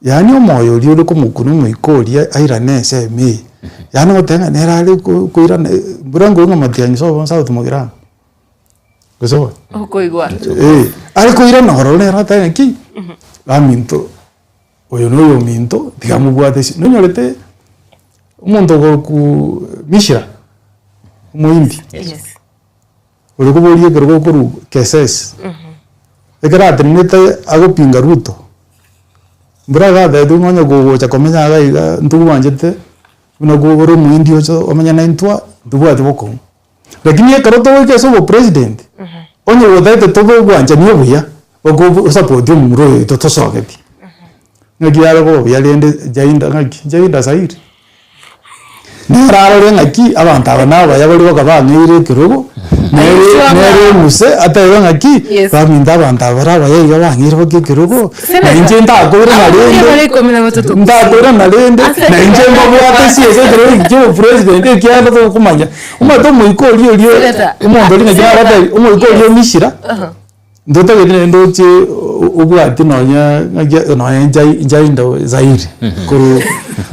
Yaani omoyo oria ore komokuna omoika oria airane ensemo eye, yaani ogoteba ng'a nere are ko- koirana mbura nkoigwa ng'a matiang'i sobo South Mugirango, gose bono? Okoigwa. Eh, are koirana ororo nere otebe ng'a ki, baminto oyo na oyominto tiga mobwate ase, nonyorete omonto okorokwa Mishra, omohindi. Yes. Ore koboria ekero gokorwa Kesesi, ekero atenenete agopinga Ruto, mbura agatebete ng'a onye kogocha komenya iga iga ntobwanchete buna ore omohindi oche omenye naintwe aa, ntobwati bokong'u. Lakini ekero togoika ase obopresident, onye gotagete tobe obwanchani obuya, oko osapoti omomura oyo oito tosogeti. Ng'aki yare koba buya rende jainda ng'aki jainda sairi. Nere arore ng'aki abanto aba nabaya baria bakabang'eire ekerogo, nere nere omuse atebe ng'aki, Yes. baminto abanto aba bare abaya iga bang'eire baka ekerogo, Senator, na inche ntakoirana abwo rende, bare ikomi na batato ntakoirana rende, Ase na inche mbabwate ase ekerogo eki kia obopresident ekiagera tokomanya, omanyete omoika oria oria Senator, omonto oria ng'aki Senator, nagotebi, omoika oria yes. omishira. Aha. Ntotageti naende oche obwati nonya ng'aki nonya nchai nchainde zairi korwa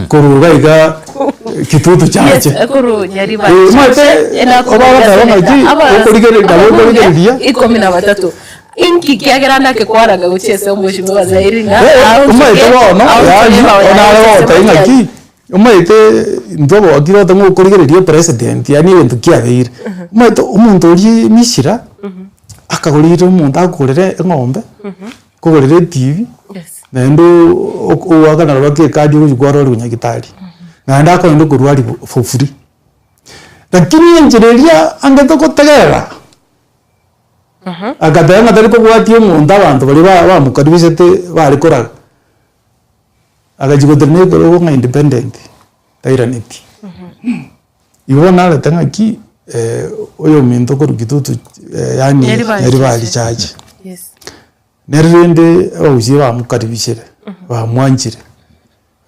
korwa iga iga kitutu chache. Yes, korwa Nyaribari Eh, omanyete Chache, enakoboria obagateba Senator, ng'aki aba- okorigereria nabo ababunge okorigereria. ikomi na batato inki kiagera nake kwaranga gochia ase omweshimiwa Zairi ng'a Eh, aonchoke omanyete bono aonchore yaani ebao yaye onare gochia ase goteba ng'aki Matiang'i. omanyete intwe obogokire gote ng'a okorigereria epresident yaani egento kiabeire. Omanyete omonto oria mishira. Akagorire omonto akogorere eng'ombe, akogorere etibi, naende ogoakana mpaka ekadi ogochia kwarora nyagetari, naende akogenda okorwari for free. Lakini enchera eria angete gotegerera, agateba ng'a tari kobwatia omonto abanto baria ba bamokaribisete bare koraga, agachia gotenena ekerogo ng'a independent, tairaneti. Igo bono narete ng'aki oyominto okorwa Kitutu yaani Nyaribari Nyaribari Church. Church. Yes. Nere rende abagusii bamokaribishire, bamwanchire,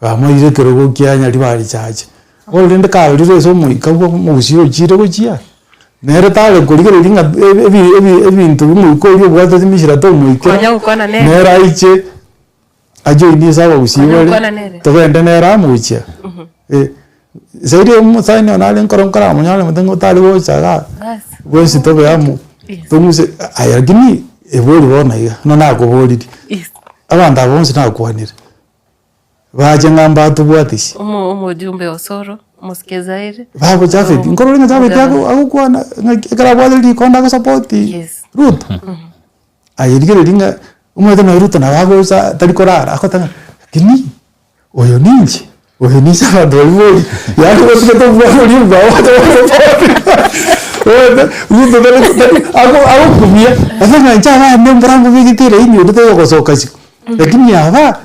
bamoeire ekerogo kia Nyaribari Church. Bono rende karorire ase omoika bwa omogusii ochire gochia, nere tare korigereria ng'a ebi ebi ebinto bia omoika oria obwatete mishira tomoikera, Konya gokwana nere. nere aiche ajoinie ase abagusii Konya bare, gokwana nere. togende nere amo gochia. Zaidi omosani one nare nkoro nkoramonyore mote ng'a otari gocha igaa, Bas. bwensi tobe amo, Yes. tong'use aye lakini ebori bono iga, buna nakoboririe, Yes. abanto aba bonsi nakwanire, bache ng'a mbatobwatisi. Omo omojumbe Osoro, omosike Zaire. Bago Japhet, nkorora ng'a Japhet ago agokwana ng'aki ekero abwate rikonda agosapoti Yes. Ruto. Aye rigereria ng'a omanyete nonya Ruto nabo agocha tari korara, agoteba ng'a lakini. Oyo ninche? Oyo ninche abanto baria bori, yaani gotigete obwana oria obwao Ruto tari tari ago agokumia, ase eng'encho abande mbora mbabegete eraini onde tari gosoka isiko, lakini aba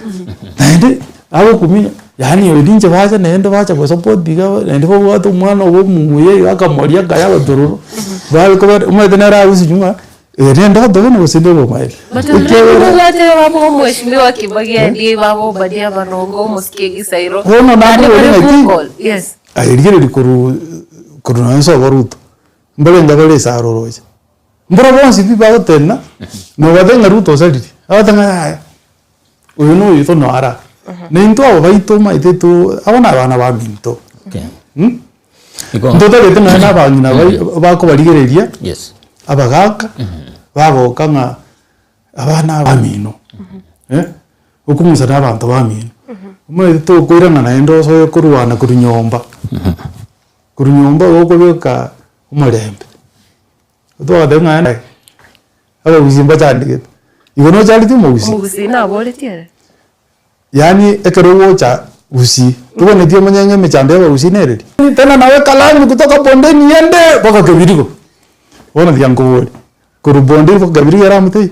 naende agokumia. Yaani oria inche bacha naende bacha gosupport iga naende babwate omwana obo omuya iga akamoria akaya abatororo, bare kobera omanyete nere arusia nyuma, eye na endoto bono gose nde obomaene. But Ekiagera mobwate babo omweshimiwa Kibagendi, babo Obadia Barongo, omosike Gisairo, Bono naende nakoboria bare ng'aki, vocal, yes. aye rigereria korwa korwa nonye nsobo Ruto, mbarenge bare esaro oroche. Mboro bonsi pi bagotenena, nobatebia ng'a Ruto osaririe, agote ng'a yaya. Oyo noyo tonoara, na intwe abo baito omanyete to aba na abana baminto Okay. mh, Igo ntotagete nonya na abang'ina bai bakobarigereria, yes. abagaka, bagoka ng'a abana aba bamino eh, okong'usa na abanto bamino. Omanyete tokoirana naende osoe korwana korwa nyomba, korwa nyomba igo okobeka omorembe, twagateba ng'a aye. Abagusii mbachandegete. Igo nochandeti omogusii? Omogusii naboretie ere. Yaani ekero ogocha gusii, tobwenereti omanye ng'a emechando ya abagusii nereri? Tena naweka lami kutoka bondeni iende mpaka kebirigo. Bono tiga nkoborie, korwa bondeni mpaka kebirigo eramu teiyo?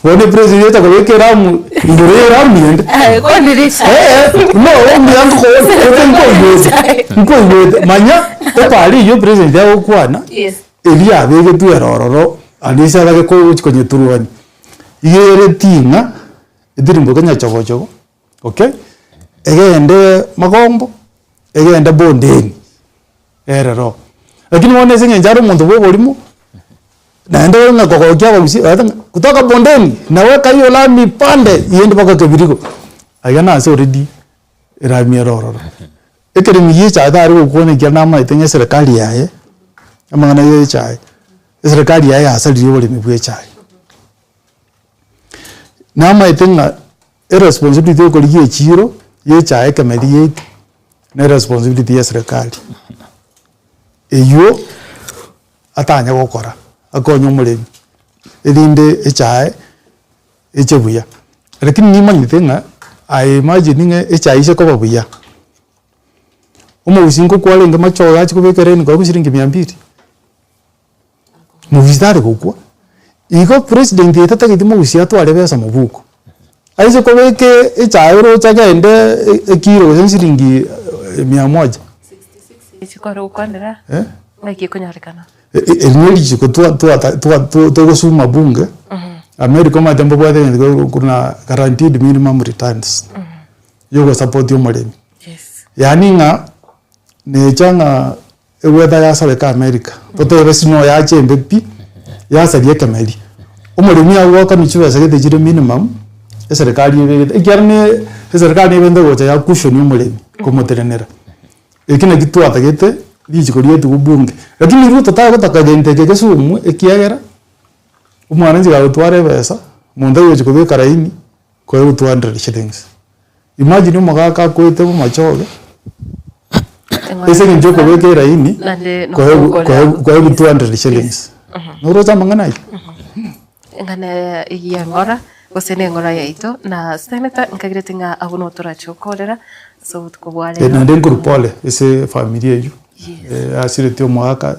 Bono epresident gocha kobeka eramu igoro ya eramu ende. Aye kwandirisha. Eh, no mbuya nkokoboria, nkoigwete, nkoigwete, manya epara eywo president agokwana. Yes. Eria abegetwe ere ororo, aria ase abage gochia konyeturwania, iga ere ting'a, etirimboke nyachogochogo, okay, egende magombo, egende bondeni, erero. Lakini bono ase eng'encho are omonto bwa oborimo, naende ore ng'a kogokia abagusii, ogoteba ng'a kutoka bondeni, naweka hiyo lami pande, iende mpaka kebirigo, aiga nase already erami ere ororo. Ekeremi gi'echaye tari gokwana ekiagera namaete ng'a eserekari yaye, amang'ana ya echaye, eserekari yaye yasaririe oboremi bwa echaye. Namaete ng'a eresponsibility ya okorigia echiro ya echaye ekemeri yaito, na eresponsibility ya eserekari. Eywo atanye gokora, akonye omoremi, erinde echaye eche buya. Lakini nimanyete ng'a I imagine ng'a echae eche koba buya, omogusii nkokwa arenge machoge achie kobeka eraini koegwa shilingi mia mbili, mogusii tari gokwa. Igo president oyo tatageti mogusii atware besa mobuko, aise kobeka echae oroche agende ekiro gose shilingi mia moja. Chikore gokwanera ng'aki ekonyarekana. Eri ne richiko togosuma bunge, America omanyete mbabwate egento kekorokwa buna guaranteed minimum returns, ya ogosupport omoremi. Yaani ng'a necha ng'a eweather yasareka America, totebe snow yacha embe pi, yasaria ekemeri. Omoremi agoakanwa chibesa gete chire minimum, eserekari ebegete, ekiagera ne eserekari nebente gocha ya cushion omoremi, komotenenera. Eki nakio twatagete richiko riaetigwe bunge, lakini Ruto tagotaka gento eke gesumwe ekiagera omwananchi gagotwara ebesa, monto agochi kobeka laini koegwa 200 shillings. Imagine omogaka akoete bomachoge, ase eng'encho okobeka eraini Naende koegwa nokogokorera. koegwa koegwa 200 shillings. Noroche amang'ana ayio? Eng'ana y'eng'ora, gose neng'ora yaito, na senator nkagirete ng'a abwo nigo torache gokorera ase obotuko bwa rero. Naende nkorwa pole ase efamiri eywo, asiretie omogaka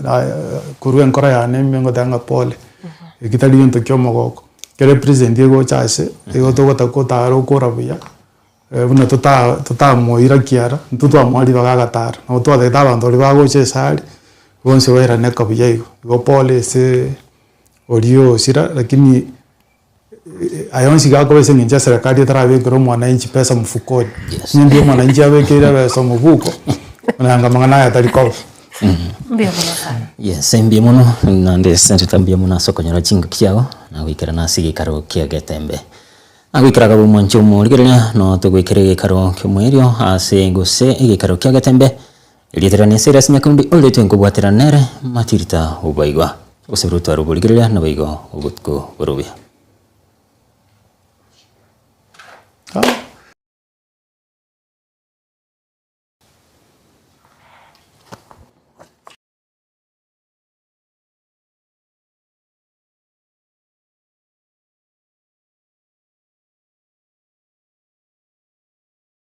korwa enkoro yane ime ngoteba ng'a pole, eki tari gento kia omogoko, ekero epresident egocha ase, igo togotaka gotara okora buya, buna tota totamoira kiara, intwe twamoa ribaga agatara, nabo twatagete abanto baria bagocha ase are, bonsi bairane buya igo, igo pole ase oria osira lakini aya onsi gakoba ase eng'encho eserekari etarabekera omwananchi pesa mfukoni. Yes. Onye omwananchi abekeire ebesa omobuko, nanga amang'ana aya tari koba. Mbuya mono sana. Yes, mbuya mono naende Senator mbuya mono ase okonyora chingaki chiago na goikerana ase egeikaro kia Getembe. Na goikera akaba omwanchi omorigereria no togoikera egeikaro kiomoerio ase gose egeikaro kia Getembe Erieta riane Silas Nyakundi oretwe nkobwatera nere Matirita obaigwa. Gose rotware oborigereria naboigo obotuko bore obuya. Ah.